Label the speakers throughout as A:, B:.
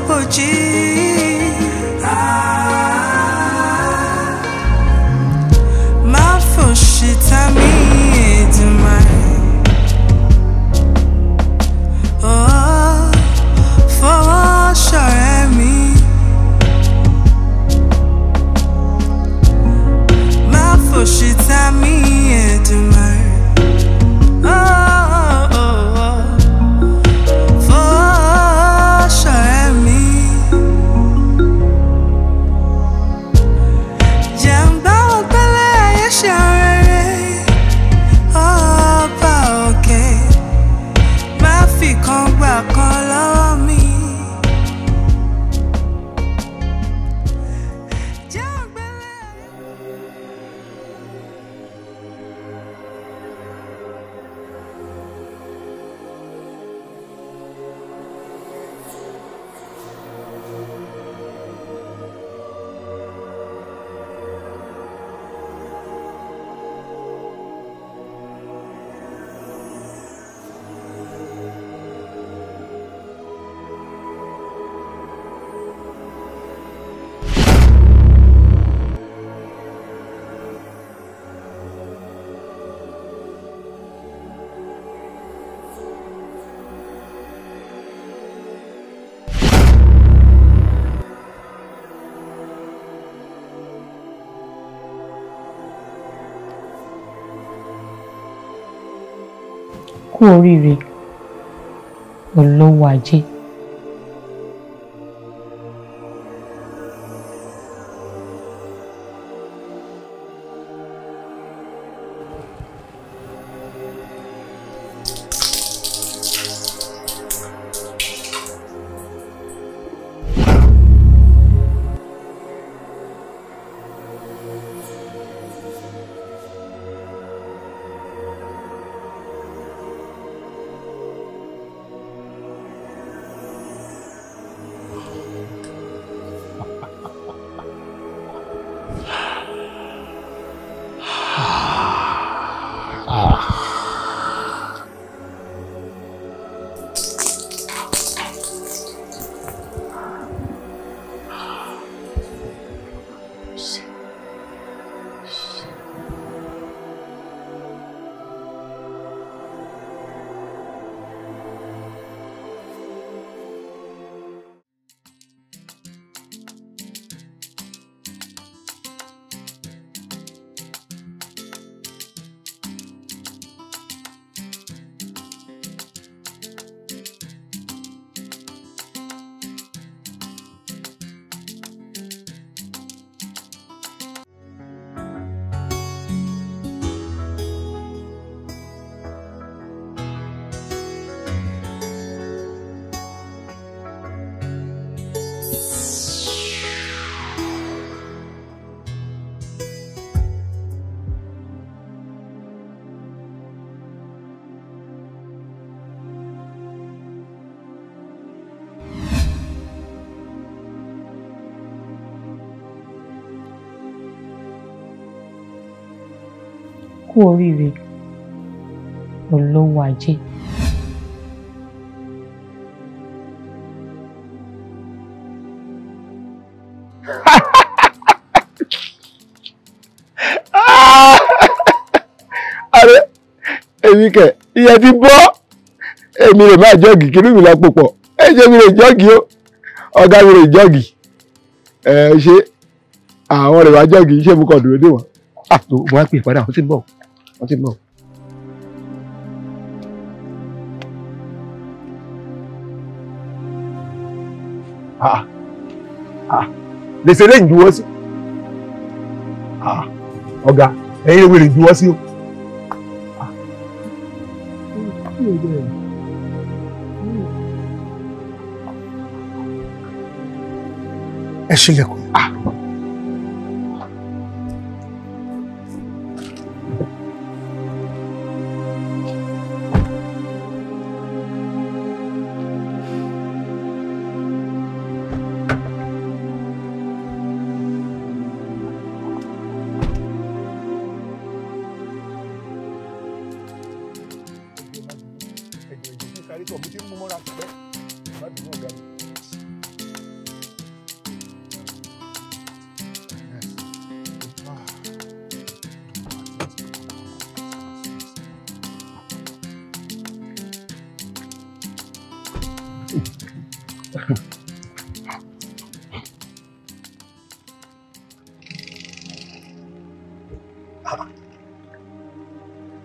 A: bòjì. Má fòṣì ta mí Èdùmàrè. Oh, fọwọ́ ṣọ̀rẹ́ mi. Má fòṣì ta mí Èdùmàrè. Oh, oh, oh. Fọwọ́ ṣọ̀rẹ́ mi. Jàǹbá ọ̀gbẹ́lẹ̀ ayé ṣe rere. Ọba òkè má fi kan gbà kan lọ́wọ́ mi.
B: Kú oríire, olówó ajé. Kú oríire, olówó ajé.
C: Ààrẹ èmi kẹ ìyẹn ti bọ́, èmi lè máa jọ́ọ̀gì kí inú mi lọ pòpọ̀, ẹ jẹ́ mi lè jọ́ọ̀gì o, ọ̀gá mi lè jọ́ọ̀gì, ẹ ṣe àwọn lè wá jọ́ọ̀gì, ṣé mo kàn dúró dé wọn? Àtò mo wá pè padà, wọ́n ti ń bọ̀, wọ́n ti ń bọ̀. Lèsè lẹ́yìn juwọ́ sí. Ọ̀gá ẹ̀yin ewé lè juwọ́ sí o.
D: Ẹ ṣílẹ̀kùn.
C: Sáré tọ̀, mo ti ń mú mọ́ra pẹ́. Má bínú ọ̀gá mi.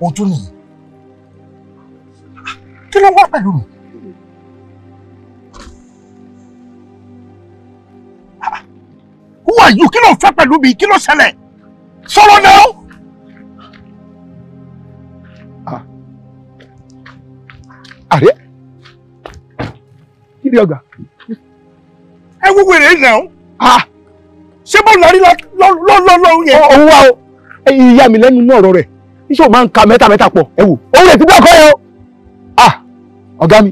D: Ohun tún nìyí. Kí ló wá pẹ̀lú mi? Who are you? Kí ló ń fẹ́ pẹ̀lú mi? Kí ló ṣẹlẹ̀? Sọ̀rọ̀ náà!
C: Àrẹ! Kí ni ọ̀gá?
D: Ẹ wo wèrè náà. Ṣé bó lọ rí lọ́lọ́lọ́ yẹn?
C: Òun wá o, ìyá mi lẹ́nu náà ọ̀rọ̀ rẹ̀. Iṣẹ́ ò máa ń ka mẹ́ta mẹ́ta pọ̀. Ẹ wò, òun rẹ̀ ti gbọ́ ọkọ yẹn o. Ọ̀gá mi,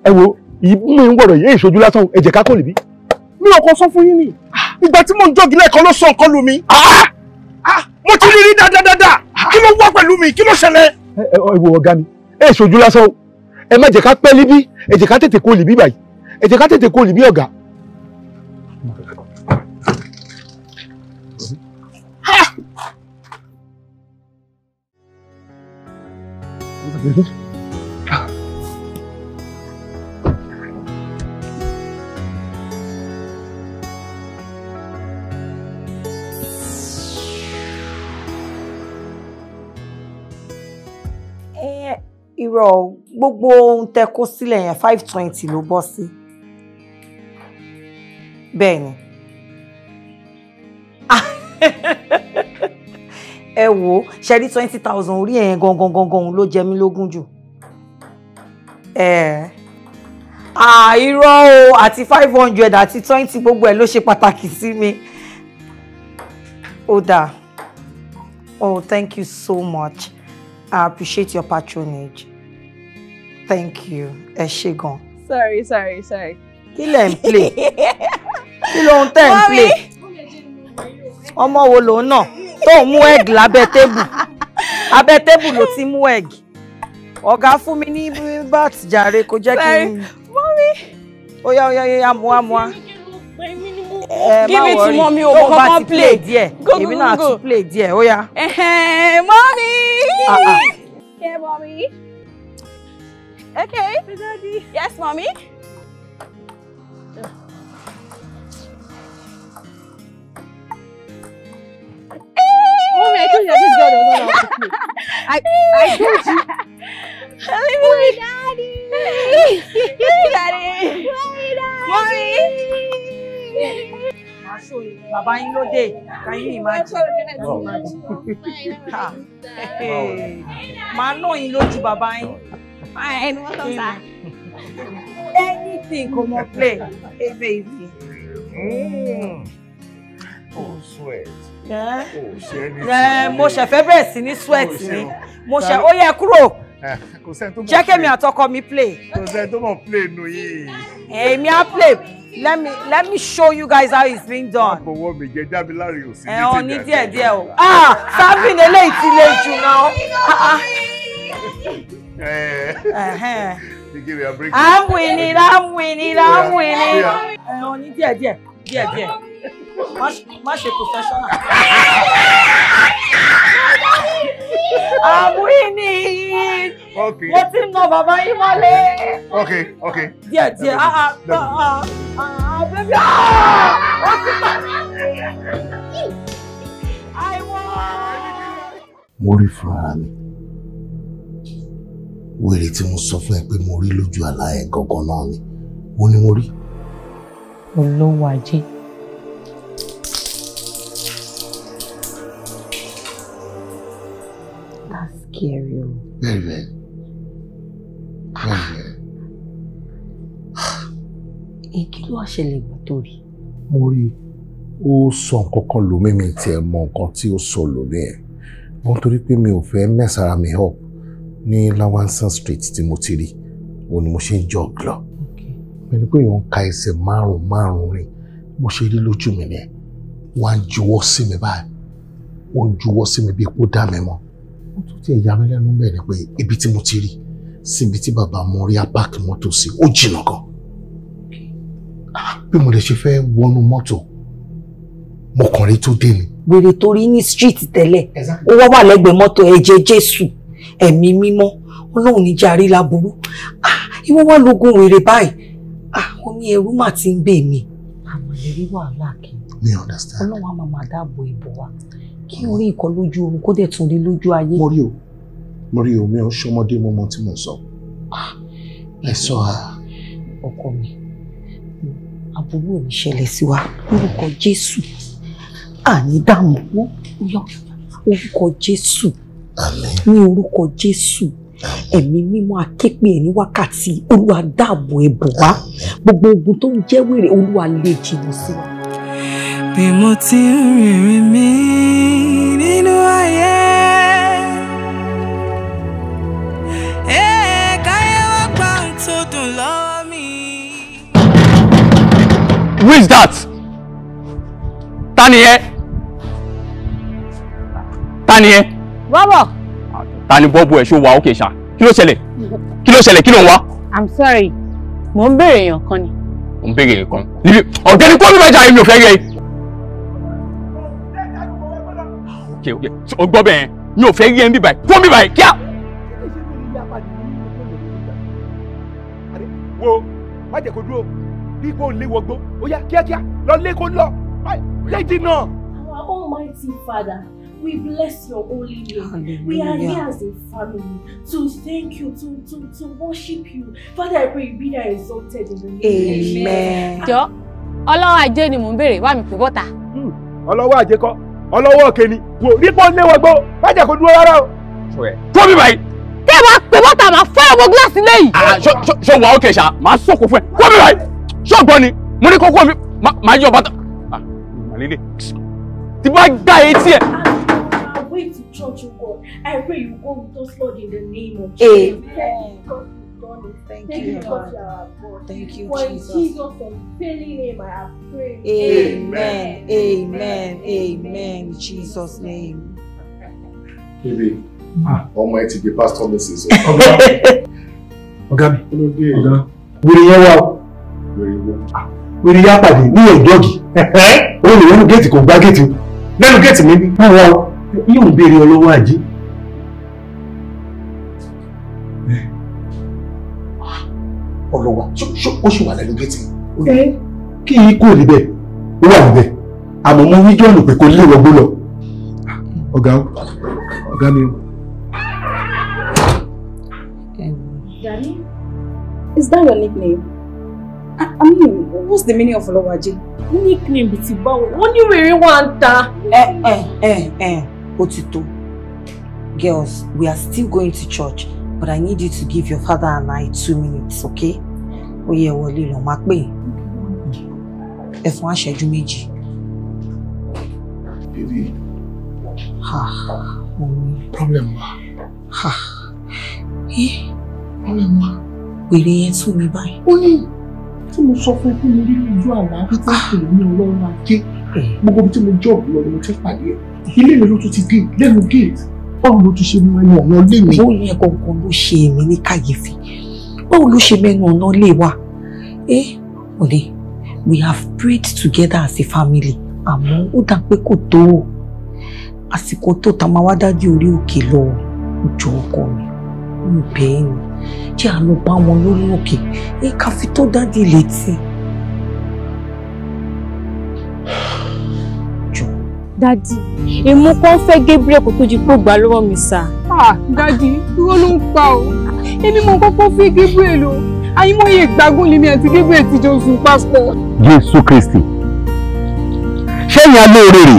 C: ẹ wo, ìmú ń wọ̀rọ̀ yìí ìṣojú lásán, ẹ jẹ́ ká kò lè bí.
D: Mi ò kàn sọ fún yín ni. Ìgbà tí mò ń jọ́gì lẹ́ẹ̀kan ló sọ nǹkan lù mí. Mo ti rí rí dáadáa. Kí ló wá pẹ̀lú mi? Kí ló ṣẹlẹ̀?
C: Ẹ wo ọ̀gá mi, ẹ ṣojú lásán o. Ẹ má jẹ́ ká pẹ́ líbí, ẹ jẹ́ ká tètè kó lìbí báyìí. Ẹ jẹ́ ká tètè kó lìbí ọ̀gá.
B: Irọ́ gbogbo ohun tẹ́ kó sílẹ̀ yẹn 520 ló bọ́ sí. Bẹ́ẹ̀ ni. Ẹ wo ṣe rí 20,000 orí ẹ̀yẹn gangan gangan ló jẹ mí lógún jù. Irọ́ o, àti 500 àti 20 gbogbo ẹ̀ ló ṣe pàtàkì sí mi. Ó dáa. Oh, thank you so much. I appreciate your patronage. Thank you. Ẹ ṣé gan.
E: Sorry.
B: Kí lẹ̀ ń play? Kí ló ń tẹ̀ ń play? Ọmọ wo lòun náà tó ń mú egg lábẹ́ tébù? Abẹ́ tébù ló ti mú egg. Ọ̀gá fún mi ní bat jàre kò jẹ́ kí n.
E: Mommy.
B: Ó yá ó yá ó yá mua mua.
E: Give it to mommy o, mo kọ́kọ́ play
B: díẹ̀. Èmi náà tún play díẹ̀, ó yá.
E: Mommy. Yeah, mommy. Okay. Daddy. Yes, mommy.
F: Mommy, I told you that this girl doesn't know how to play. I told you.
E: Mommy, daddy. Daddy. Mommy.
B: Bàbá yín ló dé. Can you imagine? Màá nà yín lójú bàbá yín.
E: Fine, welcome, sir.
B: Anything kò mọ play. Hey, baby.
D: Oh, sweat.
B: Yeah.
D: Oh, ṣe anything.
B: Mo ṣe fẹ́ bẹ̀rẹ̀ sí ní sweat ni. Mo ṣe ó yẹ kúrò. Jẹ́ kémi àtọkọ mi play.
D: Kò sẹ́ni tó mọ̀ play nù yìí.
B: Èmi á play. Let me show you guys how it's being done.
D: Àbọ̀wọ̀ mi jẹ́ Dámiláre ò sí ní
B: tèmi. Ẹ ní díẹ̀ díẹ̀ o. Ah, serving eléyìí ti le jù náà. I'm winning, I'm winning, I'm winning. Ẹ ní díẹ̀ díẹ̀ díẹ̀ díẹ̀. Má ṣe professional. I'm winning.
D: Okay.
B: Mo ti nà bàbá yín mọ́lẹ̀.
D: Okay, okay.
B: Díẹ̀ díẹ̀, ah ah ah baby ah! Ó ti pa. I won.
D: Mo rí fúnra mi. Wèrè tí mo sọ fún ẹ pé mo rí lójú àlá ẹ gangan náà ni. Mo ní mo rí.
B: Olówó ajé. That's scary.
D: Very, very. Very, very.
B: Kí ló wá ṣẹlẹ̀ ìgbà tó rí?
D: Mo rí ó sọ nǹkan kan lómi mi tiẹ̀ mọ nǹkan tí ó sọ lómi ẹ̀. Wọ́n torí pé mi ò fẹ́ mess ara mi up ní Lawanson Street tí mo ti rí, òun ni mo ṣe ń jog lọ. Pẹ̀lú pé èèyàn ń ka ẹsẹ̀ márùn-ún márùn-ún rìn, bó ṣe rí lójú mi nìyẹn. Wọ́n á juwọ́ sí mi báyìí. Wọ́n ń juwọ́ sí mi bí epo dá mi mọ́. Ó tún ti ẹ̀yà mi lẹ́nu bẹ́ẹ̀ ni pé ibi tí mo ti rí síbi tí bàbá Mọ́ríà páàkì mọ́tò sí ó jìnnà gan. Bí mo lè ṣe fẹ́ wọnú mọ́tò, mo kàn rí tó dé ni.
B: Wèrè tó rí ní street tẹ́lẹ̀, ó wá wà lẹ́gbẹ̀ẹ́ mọ́tò ẹ̀jẹ̀ Jésù, ẹ̀mí mímọ́, Ọlọ́run ní jàre láburú. Ìwọ wá lógún wèrè báyìí, ó ní ẹrú mà ti ń bè mí. Àmọ́ lè rí wàhálà kí.
D: Mi understand.
B: Ọlọ́run á máa máa dáàbò ìbò wa. Kí orí nǹkan lójú oorun kó dẹ̀ tún rí lójú ayé.
D: Mo rí o, Mo rí omi ò ṣọmọdé, mo mọ tí mo sọ. I saw her.
B: Ọkọ mi, àbúrò ò ní ṣẹlẹ̀ sí wa lórúkọ Jésù. Àní dààmú orúkọ Jésù. Ní orúkọ Jésù. Ẹ̀mí mímọ́ aképe ẹ̀ ní wákàtí. Olúwa dáàbò ẹ̀ bò wá. Gbogbo ogun tó ń jẹ́ wèrè, Olúwa lè jìnnà sí wa.
A: Bí mo ti ń rìnrìn mi nínú ayé, káyé wá gbà ń tó dùn lọ́wọ́ mi.
G: Who is that? Ta ni ẹ? Ta ni ẹ?
F: Bọ́bọ̀.
G: Ta ni bọ́bù ẹ̀? Ṣó wa ókè ṣá? Kí ló ṣẹlẹ̀? Kí ló ṣẹlẹ̀? Kí ló ń wá?
F: I'm sorry, mò ń béèrè èèyàn kan ni.
G: Mò ń béèrè èèyàn kan. Níbi ọ̀gbẹ́ni kó mi bá jà, èmi ò fẹ́ rí ẹ. Ok ok, o gbọ́ bẹ́ẹ̀, mi ò fẹ́ rí ẹ ń bíbáyìí, kó mi báyìí kíá.
C: Wo má jẹ́ kó dúró bí kò lé wọgbó, ó yá kíákíá lọ lé kó lọ lé jìnnà.
H: Our Almighty Father, we bless your holy name. We are here as a family to thank you, to worship you. Father, I pray you be thou exalted in the name.
B: Amen.
F: Jọ, ọlọ́wọ́ ajé ni mò ń béèrè, wá mi pè bọ́ta.
C: Ọlọ́wọ́ ajé kọ́, ọlọ́wọ́ òkè ni. Wò rí pọ́n lé wọgbó, má jẹ́ kó dúró rárá o.
G: Tó mi báyìí.
F: Tẹ́ ẹ bá pè bọ́ta, màá fọ́ ọmọ gíláàsì lẹ́yìn.
G: Ṣé wà ókè ṣá? Màá sọ̀kò fún ẹ. Kó mi báyìí. Ṣé ọ̀gbọ́n ni? Mo ní kókó mi, màá yọ bàtà. Màlélẹ̀. Tí bá gbá etí ẹ̀.
H: Way to church, oh God. I pray you go with us, Lord, in the name of Jesus.
B: Amen.
H: Thank you, because you are our God.
B: Thank you,
H: For
B: Jesus.
H: In Jesus' unfailing name, I have prayed.
B: Amen. Amen. Amen. In Jesus' name.
D: Baby, ọmọ ẹ ti di pastor Mrs.
C: Ọ̀gá mi, ọ̀gá, wèrè yẹn wá o. Wèrè yá pàdé ní ẹ̀dọ́gì. Ó lè wọnú géètì, kò gbá géètì o. Lẹ́nu géètì mi bí. Wọ́n wá o. Yóò ń béèrè ọlọ́wọ́ ajé.
D: Ọlọ́wọ́ ó ṣì wà lẹ́nu géètì.
C: Kí yìí kò níbẹ̀, ó wà níbẹ̀. Àmọ́ mo wí jọ́ọ̀nù pé kò lè wọgbó lọ. Ọ̀gá o, ọ̀gá mi o.
H: Daddy, is that your nickname? I mean, what's the meaning of Ọlọ́wọ́ ajé? Nickname bíi ti báwo? Wọ́n ní wèrè wà ń ta.
B: Ó ti tó. Girls, we are still going to church, but I need you to give your father and I 2 minutes, okay? Ó yẹ wọlé lọ, máa pè. Ẹ fún àṣẹjú méjì.
D: Baby.
B: Ha, mommy.
D: Problem wa.
B: Ha.
D: Problem wa.
B: Wèrè yẹn tún mi báyìí.
D: Ó ní tí mo sọ fún ẹ pé mo rí ojú àlá wípé kò ní ọlọ́run ajé. Gbogbo ibi tí mo jọ̀bù lọ ni mo ti pàdé ẹ̀. Ilé mi ló tún ti dé lẹ́nu gate. Báwo ló tún ṣe mú ẹnu ọ̀nà ilé mi?
B: Ó yẹ gangan ló ṣe èmi ní kàyéfì. Báwo ló ṣe mẹ́nu ọ̀nà ilé wa? Ọ̀lẹ́, we have prayed together as a family. Àmọ́ ó dà pé kò tó o. Àsìkò tó ta máa wá dájú orí òkè lọ. Jọ ọkọ mi, mo bẹ̀ ẹ́ ni. Jẹ́ àánú bá wọn lórí òkè. Ká fi tó dádì létí.
F: Dádì, èmi kàn fẹ́ Gabriel kó tó di pé ó gbà lọ́wọ́ mi sá.
E: Dádì, irọ́ ló ń pa o. Èmi mo kọ́kọ́ fẹ́ Gabriel o. Àyìnbóye ìgbàgùn lèmi àti Gabriel ti jọ sùn papọ̀.
G: Jésù Kristi. Ṣé ìyẹn alóore rè?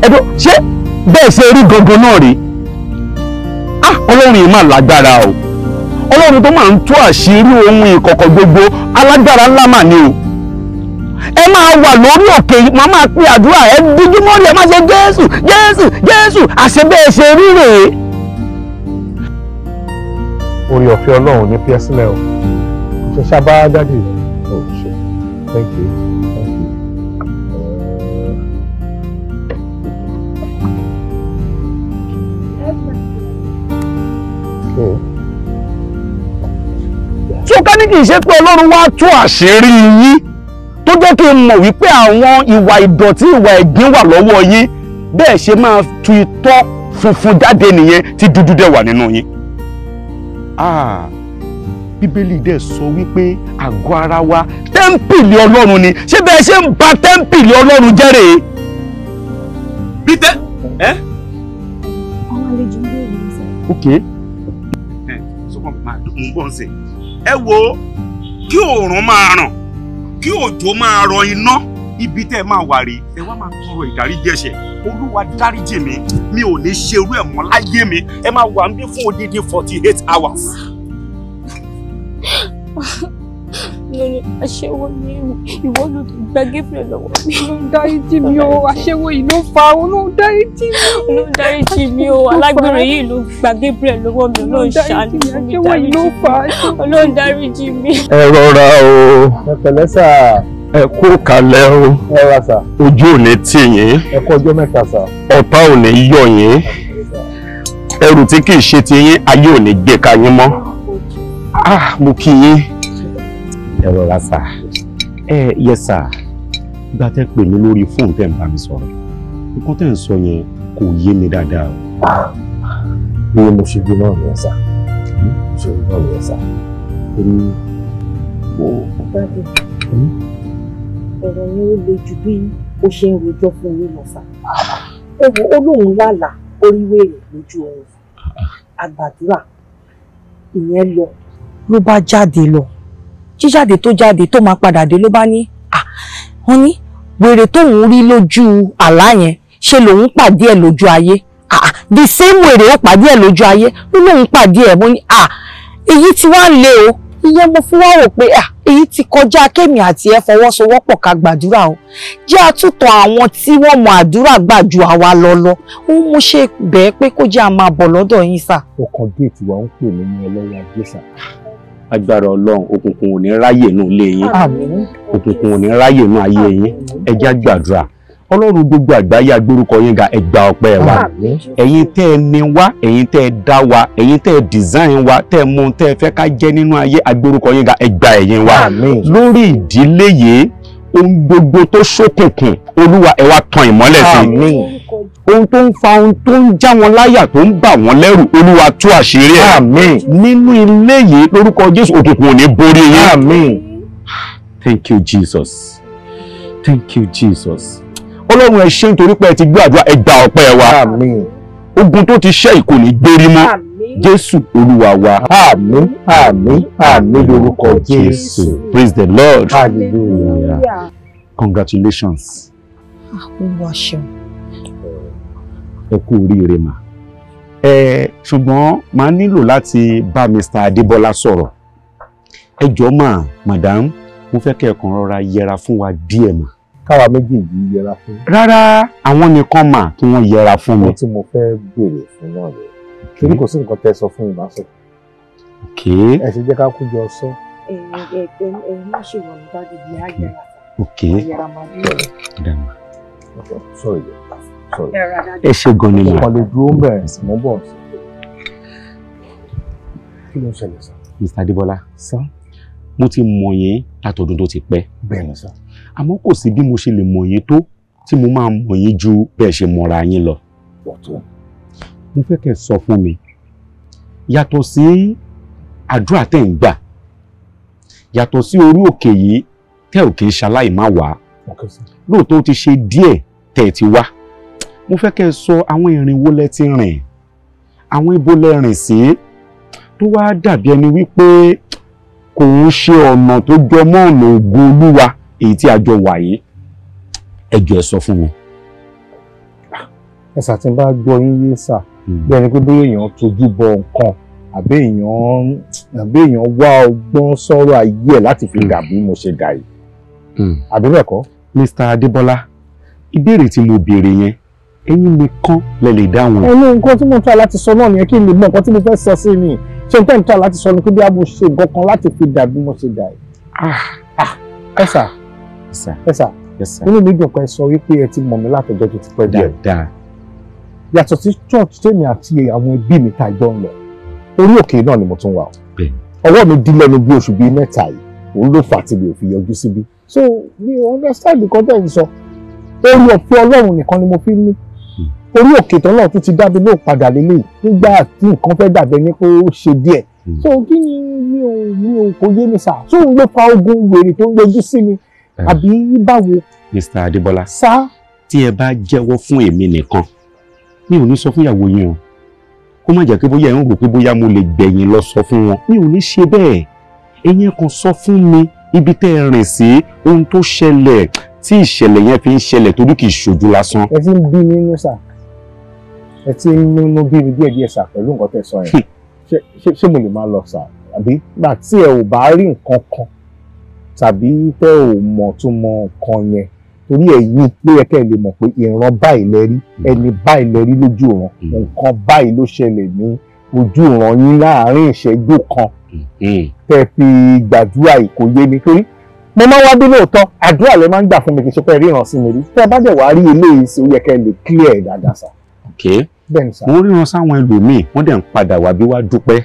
G: Ẹ̀dọ́ ṣé bẹ́ẹ̀ ṣe rí gangan náà rè? Ọlọ́run yìí máa lágbára o. Ọlọ́run tó máa ń tú àṣírí ohun ìkọ̀kọ̀ gbogbo, alágbára ńlá mà ni o. Ẹ máa wà lórí òkè, màá máa pe àdúrà, ẹ díjú mọ́rí, ẹ máa ṣe Jésù Jésù Jésù, àṣẹ bẹ́ẹ̀ ṣe rí rèé.
D: Orí ọ̀fẹ́ Ọlọ́run ní fi ẹ́ sílẹ̀ o. Ṣe ṣábà dádì. Oh shit. Thank you. Thank you. Okay.
G: Tó ká ní kì í ṣe pé Ọlọ́run wá tú àṣírí yín tó jẹ́ kí n mọ̀ wípé àwọn ìwà ìdọ̀tí ìwà ẹ̀gbin wà lọ́wọ́ yín, bẹ́ẹ̀ ṣe máa tu itọ́ funfun jáde nìyẹn tí dúdú dẹ̀ wà nínú yín. Bíbélì dẹ̀ sọ wípé àgọ́ ara wa tẹ́ḿpìlì Ọlọ́run ni. Ṣé bẹ́ẹ̀ ṣe ń ba tẹ́ḿpìlì Ọlọ́run jẹ́ rèé? Bí tẹ́ ẹ́.
H: Àwọn àlejò ń bèrè.
G: Ok. Sọkàn máa dùn ún bọ̀ ń sìn. Ẹ wo kí oòrùn máa ràn, kí òjò máa rọ iná, ibi tẹ́ ẹ máa wà rèé, ẹ wá máa tọrọ ìdáríjì ẹ̀ṣẹ̀. Olúwa dáríjì mi, mi ò ní ṣerú ẹ̀ mọ́ láyé mi. Ẹ máa wà níbí fún odidi 48 hours.
I: Lórí aṣẹ́wó ni ìwọ ló gba Gabriel lọ́wọ́ mi.
E: Ọlọ́run dáríjì mi o, aṣẹ́wó yìí ló fa, Ọlọ́run dáríjì mi.
I: Ọlọ́run dáríjì mi o, alágbèrè yìí ló gba Gabriel lọ́wọ́ mi, Ọlọ́run ṣàánú fún mi, dáríjì mi. Ọlọ́run dáríjì mi.
G: Ẹ rọra o.
D: Ẹ pẹ̀lẹ́ sà.
G: Ẹ kú kalẹ̀ o.
D: Ẹ rà sà.
G: Ojú ò ní tì yín.
D: Ẹ kú ọjọ́ mẹ́ta sà.
G: Ọ̀tá ò ní yọ̀ yín. Ẹrù tí kì í ṣe ti yín, ayé ò ní gbé ka yín mọ́. Ah, mo kí yín. Ẹ rọra sà. Ẹ yẹ sà, gba tẹ́ pè mí lórí fóònù tẹ́ ń bá mi sọ̀rọ̀, nǹkan tẹ́ ń sọ yẹn kò yé mi dáadáa o.
D: Bí mo ṣe gbé náà nìyẹn sà, ṣe gbé náà nìyẹn sà, torí mo.
H: Daddy, ọ̀rọ̀ yẹn ó le ju bí ó ṣe ń rojọ́ fún yín lọ sà. Ẹ wo, ó lóun lálàá orí wèrè lójú oorun, àgbàdúrà ìyẹn lọ ló bá jáde lọ. Jíjáde tó jáde tó máa padà dé ló bá ní à wọ́n ní wèrè tóun rí lójú àlá yẹn ṣe lòun pàdé ẹ̀ lójú ayé. Ah, the same wèrè ó pàdé ẹ̀ lójú ayé ló lòun pàdé ẹ̀. Mo ní à èyí tí wàá lé o, ìyẹn mo fi wá rò pé à èyí ti kọjá kémi àti ẹ fọwọ́sowọ́pọ̀ ká gbàdúrà o, jẹ́ àtúntò àwọn tí wọ́n mọ àdúrà gbà ju àwa lọ lọ. Ó mú ṣe bẹ́ẹ̀ pé kó jẹ́ a máa bọ̀ lọ́dọ̀ yín sà.
D: Ọkàn géètì wa ń pè mí ní ọlọ́wọ́ ajé sà.
G: Agbára Ọlọ́run, òkùnkùn ò ní ráyè nù ilé yín, òkùnkùn ò ní ráyè nù ayé yín. Ẹ jẹ́ á gbàdúrà. Ọlọ́run gbogbo àgbáyé, agbórúkọ yín ga, ẹ gba ọpẹ́ wa. Ẹ̀yin tẹ́ ẹ ní wá, ẹ̀yin tẹ́ ẹ dá wa, ẹ̀yin tẹ́ ẹ design wa, tẹ́ ẹ mú ohun tẹ́ ẹ fẹ́ ká jẹ́ nínú ayé, agbórúkọ yín ga, ẹ gba ẹ̀yìn wa. Lórí ìdílé yìí, ohun gbogbo tó ṣókùnkùn, Olúwa ẹ wá tan ìmọ́lẹ̀ sí. Ohun tó ń fa, ohun tó ń já wọn láyà, tó ń bà wọ́n lẹ́rù, Olúwa tú àṣírí ẹ̀. Nínú ilé yìí, lórúkọ Jésù, òkùnkùn ò ní borí yín. Thank you Jesus. Thank you Jesus. Ọlọ́run ẹ ṣé nítorí pé ẹ ti gbọ́ àdúrà, ẹ gba ọpẹ́ wa. Ogun tó ti ṣẹ́ kò ní gbérí mọ́. Jésù Olúwa wa.
D: Àmín, àmín, àmín lórúkọ Jésù.
G: Praise the Lord.
D: Hallelujah.
G: Congratulations.
B: Olúwa ṣeun.
G: Ẹ kú oríire mà. Ẹ ṣùgbọ́n màá nílò láti bá Mr. Adébọ́lá sọ̀rọ̀. Ẹ jọ̀ọ́ mà, madam, mo fẹ́ kẹ́ ẹ kàn rọra yẹra fún wa díẹ̀ mà.
D: Káwa méjèèjì yẹra fún.
G: Rárá, àwọn nìkan mà kí wọ́n yẹra fún mi.
D: Ohun tí mo fẹ́ béèrè fún náà rẹ̀. Torí kò sí nǹkan tẹ́ sọ fún mi, màá sọ. Ẹ ṣe jẹ́ ká kú jọ sọ.
H: Ẹ ẹ ẹ má ṣe wọ̀n dájú bí a yẹra.
G: Ok.
H: Yẹra máa dé.
D: Sorry. Sorry.
G: Ẹ ṣe gan ni mà.
D: Mo kàn lè dúró ń bẹ̀rẹ̀, mo ń bọ̀. Kí ló ń ṣẹlẹ̀ sá?
G: Mr. Adébọ́lá.
D: Sá.
G: Mo ti mọ̀ yín látọdún tó ti pẹ́.
D: Bẹ́ẹ̀ni sá.
G: Àmọ́ kò sí bí mo ṣe lè mọ̀ yín tó tí mo máa mọ̀ yín ju bẹ́ẹ̀ ṣe mọ̀ra yín lọ.
D: Ọ̀tún.
G: Mo fẹ́ kẹ́ ẹ sọ fún mi, yàtọ̀ sí àdúrà tẹ̀ ń gbà, yàtọ̀ sí orí òkè yìí tẹ́ ò kì í ṣaláì má wá, lóòótọ́ ó ti ṣe díẹ̀ tẹ́ ẹ ti wá. Mo fẹ́ kẹ́ ẹ sọ àwọn ìrìn wo lẹ ti rìn, àwọn ibo lẹ rìn sí tó wá dàbí ẹni wípé kò ń ṣe ọ̀nà tó jọ mọ́ ọ̀nà ògo Olúwa èyí tí a jọ wà yìí. Ẹ jọ̀ọ́ ẹ sọ fún mi.
D: Ẹ sà, tí n bá gbọ́ yín yé sà, bí ẹni pé bóyá èèyàn tójú bọ nǹkan àbí èèyàn wá ọgbọ́n sọ̀rọ̀ ayé ẹ̀ láti fi dà bí mo ṣe dà yìí. Àbí bẹ́ẹ̀ kọ́?
G: Mr. Adébọ́lá, ìbéèrè tí mo béèrè yẹn, ẹ̀yin nìkan lẹ lè dáhùn.
D: Ẹnu nǹkan tí mo ń tọ́ láti sọ náà nìyẹn, kí n lè mọ nǹkan tí mo fẹ́ sọ sí ni. Ṣé n tẹ́ ń tọ́ láti sọ ni pé bí a mo ṣe nǹkan kan láti fi dà bí mo ṣe dà yìí? Ẹ sà, ẹ sà, inú mi dùn pé ẹ sọ wípé ẹ ti mọ̀ mí látọjọ́ tó ti pẹ́ díẹ̀.
G: Dáadáa.
D: Yàtọ̀ sí church tèmi àti àwọn ẹbí mi tá a jọ ń lọ, orí òkè náà ni mo tún wà o. Ọwọ́ mi dí lẹ́nu bí oṣù bíi mẹ́ta yìí, òun ló fà á tí mi ò fi yọjú síbí. So mi ò understand nǹkan tẹ́ ń sọ. Orí ọ̀fẹ́ Ọlọ́run nìkan ni mo fi ń mí. Orí òkè tán náà tún ti dábí lóò padà lélẹ̀ nígbà tí nǹkan fẹ́ dàbẹ́ ní pé ó ṣe díẹ̀. So kí ni mi ò kò yé mi sà. So òun ló fa ogun wèrè tó ń yọjú sí mi àbí báwo?
G: Mr. Adébọ́lá.
D: Sá.
G: Tí ẹ bá jẹ́wọ́ fún èmi nìkan, mi ò ní sọ fún ìyàwó yín o. Kó má jẹ́ pé bóyá ẹ̀ ń rò pé bóyá mo lè gbẹ̀yìn lọ sọ fún wọn. Mi ò ní ṣe bẹ́ẹ̀. Ẹ̀yin kan sọ fún mi ibi tẹ́ ẹ rìn sí, ohun tó ṣẹlẹ̀ tí ìṣẹ̀lẹ̀ yẹn fi ń ṣẹlẹ̀, torí kì í ṣojú lásán.
D: Ẹ ti ń bí mi nínú sà, ẹ ti ń múnú bí mi díẹ̀díẹ̀ sà pẹ̀lú nǹkan tẹ́ sọ yẹn. Ṣé mo lè máa lọ sà? Àbí gbà tí ẹ ò bá rí nǹkan kan tàbí tẹ́ ò mọ̀ tó mọ nǹkan yẹn, torí ẹ̀yin ló yẹ kẹ́ ẹ lè mọ̀ pé ìran báyìí lẹ rí, ẹni báyìí lẹ rí lójú ìran, nǹkan báyìí ló ṣẹlẹ̀ ní ojú ìran yín láàárín ìṣẹ́jú kan tẹ́ fi gbàdúrà. Kò yé mi, torí mo máa ń wá bí lóòótọ́, àdúrà lẹ máa ń gbà fún mi, kì í ṣe pé ríran sí mi rí. Tẹ́ bá dẹ̀ wá rí eléyìí sí, ó yẹ kẹ́ ẹ lè clear ẹ̀ dáadáa sà.
G: Ok, mo ríran sáwọn ẹlòmíì, wọ́n dẹ̀ ń padà wá bí wá dúpẹ́.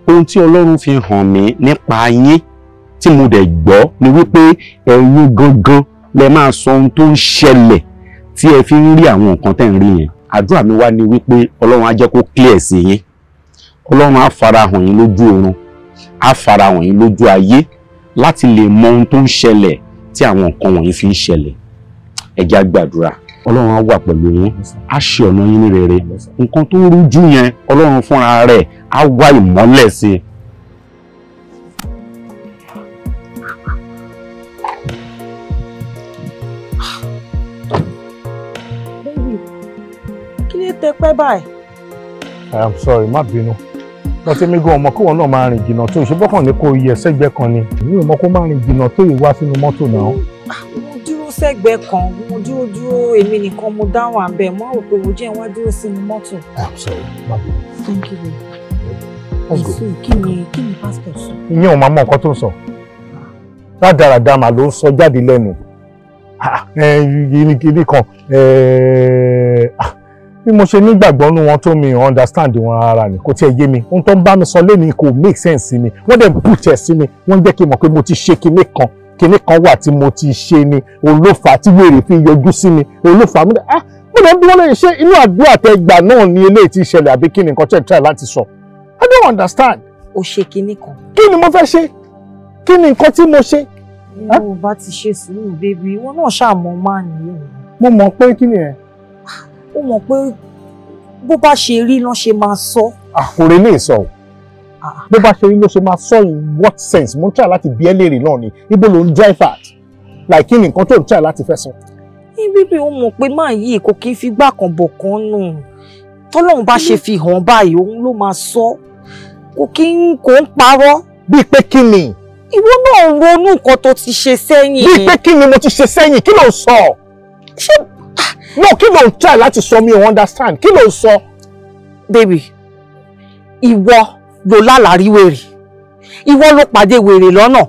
G: Ohun tí Ọlọ́run fi hàn mí nípa yín tí mo dẹ̀ gbọ́ ni wípé ẹ̀yin gangan lẹ máa sọ ohun tó ń ṣẹlẹ̀ tí ẹ fi ń rí àwọn nǹkan tẹ́ ń rí yẹn. Àdúrà mi wá ní wípé Ọlọ́run á jẹ́ kó clear sí yín. Ọlọ́run á farahàn yín lójú oorun, á farahàn yín lójú ayé láti lè mọ ohun tó ń ṣẹlẹ̀ tí àwọn nǹkan wọ̀nyí fi ń ṣẹlẹ̀. Ẹ jẹ́ á gbàdúrà. Ọlọ́run á wà pẹ̀lú yín, á ṣe ọ̀nà yín ní rere. Nǹkan tó rújú yẹn, Ọlọ́run fúnra rẹ̀ á wá ìmọ́lẹ̀ sí i.
B: Baby, kí ló tẹ pẹ́ báyìí?
D: I am sorry, má bínú. Lọ́tí mi gan ọmọ kí wọn náà máa rìn jìnnà tó ìṣe bọ́kàn ní kò yẹ sẹ́gbẹ́ kan ni. Mi ò mọ̀ kó máa rìn jìnnà tó ìwá sínú mọ́tò náà.
B: Mo dúró sẹ́gbẹ́ kan, mo dúró dúró, èmi nìkan mo dáhùn àbẹ̀, mo rò pé mo jẹ́ wá dúró sínú mọ́tò.
D: I am sorry, má bínú.
B: Thank you, baby.
D: Let's go.
B: Kí ni pásítọ̀ sọ?
D: Ìyẹn ò máa mọ nǹkan tó ń sọ. Rádaràda mà ló ń sọ jáde lẹ́nu. Kíní kan, bí mo ṣe nígbàgbọ́ nínú wọn tó, mi ò understand wọn rárá ni, kò tiẹ̀ yé mi. Ohun tó ń bá mi sọ lẹ́nu kò make sense sí mi. Wọ́n dẹ̀ put ẹ̀ sí mi, wọ́n jẹ́ kí n mọ̀ pé mo ti ṣe kinní kan, kinní kan wà tí mo ti ṣe ni olófà tí wèrè fi yọjú sí mi, olófà mi. Ah, mo lọ bí wọ́n lè ṣe inú àdúrà tẹ gbà náà ni eléyìí ti ṣẹlẹ̀, àbí kí ni nǹkan tẹ̀ try láti sọ? I don't understand.
B: O ṣe kinní kan.
D: Kí ni mo fẹ́ ṣe? Kí ni nǹkan tí mo ṣe?
B: Mo bá ti ṣe sùúrù, baby, ìwọ náà ṣàmọ́ máa nìyẹn.
D: Mo mọ̀ pé kí ni ẹ?
B: Ó mọ̀ pé bó bá ṣe rí ló ṣe máa sọ.
D: Àkùrẹ́ lè sọ o. Bó bá ṣe rí ló ṣe máa sọ, in what sense? Mo ń try láti bí ẹ léèrè náà ni, ibo ló ń drive at? Like, kí ni nǹkan tó ń try láti fẹ́ sọ?
B: Ní bíbí, ó mọ̀ pé máa yí kò kí ń fi gbà kan bọ̀ kan nù. Tọ́lọ́run bá ṣe fi hàn báyìí, òun ló máa sọ. Kò kí ń kò ń parọ́.
D: Bíi pé kí ni?
B: Ìwọ náà ronú nǹkan tó ti ṣe sẹ́yìn.
D: Bíi pé kí ni mo ti ṣe sẹ́yìn? Kí ló ń sọ?
B: Ṣé
D: No, kí ló ń try láti sọ? Mi ò understand. Kí ló ń sọ?
B: Baby, ìwọ ló lálàrí wèrè, ìwọ ló pàdé wèrè lọ́nà,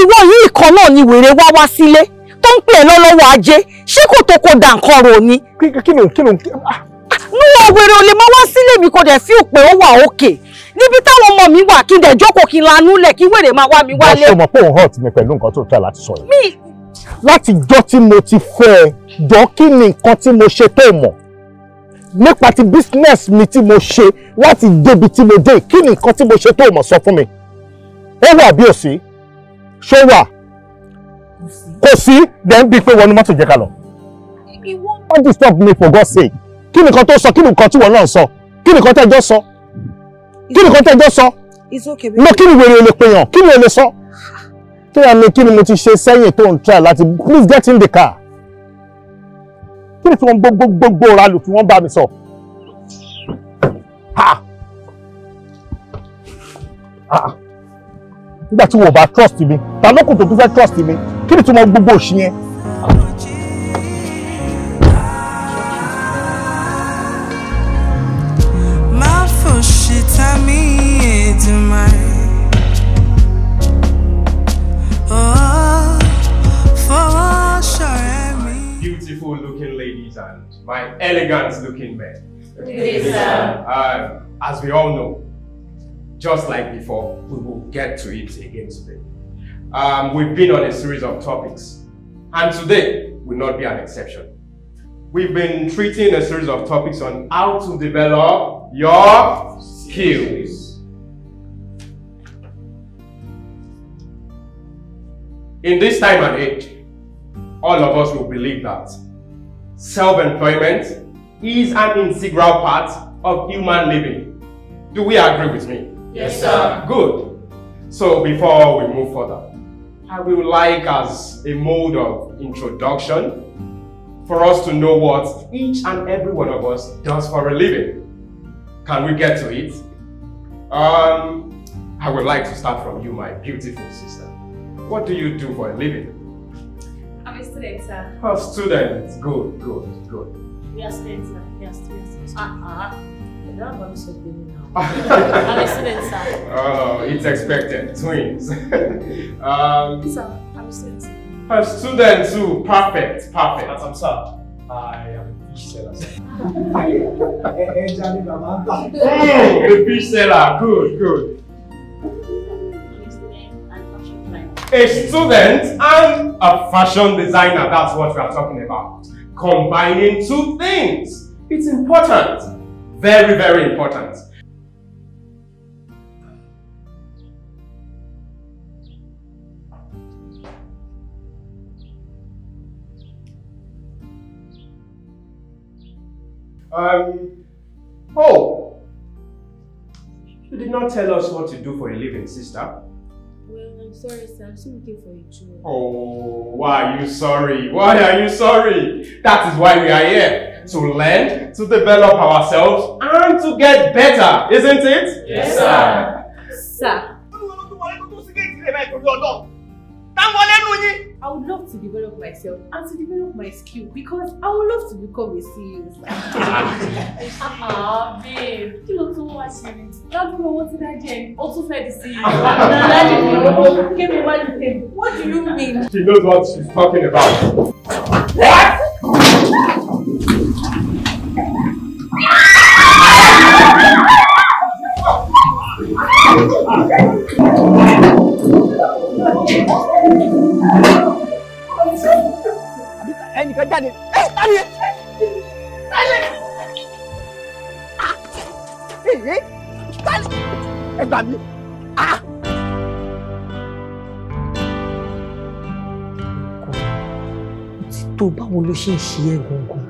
B: ìwọ yìí kan náà ni wèrè wá wá sílé tó ń pè é lọ́lọ́wọ́ ajé. Ṣé kò tó kó dà nǹkan rò ni?
D: Kí ló
B: Níwọ̀n, wèrè ò lè máa wá sílé mi kò dẹ̀ fíò pé ó wà òkè níbi táwọn ọmọ mi wà, kí n dẹ̀ jókòó, kí n lanú lẹ̀, kí wèrè máa wá mi wálé.
D: Ṣé o mọ̀ pé òun hurt mi pẹ̀lú nǹkan tó try láti sọ yìí?
B: Mi
D: Láti jọ́ tí mo ti fẹ́ ẹ jọ, kí ni nǹkan tí mo ṣe tó mọ̀ nípa ti business mi tí mo ṣe láti débi tí mo dé? Kí ni nǹkan tí mo ṣe tó mọ̀? Sọ fún mi. Ó wà bí ò sí? Ṣó wà? Kò sí. Then bí pé wọnú mọ́tò, jẹ́ ká lọ. Don't disturb me, for God's sake. Kí ni nǹkan tó sọ? Kí ni nǹkan tí wọ́n náà sọ? Kí ni nǹkan tẹ́jọ́ sọ? Kí ni nǹkan tẹ́jọ́ sọ?
B: It's okay, baby.
D: No, kí ni wèrè ò lè pèèyàn? Kí ni ò lè sọ? Kí ni, kí ni mo ti ṣe sẹ́yìn tó ń try láti? Please get in the car. Kí ni tí wọ́n gbogbo gbogbo ralù tí wọ́n bá mi sọ? Ha ha! Nígbà tí wọ́n bá trust mi, ta ló kù tó tún fẹ́ trust mi? Kí ni tí wọ́n gbogbo òṣì yẹn?
A: Má fòṣì ta mí, Èdùmàrè. Oh, fọwọ́ ṣọ̀rẹ́ mi.
J: Beautiful looking ladies and my elegant looking men.
H: Yes, sir.
J: As we all know, just like before, we will get to it again today. We've been on a series of topics, and today will not be an exception. We've been treating a series of topics on how to develop your skills. In this time and age, all of us will believe that self-employment is an integral part of human living. Do we agree with me?
K: Yes, sir.
J: Good. So before we move further, I would like as a mode of introduction for us to know what each and every one of us does for a living. Can we get to it? I would like to start from you, my beautiful sister. What do you do for a living?
H: I'm a student, sir.
J: A student. Good, good, good.
H: We are students, sir. We are students. I'm a student, sir.
J: Oh, it's expected. Twins.
H: Sir, I'm a student, sir.
J: A student too. Perfect, perfect.
K: I'm sir. I am a fish seller.
J: The fish seller. Good, good. A student and a fashion designer. That's what we are talking about. Combining two things. It's important. Very, very important. Oh, you did not tell us what you do for a living, sister.
H: Well, I'm sorry, sir. I'm still looking for a job.
J: Oh, why are you sorry? Why are you sorry? That is why we are here. To learn, to develop ourselves, and to get better, isn't it?
K: Yes, sir.
H: Sir. I would love to develop myself and to develop my skill because I would love to become a CEO. Ah, babe, you look too much. Also fed the CEO. What do you mean?
J: She knows what she's talking about. What?
C: Ẹnìkan jáde ẹ tani tani tani ẹ gbà mí.
B: Ti tó báwo ló ṣe ń ṣe ẹ́ gangan?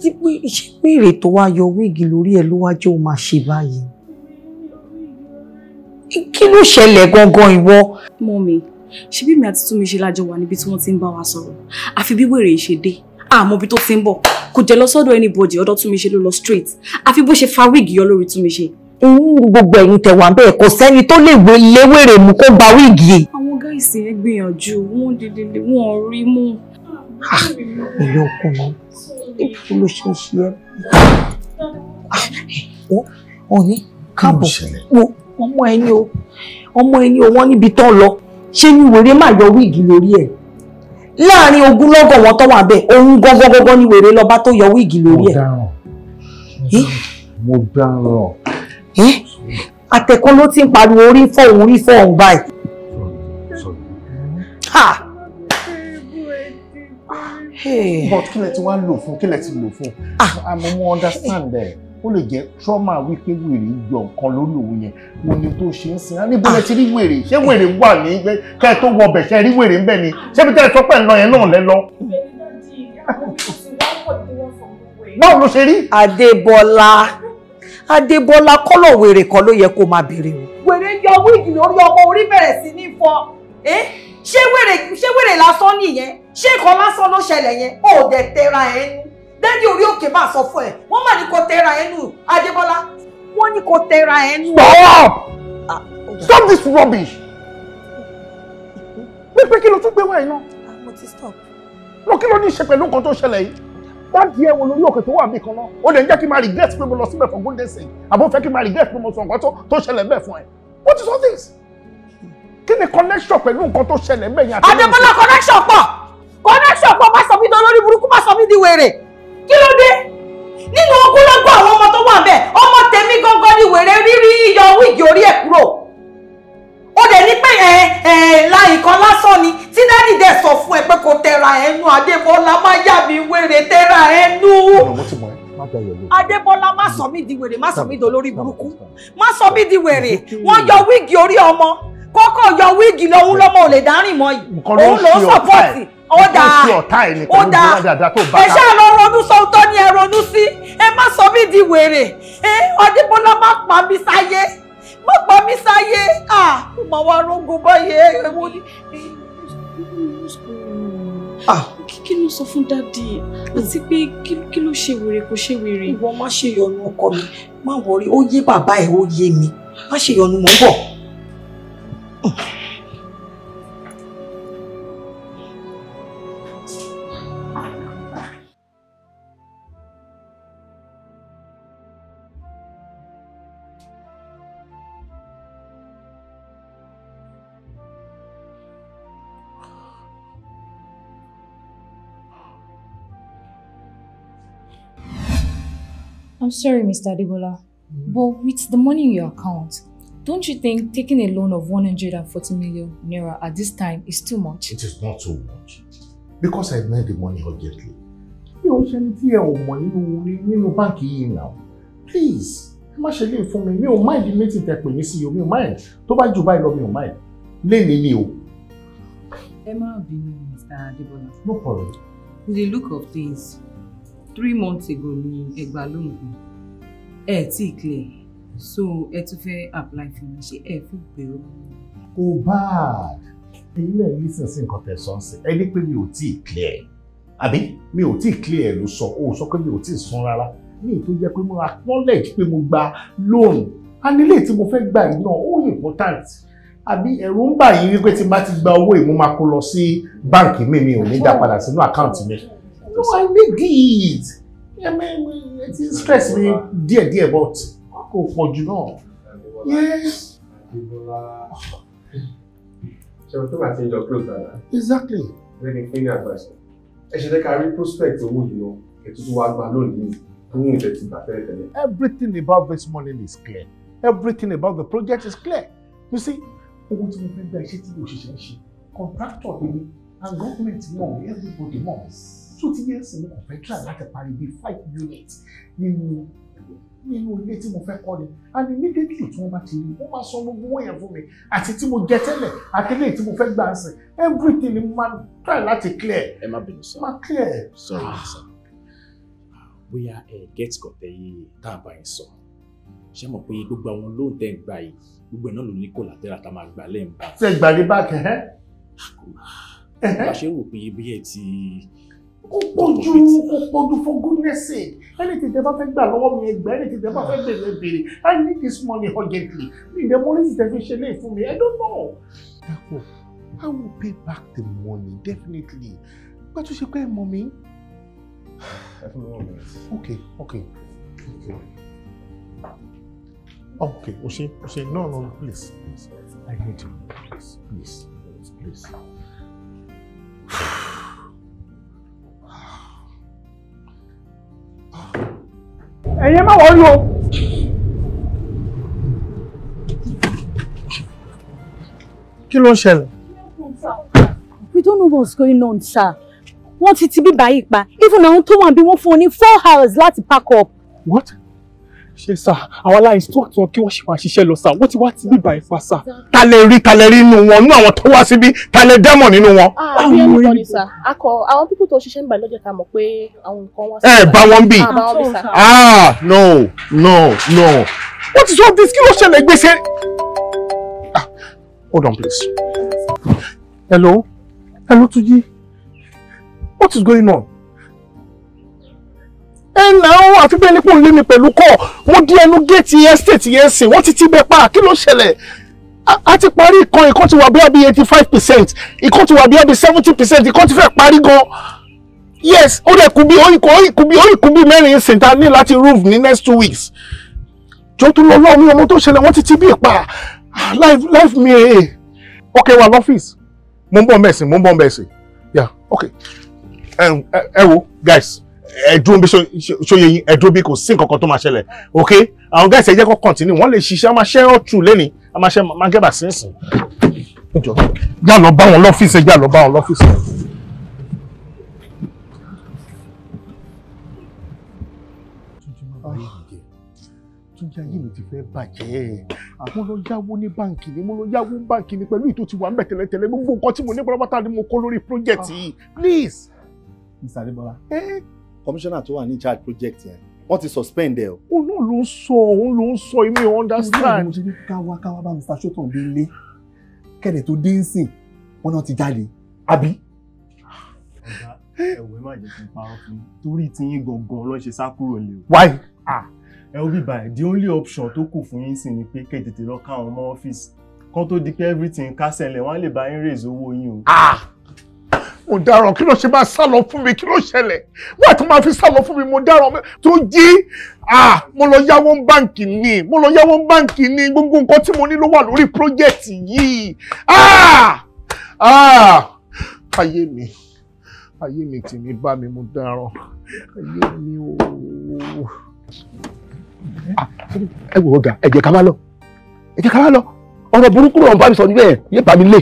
B: Ṣé pé èrè tó wá yọ wíìgì lórí ẹ ló wá jẹ́ ó máa ṣe báyìí? Kí ló ṣẹlẹ̀ gangan ìwọ?
L: Mọ́mi, ṣebí mi àti Túnmiṣe lájọ wà níbi tí wọ́n ti ń bá wa sọ̀rọ̀. Àfi bí wèrè ṣe dé. Àmọ́ ibi tó ti ń bọ̀. Kò jẹ́ lọ sọ́dọ̀ anybody, ọ̀dọ̀ Túnmiṣe ló lọ straight. Àfi bó ṣe fa wíìgì yọ lórí Túnmiṣe.
B: Gbogbo ẹ̀yin tẹ́ wà bẹ́ẹ̀ kò sẹ́ni tó lè léwèrè mú kó gba wíìgì.
L: Àwọn gáìsì yẹn gbìyànjú, wọ́n dìde wọ́n rí mú.
B: Ìlú ọkùnrin, ibi ló ṣe ń ṣe ẹ́? Ọ̀ní, káàbọ̀, wo ọmọ ẹni o, ọmọ ẹni o, wọ́n níbi tán lọ. Ṣé ní wèrè máa yọ wíìgì lórí ẹ̀? Láàárín ogúnlọ́gọ̀ wọn tó wà bẹ́ẹ̀, òun gọ́gọ́gọ́gọ́ ní wèrè lọ́ba tó yọ wíìgì lórí ẹ̀.
D: Mo dáràn.
B: Àtẹ̀kọ́ ló ti ń pariwo orí fọ́ òun orí fọ́ òun báyìí.
D: But kí lẹ ti wá lò fún, kí lẹ ti lò fún? Àmọ́ mo understand ẹ̀. Ó lè jẹ́ trauma wípé wèrè yọ nǹkan lórí òun yẹn. Mo ní tó ṣe ń sin. A ní bọ́lẹ̀ ti rí wèrè. Ṣé wèrè wà ní kẹ́ ẹ tó wọ ọbẹ̀ ṣe rí wèrè ń bẹ̀ ni? Ṣé bí tẹ́ ẹ sọ pé ń lọ yẹn náà lẹ́ lọ? Báwo ló ṣe rí?
B: Adébọ́lá Adébọ́lá kọ́lọ̀ wèrè kan ló yẹ kó máa béèrè o. Wèrè yọ wíìgì lórí ọmọ orí bẹ̀rẹ̀ sí ní fọ́. Ṣé wèrè lásán nìyẹn? Ṣé nǹkan lásán ló ṣẹlẹ̀ yẹn? Ó dẹ̀ tẹra ẹ̀ nú. Dẹ́ni orí òkè máa sọ fún ẹ. Wọ́n mà ní kó tẹra ẹ̀ nù, Adébọ́lá. Wọ́n ní kó tẹra ẹ̀ nù.
D: Stop! Stop this rubbish! Pípé kí ló tún gbé wá iná?
B: Mo ti stop.
D: Lọ kí ló ní í ṣe pẹ̀lú nǹkan tó ṣẹlẹ̀ yìí? Dáàdi ẹ wo lórí òkè tó wà mí kan náà. Ó lè ń jẹ́ kí n máa regret pé mo lọ síbẹ̀ for good sake. Àbó fẹ́ kí n máa regret pé mo sọ nǹkan tó ṣẹlẹ̀ bẹ́ẹ̀ fún ẹ. What is all this? Kí ni connection pẹ̀lú nǹkan tó ṣẹlẹ̀ bẹ́ẹ̀ yẹn?
B: Adébọ́lá connection pọ̀! Connection pọ̀ má sọ mí di olórí burúkú má sọ mí di wèrè. Kí ló dé? Nínú ogúnlọ́gọ̀ àwọn ọmọ tó wà bẹ́ẹ̀, ọmọ tèmi gangan ni wèrè rírí yọ wíìgì orí ẹ̀ kúrò. Ó dẹ̀ ní pé láì kan lásán ni tí dáàdì dẹ̀ sọ fún ẹ pé kò tẹra ẹnu. Adébọ́lá má yà mí wèrè tẹra ẹnu. Adébọ́lá má sọ mí di wèrè, má sọ mí di olórí burúkú, má sọ mí di wèrè. Wọ́n yọ wíìgì orí ọmọ, kọ́kọ́ yọ wíìgì lọ́hún lọ́mọ ò lè dárìn mọ́ yìí. Òun ló ń sọ̀pọ̀tì Ó dáa.
D: Ó ṣe ọ̀tá ẹ̀ ní pẹ̀lú gbogbo dáadáa tó bá
B: ẹ ṣáà lọ ronú sọ ohun tó ní ẹ ronú sí. Ẹ má sọ mí di wèrè. Ẹ Adébọ́lá má pa mí sáyé. Má pa mí sáyé. Ah, mo máa wá rógo báyìí. Ẹ wo ni.
L: Kí ló sọ fún dádì? Àti pé kí ló ṣe wèrè kò ṣe wèrè?
B: Ìwọ má ṣe yọnu ọkọ mi. Má wọrí, ó yé bàbá ẹ̀, ó yé mi. Má ṣe yọnu, mò ń bọ̀.
M: I'm sorry, Mr. Adebola, but with the money in your account, don't you think taking a loan of 140 million naira at this time is too much?
D: It is not too much. Because I need the money urgently. Mi ò ṣe ẹni tí ẹ ò mọ̀ nínú báǹkì yìí now. Please, ẹ má ṣe lè fún mi. Mi ò mind meeting tẹ pè mí sí o, mi ò mind. Tó bá jù báyìí lọ, mi ò mind. Léni ni o.
N: Ẹ má bínú, Mr. Adebola.
D: No problem.
N: With the look of things, 3 months ago ni ẹ gba loan kan. Ẹ tí clear, so ẹ tún fẹ́ apply fún mi, ṣé ẹ fi pé o.
D: Kò bad. Ẹ̀yin náà listen sí nǹkan tẹ́ sọ ń sìn. Ẹ ní pé mi ò tí clear. Àbí mi ò tí clear ló sọ, ó sọ pé mi ò tí san rárá. Ní èyí tó jẹ́ pé mo acknowledge pé mo gba loan. And ilé tí mo fẹ́ gbà yìí náà ó important. Àbí ẹ̀rù ń bà yín wípé tí n bá ti gba owó yìí mo máa kó lọ sí báǹkì mi, mi ò ní dá padà sínú àkáǹtì mi. No, I need it. It is stress me díẹ̀díẹ̀ but kò pọ̀ jù náà. Yes.
J: Ṣé o tó bá ti ń jọ close dada?
D: Exactly.
J: Lẹ́ni fún ní advice. Ẹ ṣe jẹ́ ká rí prospect owó yìí lọ, ètò tó wá gbà lónìí tó ń tẹ̀ ti gbà tẹ́lẹ̀ tẹ́lẹ̀.
D: Everything about this money is clear. Everything about the project is clear. You see, owó tí mo fẹ́ gba iṣẹ́ tí mo ṣiṣẹ́ ń ṣe, contractor ni mi and government mọ̀ mi, everybody mọ̀ mi. So ti yẹ ẹsìn mo kàn fẹ́ try láti parí bíi 5 units nínú ilé tí mo fẹ́ kọ́ ni, and immediately tí wọ́n bá ti rí wọ́n máa san gbogbo owó yẹn fún mi, àti tí mo jẹ tẹ́lẹ̀ àti eléyìí tí mo fẹ́ gbà ń sìn, everything ni mo máa try láti clear.
O: Ẹ má bínú sir.
D: Máa clear.
O: Sorry sir. Bóyá ẹ get kọ̀tẹ́ yìí tá a bá yín sọ. Ṣé mọ̀ pé gbogbo àwọn lóun tẹ́ ń gbà yìí gbogbo ẹ̀ náà ló ní collateral tá a máa gbà lẹ́yìn bá.
D: Ṣé ìgbà ní báàkì ẹ́?
O: Bá ṣe rò pé bí ẹ ti.
D: Ó pọ̀jù for goodness sake. Anything tẹ́ bá fẹ́ gbà lọ́wọ́ mi ẹ gbà, anything tẹ́ bá fẹ́ bèrè bèrè. I need this money urgently. Mi ìdẹ money ti tẹ́ fi ṣe léè fún mi. I don't know. Dàpọ̀, I will pay back the money definitely. Gbà tó ṣe pé ẹ mọ̀ mi.
J: Ẹ fún mi 1 minute.
D: Okay. Okay, Ose, no, please, please. I need you. Please, please, please.
E: Ẹ̀yin má wọrí o.
D: Kí ló ń ṣẹlẹ̀?
P: We don't know what's going on, sir. Wọ́n ti bí báyìí pa. Even àwọn tó wà bí wọ́n fún ọ ní 4 hours láti pack up.
D: What?
K: Ṣé sà, àwọn aláìsàn instruct wọn kí wọ́n ṣe máa ṣiṣẹ́ lọ sà, wọ́n ti wá ti bí báyìí pa sà.
D: Ta lè rí nínú wọn, nínú àwọn tó wá síbí, ta lè dẹ́mọ̀ nínú wọn.
H: Àbí ẹnìkan sà, akọ àwọn pípọ̀ tó ṣiṣẹ́ ń bá lọ́jọ́ ta mọ̀ pé àwọn nǹkan wá sí.
D: Ẹ bá wọn bí. Ah, no, no, no. What is all this? Kí ló ṣẹlẹ̀ gbèsè? Ah, hold on please. Hello? Hello Túnjí. What is going on? Ẹ náà àfi bẹ́ẹ̀ ni kò ń lé mi pẹ̀lú kọ́, mo di ẹnu géètì estate yẹn sìn, wọ́n ti ti bẹ́ẹ̀ pa, kí ló ṣẹlẹ̀? A ti parí ìkan ti wà bí i 85%, ìkan ti wà bí i 70%, ìkan ti fẹ́ parí gan. Yes, ó dẹ̀ kú bí ó kú bí mẹ́rin sìn ta ní láti roof ní next 2 weeks. Jọ tó lọ lọ́ọ̀ mi ọmọ tó ṣẹlẹ̀, wọ́n ti ti bí pa. Life mi ẹ̀. Okay, wà lọ́fíìsì. Mo ń bọ̀ mẹ́sìn, Yeah, okay. Ẹ wo, guys. Ẹ dúró bí ṣóye yín, ẹ dúró bí kò sí nǹkan kan tó máa ṣẹlẹ̀, ok? Àwọn guys ẹ jẹ́ kó continue, wọ́n lè ṣiṣẹ́, a máa ṣe all through lẹ́ni, a máa ṣe máa gẹ́bà sínsìn. Já lọ bá wọn lọ́fíìsì, já lọ bá wọn lọ́fíìsì. Túnjí ayé mi ti fẹ́ bàjẹ́. Mo lọ yáwó ní báǹkì ni, mo lọ yáwó ní báǹkì ni pẹ̀lú ìtò tí wà ń bẹ̀ tẹ́lẹ̀tẹ́lẹ̀. Gbogbo nǹkan tí mo ní pátápátá ni mo kó lórí project yìí. Please.
Q: Mr. Adébọ́lá, commissioner tó wà ní charge project yẹn, wọ́n ti suspend ẹ o.
D: Òun náà ló ń sọ, òun ló ń sọ, èmi ò understand.
Q: Mo ṣe ní káwá káwá bá Mr. Shotan bí lé. Kẹ̀dẹ̀ tó dé ń sìn, wọ́n náà ti jáde. Àbí?
K: Ọ̀gá, ẹ̀wẹ̀ má jẹ́ kí n parọ́ fún yín. Torí tiyín gangan ló ṣe sá kúrò lé o.
D: Why?
K: Ẹ ó bí báyìí, the only option tó kù fún yín sì ni pé kẹ́ tètè lọ káwọn mọ́ ọ́fíìsì. Kán tó di pé everything kásẹ̀ lẹ̀, wọ́n á lè bá yín raise owó yín o.
D: Mo dáràn, kí ló ṣe máa sá lọ fún mi, kí ló ṣẹlẹ̀? Wọ́n tó máa fi sá lọ fún mi, mo dáràn tó jí. Mo lọ yáwó ní báǹkì ni, mo lọ yáwó ní báǹkì ni, gbogbo nǹkan tí mo ní ló wà lórí project yìí. Ayé mi, ayé mi tì mí bá mi, mo dáràn, ayé mi ooo.
C: Ẹ wo ọ̀gá, ẹ jẹ́ ká má lọ, ẹ jẹ́ ká má lọ, ọ̀rọ̀ burúkú ló ń bá mi sọ níbẹ̀, yé bá mi lé.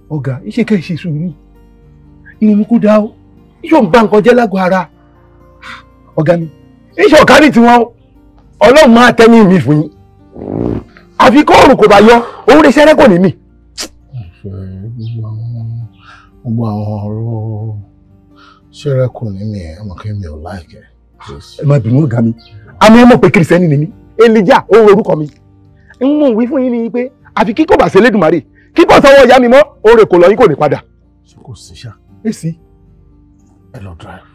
C: Ọ̀gá, iṣẹ́ kẹ́ ẹ ṣe sùúrù, inú mi kò dá o, iṣẹ́ òun bá nǹkan jẹ́ lágọ̀ọ́ ara. Ọ̀gá mi, iṣẹ́ ọ̀gá ní tiwọn o, Ọlọ́run máa tẹ́yìn mi fún yín, àfi kó òrùn kò bá yọ, òun lè ṣẹ́rẹ́ kò ní mì.
D: Gbogbo àwọn ọ̀rọ̀ ṣẹ́rẹ́ kò ní mi ẹ̀, ọmọ kí mi ò láìkẹ́.
C: Ẹ má bínú ọ̀gá mi, àmì ẹ mọ̀ pé kìrìsìtẹ́nì ni mí, Elijah òun orúkọ mi. Ń mú wí fún yín ni pé àfi kíkọ́ bá ṣe Elédùmarè, kíkọ́ sọ́wọ́ ìyá mi mọ́, oore kò lọ yín kò ní padà.
D: Ṣé kò sí ṣá?
C: Èsì.
D: Ẹ lọ drive.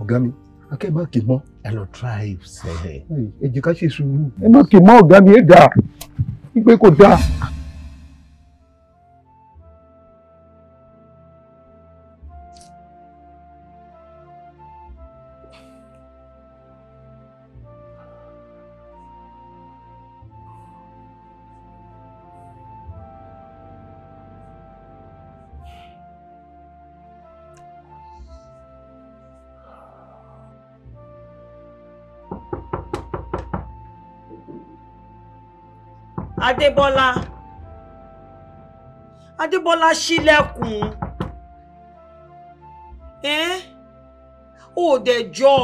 C: Ọ̀gá mi, akẹ́ má kì í mọ́.
D: Ẹ lọ drive sẹ́ẹ̀.
C: Ẹ jẹ́ ká ṣe sùúrù. Ẹ má kì í mọ́ ọ̀gá mi, ẹ dáa. Wípé kò dáa.
B: Adébọ́lá, Adébọ́lá ṣílẹ̀kùn. Ẹ́n, ó dẹ̀ jọ.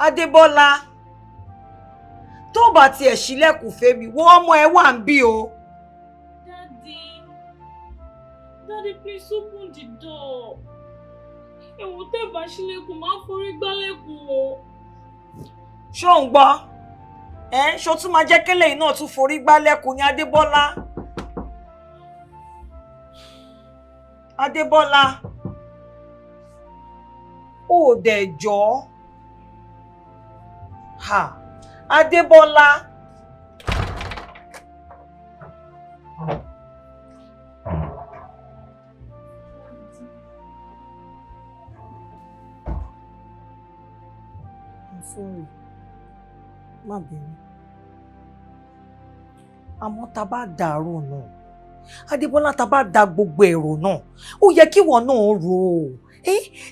B: Adébọ́lá, tó bá tiẹ̀ ṣílẹ̀kùn fẹ́mi, wọ́n ọmọ ẹ wà ń bí o.
H: Daddy, Daddy, please open the door. Ẹ̀wọ̀n tẹ́ bá ṣílẹ̀kùn máa ń forí gbálẹ̀kùn o.
B: Ṣé ò ń gbọ́? Ṣó tún máa jẹ́ kélé yìí náà tún forí gbálẹ̀kùn ní Adébọ́lá? Adébọ́lá, ó dẹ̀ jọ́. Ha! Adébọ́lá. I'm sorry. Má bínú. Àmọ́ tá bá dàrú náà, Adébọ́lá, tá bá da gbogbo èrò náà, ó yẹ kí ìwọ náà rò ó.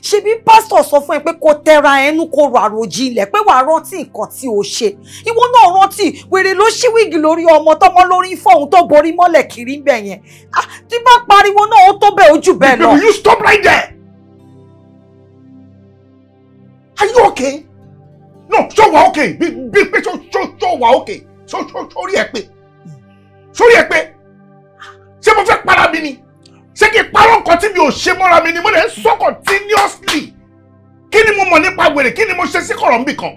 B: Ṣebí pásítọ̀ sọ fún ẹ pé kó tẹra ẹnu, kó rò àròjinlẹ̀, pé wàá rántí nǹkan tí o ṣe. Ìwọ náà rántí, wèrè ló ṣí wíìgì lórí ọmọ tọmọ lórí fóun tó borí mọ́lẹ̀ kiri ń bẹ̀ yẹn. Tí bá pariwo náà ó tó bẹ́ẹ̀ ojú bẹ́ẹ̀ lọ.
D: Will you stop right there? Are you okay? No, ṣó wà okay? Bí pé ṣó wà okay? Sórí ẹ pé? Sórí ẹ pé? Ṣé mo fẹ́ para mi ni? Ṣé kí n parọ́ nǹkan tí mi ò ṣe mọ́ra mi ni? Mo lè ń sọ continuously. Kí ni mo mọ̀ nípa wèrè? Kí ni mo ṣe sí kọ̀rọ̀ níbì kan?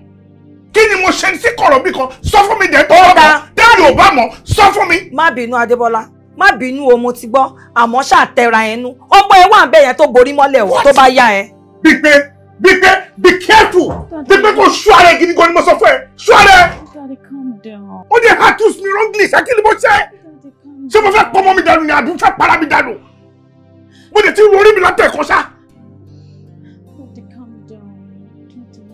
D: Kí ni mo ṣe sí kọ̀rọ̀ níbì kan? Sọ fún mi dẹ̀ tó bá mọ̀. Tẹ́lẹ̀ ò bá mọ̀, sọ fún mi.
B: Má bínú Adébọ́lá, má bínú o, mo ti gbọ́, àmọ́ ṣáà tẹra ẹnu. Ọmọ ẹ wà ń bẹ̀ yẹn tó borí mọ́lẹ̀ o, tó bá yá ẹ.
D: Bípé, Bípé, be careful. Bípé kò ṣọ́ ara ẹ gidi gan ni mo sọ fún ẹ. Ṣọ́ ara ẹ.
H: Daddy, calm down.
D: Ó dé accuse me wrongly, ṣé kí ni mo ṣe? Ṣé mo fẹ́ pọmọ mi dànù ni àbí mo fẹ́ para mi dànù? Mo lè ti ro orí mi látẹ̀kọ́ ṣá.
H: Daddy, calm down. Daddy.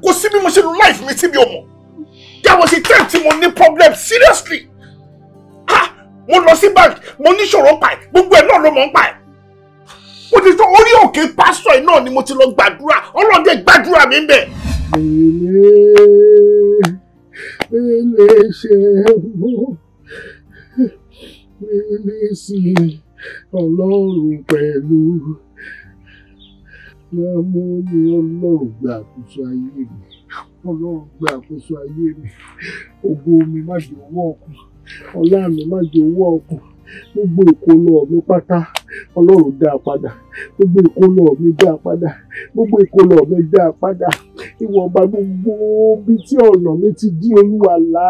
D: Kò sí bí mo ṣe lo life mi tí mi ò mọ̀. There was a time tí mo ní problem seriously. Mo lọ sí bank, mo níṣòro ń pa ẹ̀, gbogbo ẹ̀ náà ló mọ̀ ń pa ẹ̀. Mo ti sọ orí òkè pásítọ̀ ẹ̀ náà ni mo ti lọ gbàdúrà, Ọlọ́run dẹ̀ gbàdúrà mi ń bẹ̀.
C: Mele ṣe mú, mele sí
D: Ọlọ́run pẹ̀lú máa mú mi. Ọlọ́run gba àkóso ayé mi. Ọlọ́run gba àkóso ayé mi. Ògo mi má jẹ́ owó ọkùn. Ọlá mi má jẹ́ owó ọkùn. Gbogbo ìkólọ mi pátá, Ọlọ́run dá a padà. Gbogbo ìkólọ mi dá a padà. Gbogbo ìkólọ mi dá a padà. Ìwọ̀nba gbogbo ibi tí ọ̀nà mi ti dí, Olúwa là.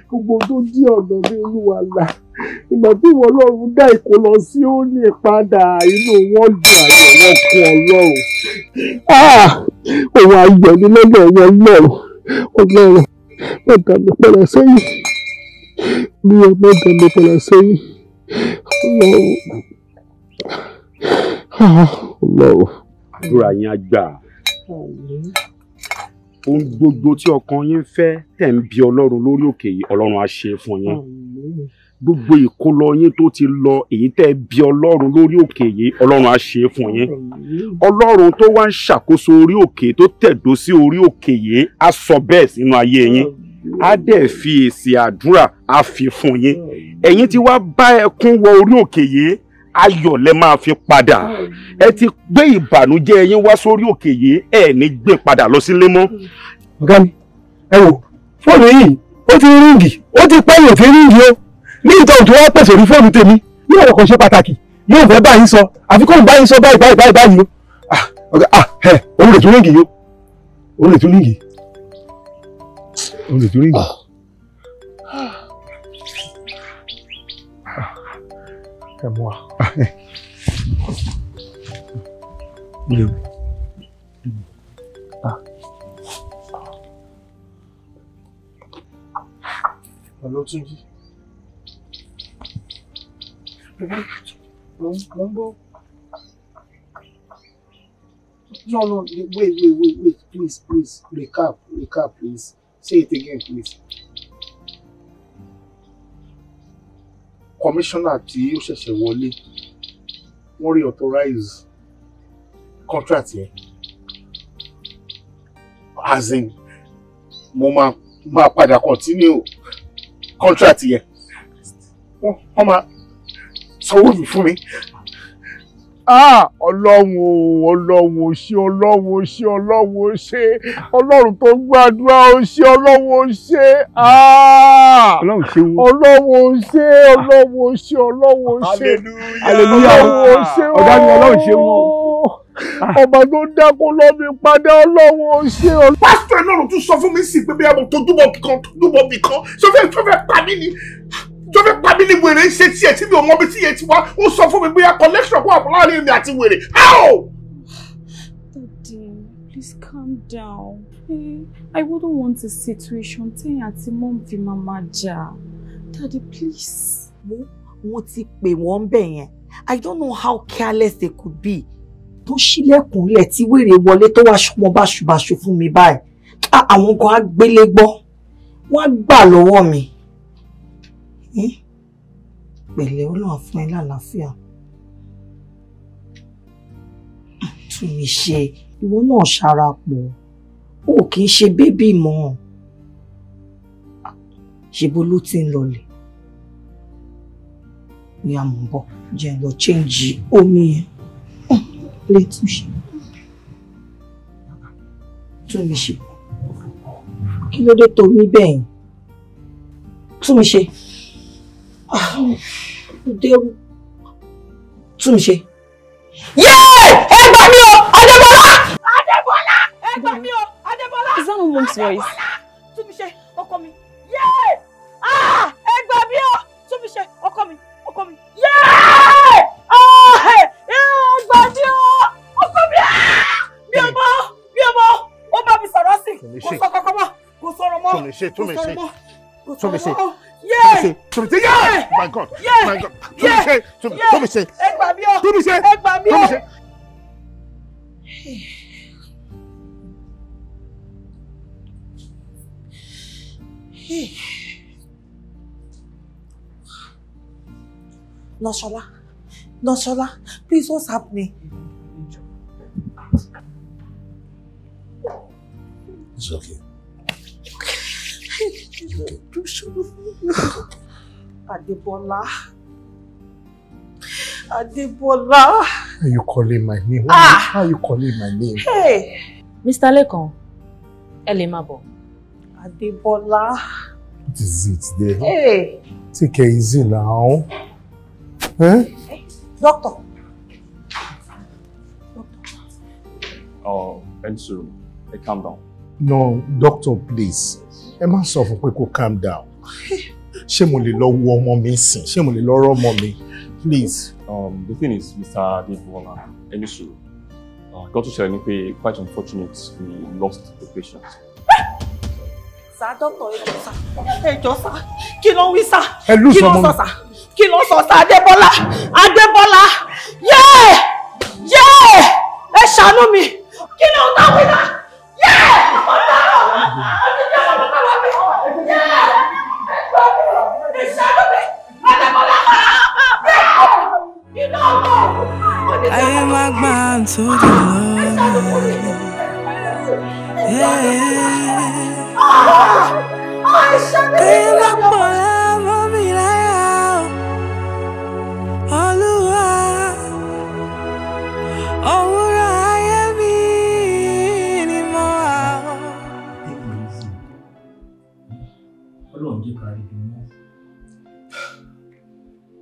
D: Gbogbo tó dí ọ̀nà mi, Olúwa là. Ìgbà tí ìwọ Ọlọ́run dá ìkólọ sí ó ní padà, inú wọn dùn, ayọ̀ wọn kún Ọlọ́run. Òun ayọ̀ ni lọ́dọ̀ wọn Ọlọ́run. Ọlọ́run má dá mi padà sẹ́yìn. Mi ò má dá mi padà sẹ́yìn. Ọlọ́run. Ọlọ́run.
G: Àdúrà yín á gbà. Ohun gbogbo tí ọkàn yín fẹ́ tẹ̀ ń bi Ọlọ́run lórí òkè yìí, Ọlọ́run á ṣe fún yín. Gbogbo ìkólọ yín tó ti lọ, èyí tẹ́ bi Ọlọ́run lórí òkè yìí, Ọlọ́run á ṣe fún yín. Ọlọ́run tó wá ń ṣàkóso orí òkè tó tẹ̀dó sí orí òkè yìí á sọ bẹ́ẹ̀ sínú ayé yín. Á dẹ̀ fi èsì àdúrà á fi fún yín. Ẹ̀yin tí wá bá ẹkún wọ orí òkè yìí, ayọ̀ lẹ máa fi padà. Ẹ ti gbé ìbànújẹ́ yín wá sórí òkè yìí, ẹ ní gbé padà lọ sílé mọ́.
C: Ọ̀gá mi, ẹ wò, fóònù yìí ó ti ríǹgì, ó ti pẹ́ yóò ti ríǹgì o. Ní ìtọ́ tó wá pèsè orí fóònù tèmi, ní ọ̀rọ̀ kan ṣe pàtàkì, yóò fẹ́ báyìí sọ, àfi kóun báyìí sọ báyìí báyìí báyìí báyìí o. Ọ̀gá, ẹ òun lè tún ríǹgì yìí o, òun lè tún ríǹgì, òun lè tún ríǹgì. Ẹ mú wa.
D: Hello, Túnjí. Mo ń bọ̀. No, no, wait, wait, wait, wait, please, please, recap, recap, please. Say it again, please. Commissioner tí ó ṣẹ̀ṣẹ̀ wọlé, wọ́n reauthorize contract yẹn. As in, mo máa padà continue contract yẹn. Wọ́n máa sanwó mi fún mi. Ah, Ọlọ́run o, Ọlọ́run o ṣé, Ọlọ́run o ṣé, Ọlọ́run o ṣé, Ọlọ́run tó gbàdúrà o ṣé, Ọlọ́run o ṣé, ah,
G: Ọlọ́run ṣe wo,
D: Ọlọ́run o ṣé, Ọlọ́run o ṣé, Ọlọ́run o ṣé,
G: hallelujah,
D: Ọlọ́run o ṣé,
G: ọ̀gá mi Ọlọ́run ṣe wo,
D: ọba tó dákun lọ́mi padà, Ọlọ́run o ṣé. Pásítọ̀ ẹ̀ náà ló tún sọ fún mi sí pé bí a mọ̀ tójúbọ̀ kan tójúbọ̀ bì kan, ṣọfẹ́ pa mí ni. Tó fẹ́ pa mí ní wèrè ń ṣe tiẹ̀ tí mi ò mọ bí tí yẹn ti wá, ó sọ fún mi bóyá connection kó wà láàrin èmi àti wèrè. How?
L: Daddy, please calm down. I wouldn't want a situation tẹ́yìn àti mom fi máa máa jà. Daddy, please.
B: Mo ti pè wọ́n bẹ̀ yẹn. I don't know how careless they could be. Tó ṣílẹ̀kùnlẹ̀ tí wèrè wọlé tó wá ṣọmọ báṣubàṣu fún mi báyìí. Àwọn kan á gbélé gbọ́. Wọ́n á gbà lọ́wọ́ mi. Pẹ̀lẹ́, Ọlọ́run fún ẹ lálàáfíà. Tún mi ṣe, ìwọ náà ṣarapọ̀, o kì í ṣe bébì mọ́. Ṣe bó ló ti ń lọlẹ̀? Ìyá mò ń bọ̀, jẹ́ ń lọ chéǹjì omi yẹn. Lè tún ṣe. Tún mi ṣe. Kí ló dé tó mi bẹ́ẹ̀ yẹn? Tún mi ṣe. Tún mi ṣe. Yéè! Ẹ gbà mí o! Adébọ́lá! Adébọ́lá! Ẹ gbà mí o! Adébọ́lá!
L: Is that my mom's voice?
B: Tún mi ṣe, ọkọ mi. Yéè! Ẹ gbà mí o! Tún mi ṣe, ọkọ mi, ọkọ mi. Yéè! Ẹ gbà mí o! Ọkọ mi! Mi ò mọ̀! Mi ò mọ̀! Ó bá mi sọ̀rọ̀ sí. Kò sọ kankan mọ́. Kò sọ̀rọ̀ mọ́.
D: Tún mi ṣe, tún mi ṣe. Tún mi ṣe.
B: Yeah!
D: Yeah! My God!
B: Yeah!
D: My God! Tún mi ṣe!
B: Ẹ gbà mí o!
D: Tún mi ṣe!
B: Ẹ gbà mí o!
D: Tún mi ṣe!
B: Noshola, Noshola, please, what's happening?
D: It's okay.
B: Adébọ́lá, Adébọ́lá.
D: Are you calling my name? Why are you calling my name?
B: Hey.
M: Mr. Lekan, ẹ lè máa bọ̀.
B: Adébọ́lá.
D: What is it there?
B: Hey.
D: Take it easy now. Eh?
B: Hey, doctor.
R: Oh, Ensu, hey, calm down.
D: No, doctor, please. Ẹ má sọ fún pé kó calm down. Ṣé mo lè lọ wo ọmọ mi sìn? Ṣé mo lè lọ rọ́ ọmọ mi? Please.
R: The thing is, Mr. Adebola, Ensu, got to share ni pé quite unfortunate we lost the patient.
B: Sir, doctor, ẹ jọ̀ọ́ sir, kí ló ń wí sir? Kí ló ń sọ sir? Kí ló ń sọ sir? Adébọ́lá, Adébọ́lá, yéè, yéè, ẹ ṣàánú mi, kí ló ń tọ́ wí náà? Yéè, ọ̀tá mi, yéè, ẹ ṣàánú mi, Adébọ́lá, yéè, iná ọmọ.
A: Ayé má gbà tó dùn lọ. Ayé má pọ̀ lámọ́ mi láyà o. Olúwa, òwúrọ̀ ayé mi ni mo wà o.
O: Ọlọ́run jẹ́ ká rí bí wọ́n.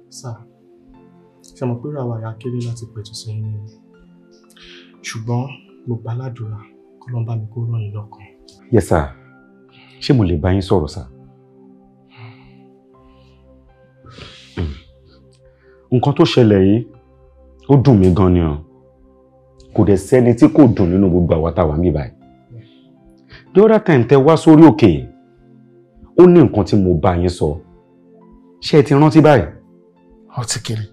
K: Sir, ṣe mọ̀ pé ràwọ̀ àyà kéré láti pẹ̀tù sí yín nínú. Ṣùgbọ́n mo gbà ládùúrà k'Ọlọ́run bá mi kó ràn yín lọ́kàn.
G: Yes sir, ṣé mo lè bá yín sọ̀rọ̀ sir? Nǹkan tó ṣẹlẹ̀ yìí, ó dùn mí gan ni o. Kò dẹ̀ sẹ́ni tí kò dùn nínú gbogbo àwa tá wà níbí báyìí. The other time tẹ wá sórí òkè, ó ní nǹkan tí mo bá yín sọ. Ṣé ẹ ti rántí báyìí?
D: Ọtí kiri.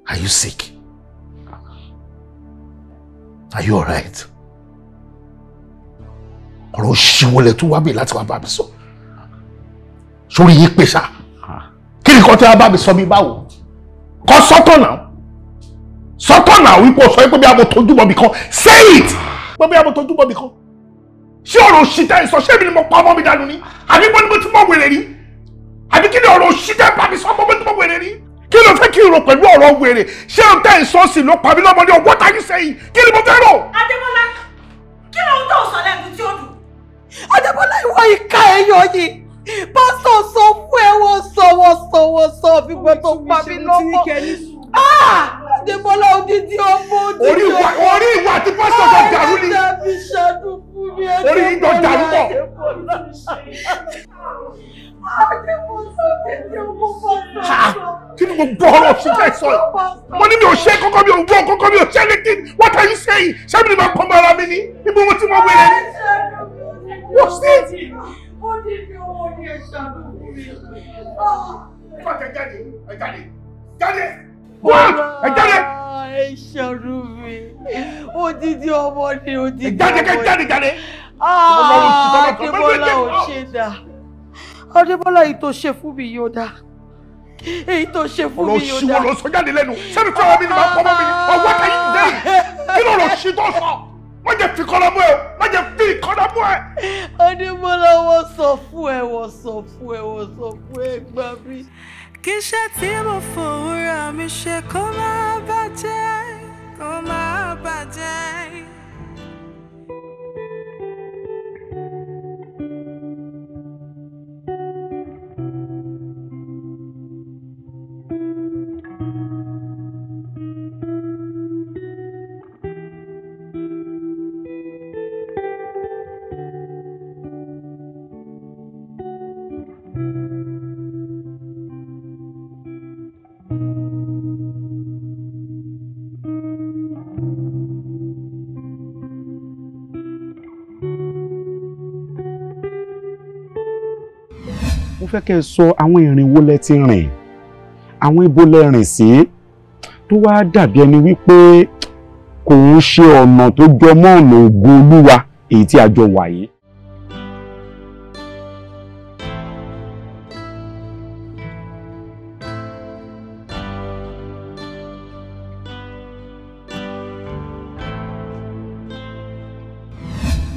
D: Are you sick? Are you alright? Ọ̀rọ̀ òṣìwọlẹ̀ tó wá bí láti wá bá mi sọ. Sórí yín pèsè. Kí ni kan tí wá bá mi sọ bí báwo? Kọ sọ́tọ̀ náà. Sọ́tọ̀ náà wípé o sọ pé bí a mo tójú bọ̀ bì kan. Say it! Pé bí a mo tójú bọ̀ bì kan. Ṣé ọ̀rọ̀ òṣì tẹ́ ẹ sọ? Ṣé èmi ni mo pa ọmọ mi dànù ni? Àbí mo ní mo ti mọ̀ wèrè rí? Àbí kí ni ọ̀rọ̀ òṣì tẹ́ ẹ bá mi sọ? Mo ti mọ̀ wèrè rí? Kí ló fẹ́ kí n rò pẹ̀lú ọ̀rọ̀ wèrè? Ṣé o tẹ́ ẹ sọ sí ló pa mí lọ́mọdé? What are you saying? Kí ni mo fẹ́ rò?
B: Adébọ́lá, kí ló ń tó sọ lẹ́nu tí ó dùn? Adébọ́lá, ìwọ ìka ẹ̀yọ yìí. Pásítọ̀ sọ fún ẹ, wọ́n sọ, wọ́n sọ, wọ́n sọ, fígbẹ́ tó pa mí lọ́mọ. Adébọ́lá, odidi ọmọ, odidi ọmọ.
D: Orí ìwà àti pásítọ̀ jọ dàrú ni. Orí yìí jọ dàrú pọ̀. Kí ni mo gbọ́ ọ̀rọ̀ sí jẹ́ sọ yìí? Mo ní mi ò ṣe kọ́kọ́, mi ò wọ́ kọ́kọ́, mi ò ṣe anything. What are you saying? Ṣé mi ni màá pọ́nmọ́ ara mi ni? Ibo mo ti mọ wẹ̀rẹ̀ ni? What's this? Jáde, jáde, jáde, ẹ jáde.
B: Ẹ ṣàánú mi, odidi ọmọ ni, odidi ọmọ.
D: Jáde, jáde, jáde.
B: Adébọ́lá ò ṣe dà. Adébọ́lá, èyí tó ṣe fún mi yóò dá. Èyí tó ṣe fún mi yóò dá.
D: Ọ̀rọ̀ òṣìwọ̀ ló sọ jáde lẹ́nu. Ṣé mi fẹ́ràn mi ni màá pọ́nmọ́ mi ni? Ọwọ́ kẹ́yìn dé. Kí ló rò ṣí tó sọ? Má jẹ́ fi kọ́lá mú ẹ o! Má jẹ́ fi kọ́lá mú ẹ!
B: Adébọ́lá, wọ́n sọ fún ẹ, wọ́n sọ fún ẹ, wọ́n sọ fún ẹ, gbà mí.
A: Kì í ṣe tí mo fòwúrọ̀ mi ṣe kó má bàjẹ́, kó má bàjẹ́.
G: Mo fẹ́ kẹ́ ẹ sọ àwọn ìrìn wo lẹ ti rìn, àwọn ibo lẹ rìn sí tó wá dàbí ẹni wípé kò ń ṣe ọ̀nà tó jọ mọ́ ọ̀nà ògo Olúwa èyí tí a jọ wà yìí.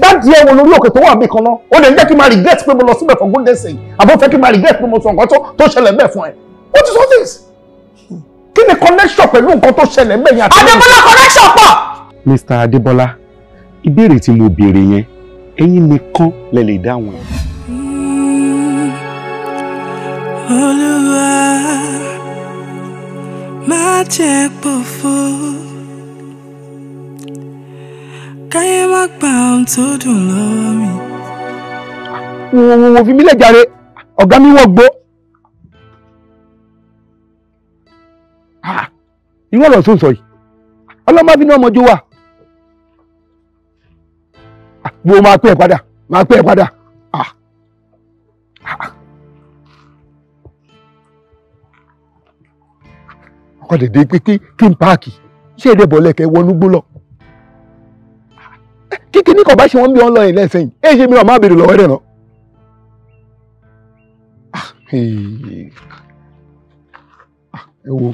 D: Dáàdi ẹ wo lórí òkè tó wà bí kan náà, ó lè jẹ́ kí n máa regret pé mo lọ síbẹ̀ for goodness sake, àbó fẹ́ kí n máa regret pé mo sọ nǹkan tó ṣẹlẹ̀ bẹ́ẹ̀ fún ẹ. What is all this?
C: Kí ni connection pẹ̀lú nǹkan tó ṣẹlẹ̀ ń bẹ̀yìn àti.
B: Adébọ́lá, connection pọ̀.
G: Mr. Adébọ́lá, ìbéèrè tí mo béèrè yẹn, ẹ̀yin nìkan lẹ lè dáhùn ẹ̀.
A: Olúwa, má jẹ́ pòfo, káyé má gba ohun tó dùn lọ́wọ́ mi.
C: Wò fi mí lẹ̀ jàre, ọ̀gá mi wọ̀ gbó. Irú ọ̀rọ̀ tó ń sọ yìí, ọlọ́mọ bínú ọmọdé wà. Wo máa pẹ́ ẹ̀ padà, máa pẹ́ ẹ̀ padà. Ọkọ̀ dèdè pé kí n páàkì ṣé èdè bọ̀lẹ̀ kẹ́ wọnú gbó lọ. Kíkí ní kò bá ṣe wọ́n bí wọ́n lọ yìí lẹ́sẹ̀ yìí, èyí ṣe mi ò máa béèrè lọ́wọ́ rẹ̀ náà. Ẹ wo.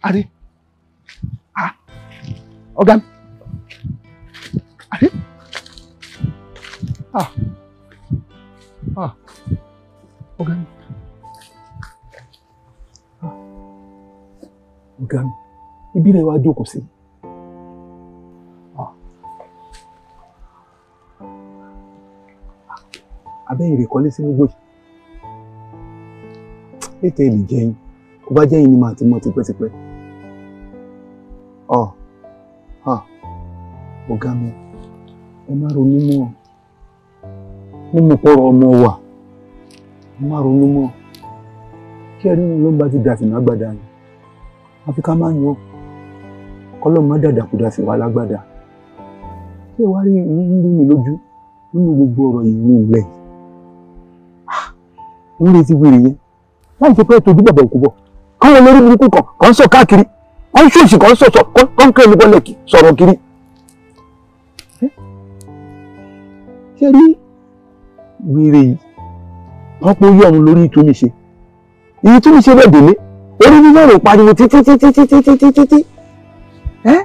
C: Adé. Ọ̀gá mi. Adé. Ọ̀gá mi. Ọ̀gá mi, ibi rẹ̀ wá jókòó sí. Abẹ́yìn rẹ̀ kọ́lé sínú gbòòyì. Ètò ìlì jẹ́yìn, kò bá jẹ́yìn ni màá ti mọ̀ tipẹ́tipẹ́. Ọ̀gá mi, ẹ má ronú mọ́. Mo mọ̀ pọ̀rọ̀ ọmọ wa, ẹ má ronú mọ́. Kí ẹ nínú ló ń bá ti dà sínú àgbàdá yìí. Àfi ká máa yan kọ́lọ́ má dàdàkúdà sí wa lágbàdá. Ṣé wàá rí ń rú mi lójú nínú gbogbo ọ̀rọ̀ ìlú ilẹ̀ yìí? Ń retí wèrè yẹn láì ṣe pé tójú bàbá òkú bọ̀. Káwọn olórí burúkú kan kàn ń sọ káàkiri, kàn ń ṣòṣì, kàn ń sọ̀sọ̀, kàn ń kẹ́lu bọ́lẹ̀ sọ̀rọ̀ kiri. Ṣé rí wèrè yìí? Wọ́n pé ó yọ̀ ọ̀run lórí ìtúnmí ṣe. Ìtúnmí ṣe bẹ́ẹ̀ délé. Orí nínú ọ̀rọ̀ pariwo títí títí títí títí títí. Ẹ́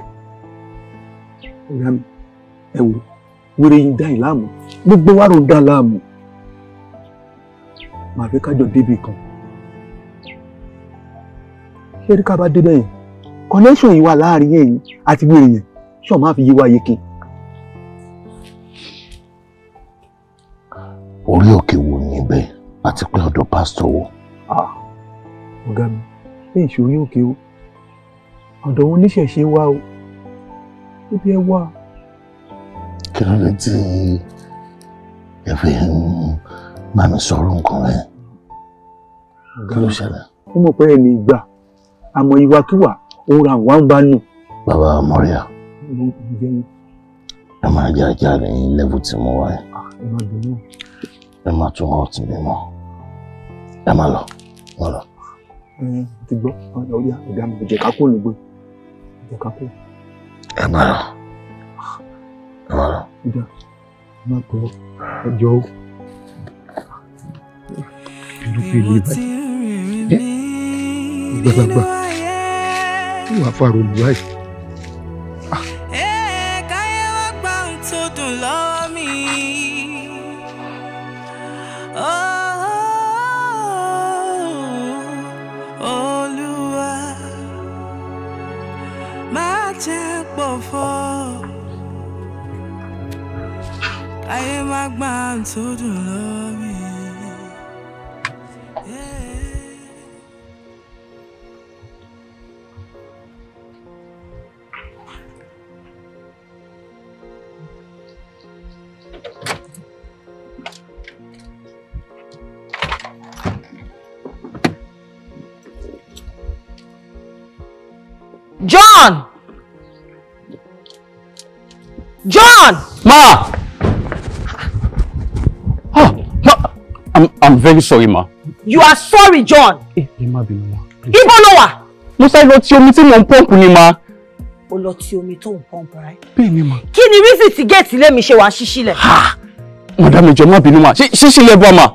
C: ọ̀gá mi, ẹ wò, wèrè yìí dá yìí láàmú, gbogbo wa ló ń dá láàmú. Màá fẹ́ kájọ débi kan. Ṣé rí ká bá débẹ̀ yẹn? Connection yìí wà láàrin ẹ̀yin àti wèrè yẹn, ṣé ọ̀ máa fi yí wá yeke?
D: Orí òkè wo ni ibẹ̀ àti pé ọ̀dọ̀ pásítọ̀ wo?
K: Ọ̀gá mi, ní ìṣòrí òkè o, ọ̀dọ̀ wọn oníṣẹ̀ṣe wá o, níbi ẹ wá.
D: Kí ló dé tí ẹ fi ń bá mi sọ̀rọ̀ nǹkan rẹ̀? Kí ló ṣẹlẹ̀?
K: Ó mọ̀ pé ẹni ìgbà, àmọ́ ìwàkiwà òun ra wà ń bá nù.
D: Bàbá Mọ́ríà, ẹ máa jẹ́ ajá ní lẹ́bù tí mo wá yìí. Ẹ máa tún ọtí mi mọ́. Ẹ máa lọ, máa lọ.
K: Ti gbọ́, ọ̀yá ọ̀gá mi, jẹ́ ká kó lóògbé, jẹ́ ká kó.
D: Ẹ máa lọ, ẹ máa lọ.
K: Ọ̀gá, ẹ má tọ́ ọjọ́ o.
C: Inú fi lè báyìí. Gbàgbàgbà, kí wàá fàrọ̀ lù báyìí?
A: Káyé wá gba ohun tó dùn lọ́wọ́ mi. Olúwa, má jẹ́ pòfo, káyé má gba ohun tó dùn lọ́wọ́ mi.
B: John! John!
G: Ma! Oh, ma! I'm very sorry, ma.
B: You are sorry, John.
G: Ẹ má bínú, ma.
B: Ibo ló wà?
G: Mo sáré lọ ti omi tí mò ń pọ́ǹpù ni, ma.
B: O lọ ti omi tó ń pọ́ǹpù, right?
G: Bẹ́ẹ̀ ni, ma.
B: Kí ni reason tí géètì ilé mi ṣe wà ṣíṣí lẹ̀?
G: Madam, ẹ jọ̀ọ́ má bínú, ma. Ṣíṣí lẹ̀ bọ́, ma.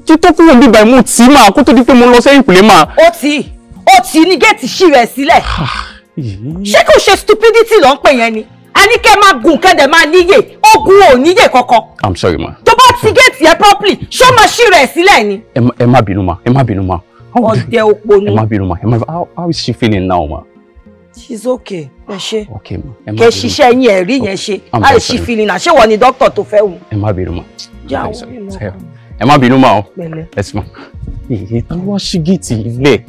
G: Kí tó kúrò níbí mo tì í, ma, kó tó di pé mo lọ sẹ́yìn kùlé, ma.
B: Ó tì í ní géètì ṣí rẹ̀ sílẹ̀. Ṣé kò ṣe stupidity ló ń pè yẹn ni? A ní kẹ́ máa gùn kẹ́dẹ̀ máa níyè, ogun ò níyè kankan.
G: I'm sorry, ma.
B: Tó bá ti géètì ẹ properly, ṣó máa ṣí rẹ̀ sílẹ̀ ni?
G: Ẹ má bínú ma, ẹ má bínú ma.
B: Ọ̀dẹ̀ òpònú.
G: Ẹ má bínú ma, ẹ má bínú. How is she feeling now ma?
B: She's okay. Ẹ ṣe.
G: Okay ma. Ẹ má
B: Kẹ
G: bínú.
B: ṣiṣẹ́ yín ẹ̀ rí yẹn ṣe.
G: I'm
B: How
G: very
B: is she
G: sorry.
B: feeling now? Ṣé wọ́n ni dókítà tó fẹ́ wò?
G: Ẹ má bínú ma.
B: Já
G: Sorry,
B: orí
G: sorry.
B: lọ.
G: Ẹ má bínú ma o.
B: Pẹ̀lẹ́.
G: Ẹ sì ma. Èyí tá ló wá ṣí géètì ilé?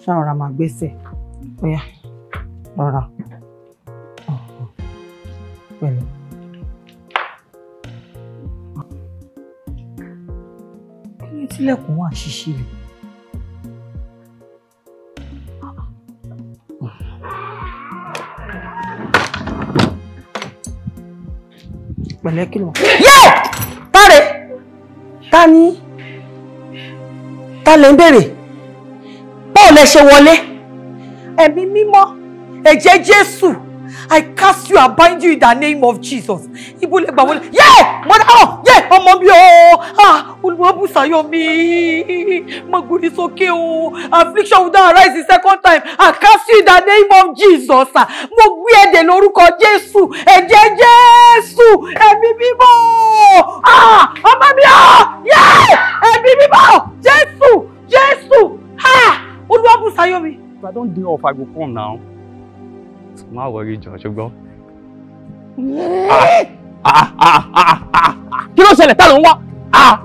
B: Ṣá rọra máa gbẹ́sẹ̀. Óyá, rọra. Pẹ̀lẹ́. Kí ni tílẹ̀kùn wà ṣíṣí rẹ̀? Pẹ̀lẹ́ kí ló. Yé! Táre! Ta ni? Ta lè ń béèrè? Báwo lẹ ṣe wọlé? Ẹ̀mí mímọ́, ẹ̀jẹ̀ Jésù, I cast you and bind you in the name of Jesus. Ibo lẹ gbà wọlé. Yé! Mọ́dá ọ̀! Yé! Ọmọ mi o! Ah! Olúwabùsáyọ̀ mi! Má gbórí sókè o! Affliction will not arise the second time. I cast you in the name of Jesus. Mo gbé ẹ̀dẹ̀ lórúkọ Jésù. Ẹ̀jẹ̀ Jésù! Ẹ̀mí mímọ́! Ah! Ọmọ mi o! Yé! Ẹ̀mí mímọ́! Jésù! Jésù! Ah! Olúwabùsáyọ̀ mi.
G: If I don dey off, I go come now. Má worry jọ̀ọ́, ṣùgbọ́n. Ah ah ah ah! Kí ló ṣẹlẹ̀? Ta ló ń wá? Ah!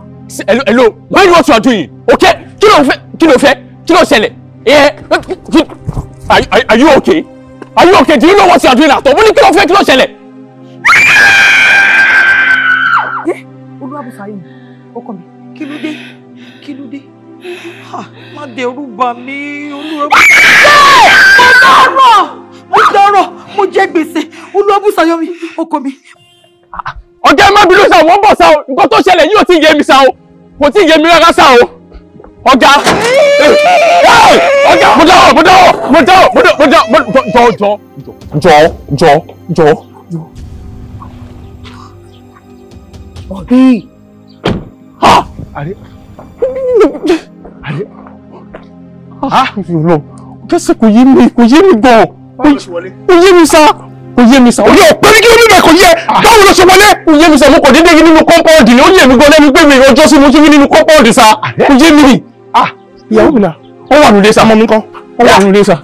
G: Hello, hello, mind what you are doing, okay? Kí ló fẹ́? Kí ló fẹ́? Kí ló ṣẹlẹ̀? Are you okay? Are you okay? Do you know what you are doing at all? Mo ní kí ló fẹ́? Kí ló ṣẹlẹ̀?
B: Olúwabùsáyọ̀ mi, ọkọ mi, kí ló dé? Kí ló dé? Má dẹrù bà mí, Olúwabùsáyọ̀. Mo dáràn! Mo dáràn! Mo jẹ gbèsè! Olúwabùsáyọ̀ mi, ọkọ mi.
G: Ọ̀gá ẹ má bínú sá o, mo ń bọ̀ sá o, nǹkan tó ṣẹlẹ̀ yìí ò tí ì yé mi sá o, kò tí ì yé mi rárá sá o. Ọ̀gá! Ọ̀gá! Mo dáràn! Mo dáràn! Mo dáràn! Mo dáràn! Mo jọ jọ jọ jọ jọ.
Q: Ọ̀dí!
G: Ha!
Q: Àrí! Àrí!
G: Ah! Kẹ́sì kò yé mi, kò yé mi gan. Kò yé mi sá. Kò yé mi sá. Orí ọ̀pẹ ní kí ló níbẹ̀ kò yé. Báwo ló ṣe wọlé? Kò yé mi sá. Mo kàn déédéé rí nínú kọ́mpáùndì ni. Ó yé mi gan lẹ́nu pé mi ọjọ́ sí mo ṣe rí nínú kọ́mpáùndì sá. Kò yé mi.
Q: Ìyàwó mi náà.
G: Ó wà nílé sá.
Q: Ọmọ mi ńkọ́?
G: Ó wà nílé sá.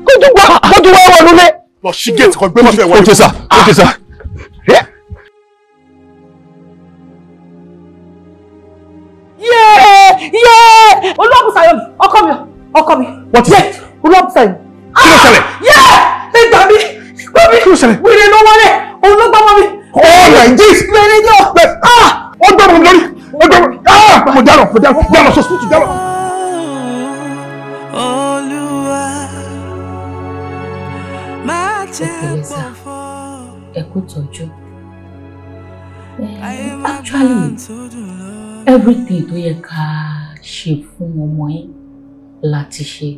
G: Kó tó wá wà nílé.
Q: Lọ ṣí géètì kan gbé mọ́tò ẹ̀ wọlé.
G: Okay sá. Okay sá.
B: Yé! Olúwabùsáyọ̀ mi, ọkọ mi, ọkọ mi.
G: What is it?
B: Olúwabùsáyọ̀ mi.
G: Kí ló ṣẹlẹ̀?
B: Yé! Ẹ gbà mí! Gbà mí!
Q: Kí ló ṣẹlẹ̀?
B: Wèrè ló wọlé! Òun ló gbọ́mọ mi!
Q: Oh my Jesus!
B: Wèrè ni ó! Ah!
Q: Ó gbọ́mọ mi lórí! Ó gbọ́mọ mi! Ah! Mo dáràn! Mo dáràn! Dáràn sọ́sítù dáràn!
A: Olúwa, má jẹ́ pọ̀fọ́.
S: Ẹ kú tọ́jú. Actually, everything tó yẹ ká ṣe fún ọmọ yín láti ṣe.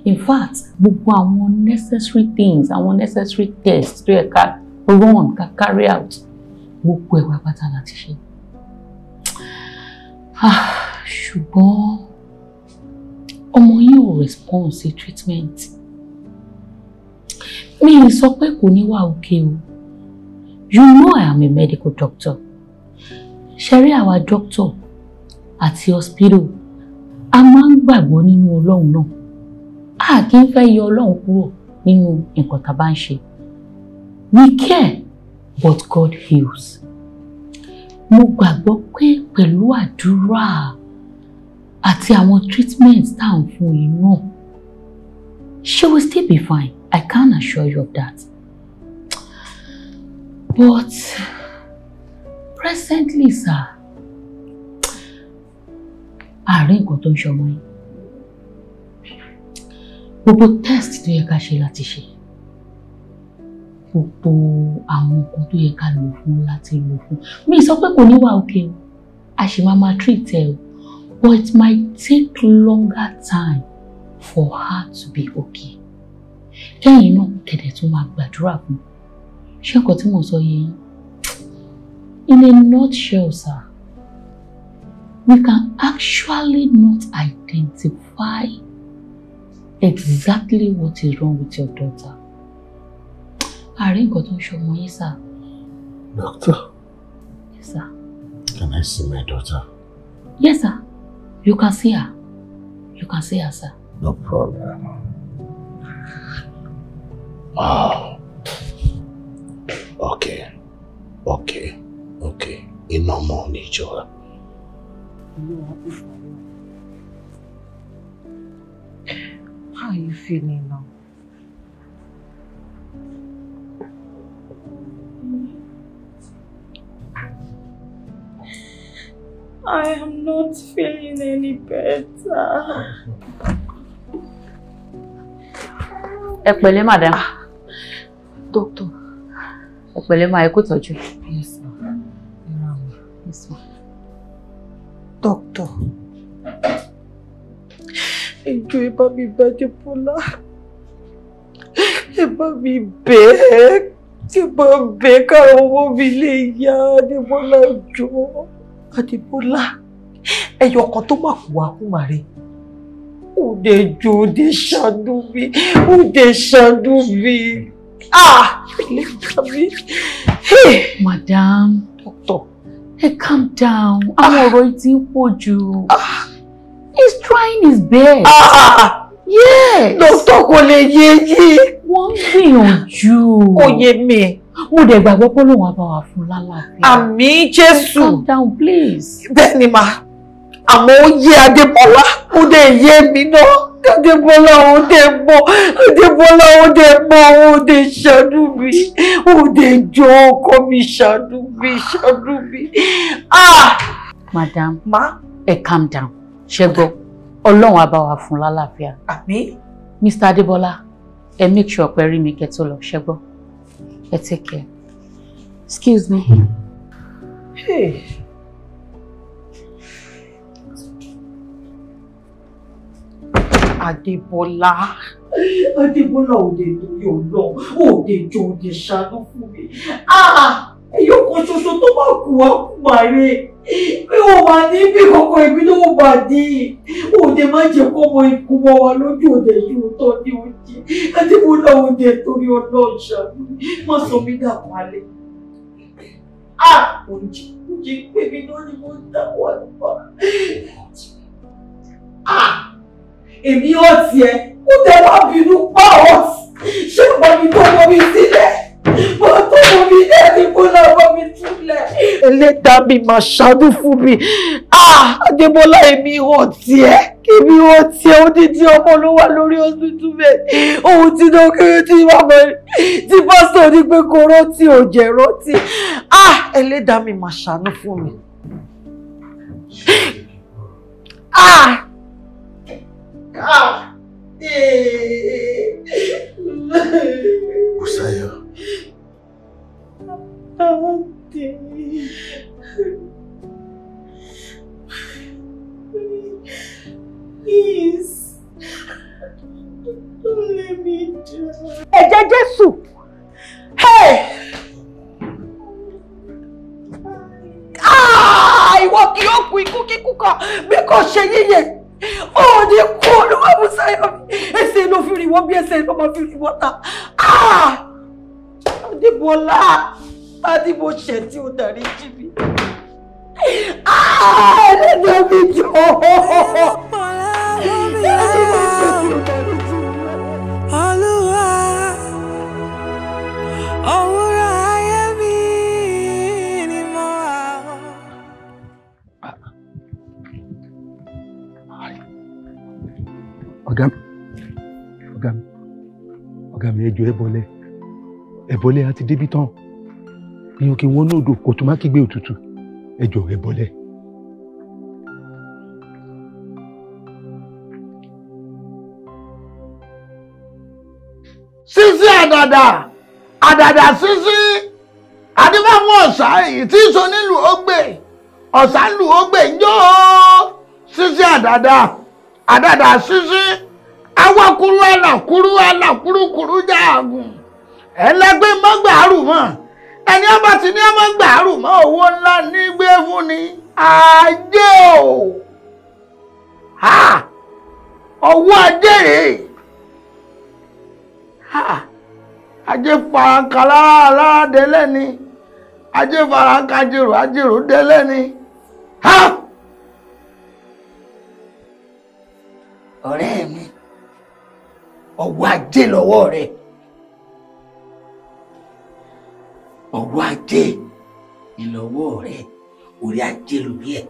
S: In fact, gbogbo àwọn necessary things, àwọn necessary tests tó yẹ ká run, ká carry out, gbogbo ẹ̀ wá pátá láti ṣe. Ṣùgbọ́n ọmọ yín ò respond sí treatment. Mi ì sọ pé kò ní wà okay o. You know I am a medical doctor. Ṣẹ̀rí àwa doctor àti hospital, a máa ń gbàgbọ́ nínú Ọlọ́run náà. A kì í fẹ́ yọ Ọlọ́run kúrò nínú nǹkan tá a bá ń ṣe. We care, but God heals. Mo gbàgbọ́ pé pẹ̀lú àdúrà àti àwọn treatment tá à ń fún yín náà, she will still be fine. I can assure you of that. But presently, sir, àárín nǹkan tó ń ṣọmọ yín. Gbogbo test tó yẹ ká ṣe láti ṣe. Gbogbo àwọn nǹkan tó yẹ ká lò fún láti lò fún. Mi sọ pé kò ní wà okay o. A ṣì máa máa treat ẹ o. But it might take longer time for her to be okay. Kẹ́yìn náà kẹ̀dẹ̀ tún máa gbàdúrà fún. Ṣé nǹkan tí mò ń sọ yé yín? In a nutshell, sir, We can actually not identify exactly what is wrong with your daughter. Àárín nǹkan tó ń ṣọmọ yín, sir.
D: Doctor?
S: Yes, sir.
D: Can I see my daughter?
S: Yes, sir. You can see her. You can see her, sir.
D: No problem. Oh. Okay. Okay. Okay. Iná mọ́ ní ìjọra.
B: How are you feeling now?
H: I am not feeling any better.
S: Ẹ pẹ̀lẹ́, madam.
B: Doctor.
S: Ẹ pẹ̀lẹ́ ma, ẹ kú ìtọ́jú.
B: Yes, ma.
S: Yes, ma.
B: Doctor. Ẹ jọ̀ọ́ ẹ bá mi bẹ̀ Adébọ́lá. Ẹ bá mi bẹ̀ ẹ́. Ẹ bá bẹ̀ káwọn ọmọ mi lè yá Adébọ́lá jọ̀ọ́. Adébọ́lá, ẹyọ kan tó mà kú wa kú màre. Ó dẹ̀ jọ̀ọ́, ó dẹ̀ ṣàánú mi, ó dẹ̀ ṣàánú mi. Ah! Ilé ìgbà mi.
S: Madam.
B: Doctor.
S: Ẹ calm down. Àwọn ọ̀rọ̀ yìí ti ń pọ̀ jù. He's trying his best. Yes.
B: Doctor, kò lè yé yé.
S: Wọ́n ń gbìyànjú.
B: Kò yé mi.
S: Mo dẹ̀ gbàgbọ́ pé Ọlọ́run á bá wa fún lálàáfíà.
B: Àmín Jésù.
S: Calm down, please.
B: Bẹ́ẹ̀ ni mà, àmọ́ ó yé Adébọ́lá, ó dẹ̀ yé mi náà. Adébọ́lá ó dẹ̀ mọ̀, Adébọ́lá ó dẹ̀ mọ̀, ó dẹ̀ ṣàánú mi, ó dẹ̀ jọ ọkọ mi ṣàánú mi, ṣàánú mi. Ah!
S: Madam,
B: ma,
S: ẹ calm down. Ṣé gbọ́, Ọlọ́run á bá wa fún lálàáfíà.
B: Àmín.
S: Mr. Adébọ́lá, ẹ make sure pé rí mi kẹ́ tó lọ, ṣé gbọ́. Ẹ take care. Excuse me.
B: Hey. Adébọ́lá. Adébọ́lá ò lè torí Ọlọ́run, ò lè jọ ò lè ṣàánú fún mi. Ah! Ẹyọ kan ṣoṣo tó bá kú wá kú màre. Pé o wà níbi kankan èmi ló wà ní. Ò lè má jẹ́ kó mọ ikú mọ́ wa lójú òde yìí tó ní oúnjẹ. Adébọ́lá ò lè torí Ọlọ́run ṣàánú mi. Má sọ mí dàpọ̀ alẹ́. Ah! Oúnjẹ oúnjẹ pé mi náà ni mo ń dàpọ̀ àlùfáà. Ah! Èmi ò tiẹ̀, ó tẹ wá bínú pa ọ́. Ṣé bá mi tó mọ mi sílẹ̀? Mo tó mọ mi lẹ́ni kó lọ bọ́ mi túlẹ̀. Ẹlẹ́dàá mi máa ṣàánú fún mi. Ah! Adébọ́lá èmi ò tiẹ̀. Èmi ò tiẹ̀, odidi ọmọ ló wà lórí hospital bed. Ohun tí náà kéré tí bàbá tí pásítọ̀ ní pé kò rántí ò jẹ́ rántí. Ah! Ẹlẹ́dàá mi máa ṣàánú fún mi. Ah! Ah!
D: Bùsáyọ̀.
H: Please, don't let me down.
B: Ẹ̀jẹ̀ Jésù. Hey! Ah! Ìwọ kì yóò kú ikú kíkú kan bí kò ṣe yíyẹ. Ó ní kú Olúwa Bùsáyọ̀ mi. Ẹsẹ̀ ló fi rìn wọ́n bí ẹsẹ̀ ló máa fi rìn wọ́n ta. Ah! Adébọ́lá, Adébó ṣẹ̀ tí ó darí jì mí. Ah! Ẹlẹ́dàá mi jọ.
A: Olúwa, òwúrọ̀ ayé mi ni mo wà.
T: Ọ̀gá mi, ẹ jọ̀ọ́ ẹ bọ́lẹ̀. Ẹ bọ́lẹ̀, a ti débi tán. Èèyàn kì í wọnú odò kò tún má kígbe òtútù. Ẹ jọ̀ọ́ ẹ bọ́lẹ̀.
C: Sísí àdàdà àdàdà sísí adébámú ọ̀sà èyí tí ń so nílùú Ògbè ọ̀sà lù Ògbè ń jó sísí àdàdà àdàdà sísí awakuru alakuru alakurukuru jáàgùn ẹlẹgbẹ́ mọ́gbàárù mọ́ ẹni ọba ti ní ọmọ gbàárù mọ́ owó ńlá ní gbé fún ni. Ajé o! Ọwọ́ ajé rèé. Ajé faranka lára délẹ̀ ni. Ajé faranka jèrò ajèrò délẹ̀ ni. Ọ̀rẹ́ mi, ọwọ́ ajé lọ́wọ́ rẹ̀. Ọwọ́ ajé ìlọ́wọ́ rẹ̀, orí ajé lórí ẹ̀.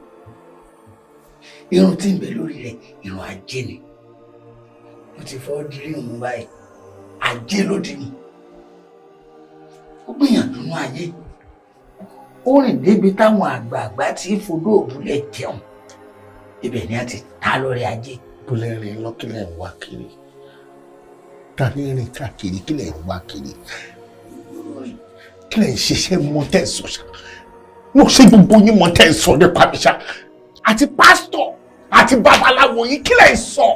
C: Irun tí ń bẹ lórí rẹ̀, irun ajé ni. Mo ti fọ́ dirí òun báyìí, ajé ló dì mí. Ó gbìyànjú nú ayé. Ó rìn débi táwọn àgbààgbà tí fodó òbúlẹ̀ jẹun. Ibẹ̀ ni a ti ta lórí ajé.
D: Bólẹ̀ rìn lọ kílẹ̀ ń wá kiri. Ta ní rìn káàkiri kílẹ̀ ń wá kiri. Kílẹ̀ ń ṣiṣẹ́ mọ́ tẹ́ sọ ṣá. Mo ṣe gbogbo yín mọ́ tẹ́ sọ nípa mi ṣá. Àti pásítọ̀ àti babaláwo yín kílẹ̀ ń sọ.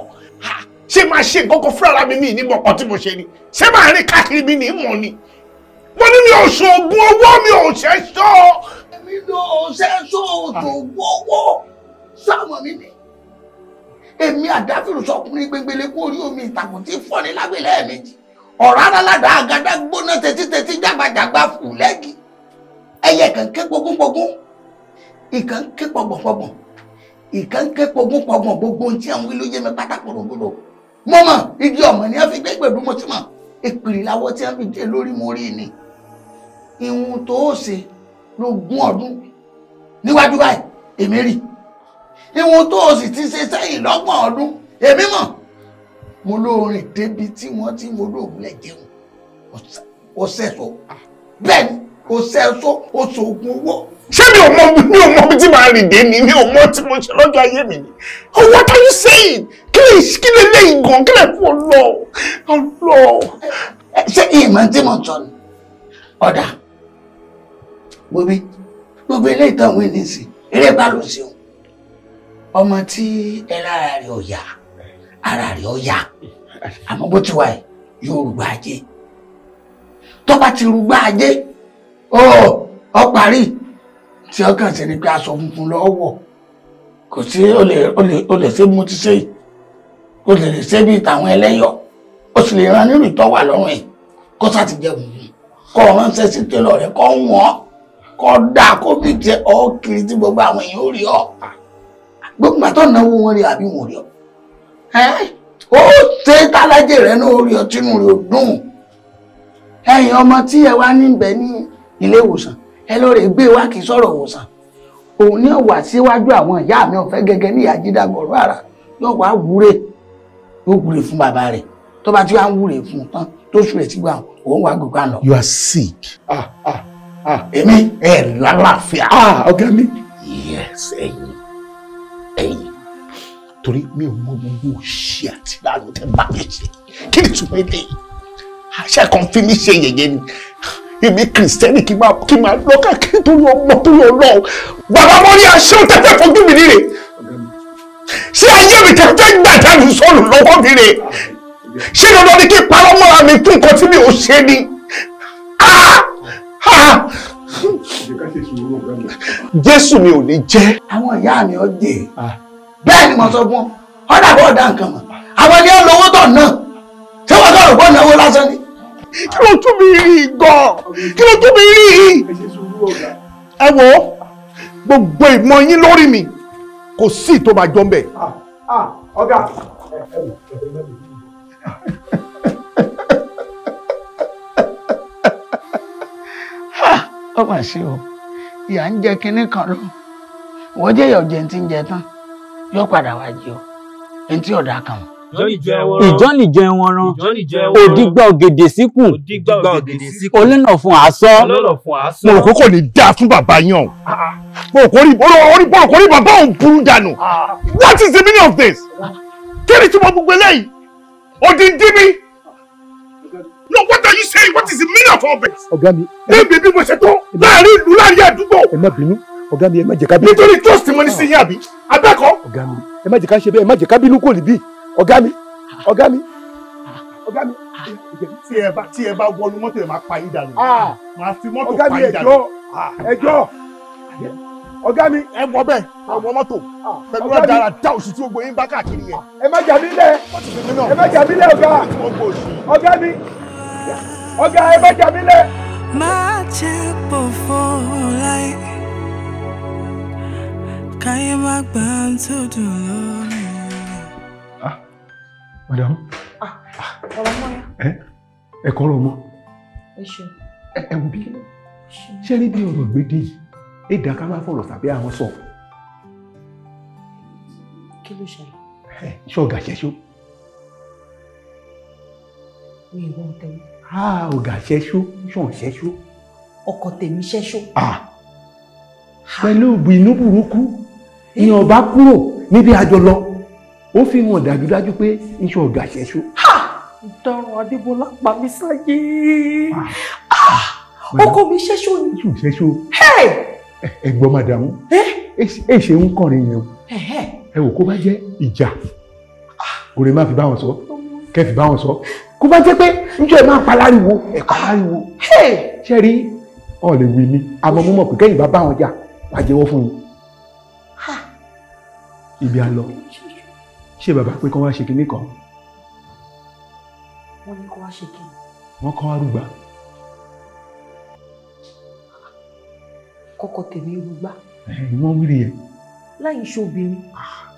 D: Ṣé máa ṣe nǹkan kan fúnra mi ní mọ̀kàn tí mo ṣe ni? Ṣé máa rìn káàkiri mi ní mọ̀ ni? Mo ní mi ò ṣoògùn owó, mi ò ṣẹ́ṣọ́.
C: Èmi ló ṣẹ́ṣọ́ òṣògùn owó. Sáwọn mi ni. Èmi àdáfìrù sọkùnrin gbẹngbẹlẹ kú orí omi ìtàkùn tí fọ́ni lágbèlẹ́ ẹ̀mejì. Ọ̀rọ̀ alálàdá àgàdá gbóná tẹ́títẹ́tí jágbajàgba fù lẹ́gì. Ẹyẹ kan ké pogúnpogún, ìkan ké pọgbọ̀npọgbọ̀n, ìkan ké pogúnpọgbọ̀n, gbogbo ohun tí àwọn wí ló yé mi pátá korongodo. Mo mọ̀ igi ọ̀mọ̀ ni wọ́n fi gbé gbèdú mo ti mọ̀. Ìpìrì láwọ́ tí wọ́n fi dé lórí mo rí ni. Ìhun tó o ṣe lógún ọdún níwájú báyìí èmi rí. Ìhun tó o sì ti ṣe sẹ́yìn lọ́gbọ̀n ọdún èmi mọ̀. Mo lóorin débi tí wọ́n ti mo lóògùnlẹ̀ jẹun. Ó sẹ̀sọ. Bẹ́ẹ̀ ni ó sẹ̀sọ, ó sògùn owó.
D: Ṣé mi ò mọ bí tí màá rìn dé ni? Mi ò mọ tí mo ṣe lọ́jọ́ ayé mi ni. Oh, what are you saying? Kí lè léyìn gan? Kí lè fún ọ lọ?
C: Ṣé ìmọ̀ tí mo sọ ni? Ọ̀dà, gbogbo ilé ìtàn òun ní sí, eré bá ló ṣeun. Ọmọ tí ẹ lára rẹ̀ ò yá, ara rẹ̀ ò yá. Àmọ́ bó ti wà ẹ̀, yóò rúgbà ajé. Tó bá ti rúgbà ajé, ó parí. Tí ọkàn sí ni pé aṣọ funfun lọ́wọ́. Kò sí ó lè ṣe mú ti ṣe yìí. Ó lè ṣe bí tàwọn ẹlẹ́yọ̀. Ó sì lè ran nínú ìtọ́wà lọ́rùn ẹ̀. Kó sá ti jẹ funfun. Kó ránṣẹ́ sí télọ̀ rẹ̀, kó wọ́n, kó dáa, kó bí jẹ ọ́ kiri tí gbogbo àwọn èèyàn ó rí ọ. Gbogbo àtọ́ náwó wọn rí àbí wọn rí ọ. Ó ṣe tálájẹ rẹ náà ó rí ọ tínú rẹ ó dùn. Ẹ̀yin ọmọ tí ẹ wá níbẹ̀ ní ilé ìwòsàn, ẹ lọ rè gbé wá kí sọ̀rọ̀ ìwòsàn. Òun ní ọ̀wà síwájú àwọn ìyá mi ọ̀fẹ́ gẹ́gẹ́ ní ìyá jídàgọ̀rọ̀ ara yóò wá wúre, yóò wúre fún bàbá rẹ̀. Tó bá ti wá ń wúre fún un tán tó sùn rẹ̀ sígbà òun wá gòkè àná.
D: You are sick.
C: Èmi.
D: Ẹ lálàáfíà.
T: Ọ̀gá mi.
D: Yes, ẹ̀yin. Torí mi ò mọ gbogbo òṣì àti ìlànà tẹ bá mi ṣe. Kí ni túmọ̀ ilé yìí? Àṣà kan fi mí ṣe yẹ̀yẹ́ ni. Èmi Kìrìsìtẹ́nì kí máa lọ káàkiri torí ọmọ torí Ọlọ́run. Bàbá mo ní aṣọ tẹ́tẹ́ fojú mi níre. Ṣé ayé mi tẹ́tẹ́ gbàdánù sọ̀rọ̀ lọ́wọ́ mi rè? Ṣé dandan ni kí n parọ́ mọ́ra mi fún nǹkan tí mi ò ṣe ni? Jésù mi ò ní jẹ́.
C: Àwọn ìyá mi ò jẹ́. Bẹ́ẹ̀ ni mo sọ fún ọ. Ọ̀dà bọ̀ ọ̀dà nǹkan mọ̀. Àwọn ni ó lówó tọ̀ náà. Ṣé wọ́n sọ̀rọ̀ pọ̀ náwó lásán ni?
D: Kí ló tún mi rí gan? Kí ló tún mi rí? Ẹ wo gbogbo ìmọ̀ yín lórí mi kò sí tó máa jọ ń bẹ̀.
T: Ọ̀gá.
C: Ó mà ṣe o, ìyà ń jẹ kinní kan lọ. Wọ́n jẹ́ ìyà ọ̀jẹ̀ tí ń jẹ tán, yóò padà wá jẹ ọ, ẹni tí ọ̀dà kan.
U: Ìjọ́ nìjọ ẹ̀wọ̀n ran, òdìgbà ògèdè síkùn, olónà fún àásọ.
D: Mo rò pé kò ní dáa fún bàbá yín o. Mo rò kò rí bàbá òun burú dànù. What is the meaning of this? Kí ni tí mo gbogbo eléyìí? Odindi mi. No, what are you saying? What is the meaning of all this?
T: Ọ̀gá mi.
D: Bébí bí mo ṣe tó láàrin ìlú láàrin àdúgbò.
T: Ẹ má bínú, ọ̀gá mi, ẹ má jẹ́ ká bínú.
D: Nítorí trust mo ní sí yín àbí? Abẹ́kọ̀ọ́.
T: Ọ̀gá mi, ẹ má jẹ́ ká ṣe bẹ́ẹ̀, ẹ má jẹ́ ká bínú kò níbí. Ọ̀gá mi, ọ̀gá mi, ọ̀gá mi.
D: Tí ẹ bá wọnú mọ́tò ẹ máa pa yín dànù. Máa fi mọ́tò
T: Ọ̀gá
D: pa
T: mi,
D: yín dànù.
T: ẹjọ́, ẹjọ́. Ọ̀gá mi.
F: Ẹ wọ bẹ́ẹ̀, ẹ wọ mọ́tò. Pẹ̀lú ọ̀daràn dá òṣì tí gbogbo yín bá káàkiri yẹn.
T: Ẹ má jà mí lẹ̀. Ẹ má jà mí lẹ̀ ọ̀gá. Ọ̀gá mi. Ọ̀gá ẹ má jà mí lẹ̀.
A: Má jẹ́ pòfo láyé, káyé má gbà ń tó dùn lórí.
T: Madam.
B: Bàbá Mọ́yá.
T: Ẹ kọ́ ọ̀rọ̀ mọ́.
B: Ẹ ṣeun.
T: Ẹ wò bí. Ṣé rí bí ọ̀rọ̀ gbédè yìí? Ẹ dá ká máa fọ̀rọ̀ tàbí àwọn sọ.
B: Kí ló ṣẹlẹ̀?
T: Ṣé ọ̀gá ṣẹ́ṣó?
B: Mi ì wọ́n tẹ́lẹ̀.
T: Ọ̀gá ṣẹ́ṣó, ṣọ̀n ṣẹ́ṣó.
B: Ọkọ tèmi ṣẹ́ṣó.
T: Pẹ̀lú ìbínú burúkú, ìyàn bá kúrò níbi àjọ lọ, ó fi hàn dájúdájú pé iṣẹ́ ọ̀gá ṣẹ́ṣó.
B: Ọ̀daràn Adébọ́lá pa mí sáyé. Ọkọ mi ṣẹ́ṣó ni.
T: Ṣé ṣẹ́ṣó? Ẹ gbọ́ màdàmú, ẹ ṣe ń kọrin yẹn o. Ẹ wò kó bá jẹ́ ìjà, kò lè má fi bá wọn sọ, kẹ́ fi bá wọn sọ. Kó bá jẹ́ pé njọ́ ẹ máa paláriwo, ẹ paláriwo. Ṣé rí ọ̀ lè wí mi, àmọ́ mo mọ̀ pé kẹ́yìn bá bá wọn jà, wàá jẹ́wọ́ fún yín. Ibi à ń lọ, ṣé bàbá pé kán wá ṣe kinní kan?
B: Wọ́n ní kó wá ṣe kinní.
T: Wọ́n kán wá rúgbà.
B: Kọ́kọ́ tèmi rúgbà.
T: Wọ́n wíri yẹn.
B: Láì ṣe obìnrin,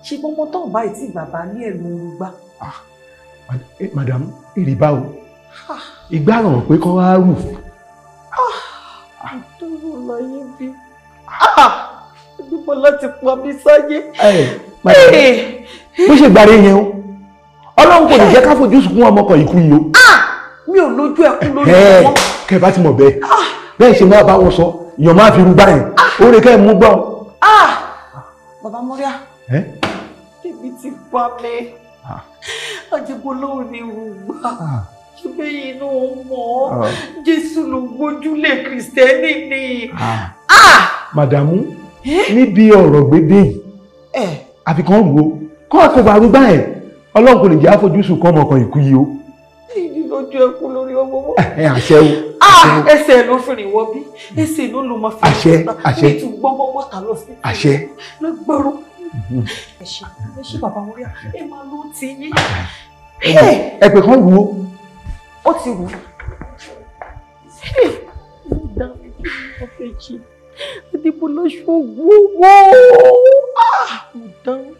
B: ṣe gbọ́mọ tán báyìí tí bàbá ní ẹ̀rù rúgbà.
T: Madam, èrè báwo? Ìgbà ràn pé kán wá rù.
B: Dúró láyé bí. Adébọ́lá ti pa mí sáyé.
T: Bó ṣe gbàre yẹn o, Ọlọ́run kò ní jẹ́ ká fojú sunkún ọmọkàn ikú yìí o.
B: Mi ò lójú ẹkún lórí wọn.
T: Kẹ́ bá ti mọ̀ bẹ́ẹ̀, bẹ́ẹ̀ ṣe máa bá wọn sọ, èèyàn máa fi rúgbà yẹn, oore kẹ́ ẹ mú gbọ́.
B: Bàbá Mọ́ríà, tèmi ti pa mí. Adébọ́lá ò ní rúgbà. Ṣé inú mọ̀? Jésù ló gbójúlé Kìrìsìtẹ́nì ni.
T: Màdàmú, níbi ọ̀rọ̀ gbédè yìí, àfi kan rú o, kọ́ kò bá rúgbà yẹn, Ọlọ́run kò lè jẹ́ àfojúsùn kọ́ ọmọkàn ìkú yìí o.
B: Ìdí lójú ẹkún lórí ọmọ mọ́.
T: Ẹ àṣẹ o.
B: Ẹsẹ̀ ló fi rìn wọ bí, ẹsẹ̀ ló ló máa fi
T: rìn wọ́ta. Àṣẹ, àṣẹ.
B: Mi tún gbọ́ mọ́ mọ́ta lọ sí.
T: Àṣẹ.
B: Lọ́gbọ́rọ̀. Ẹ ṣé, ẹ ṣé bàbá Mọ́ríà, ẹ máa ló ti yín.
T: Ẹ pè kán rú o.
B: Ó ti rú. Adébọ́lá ṣoògùn owó. Mo dáhùn.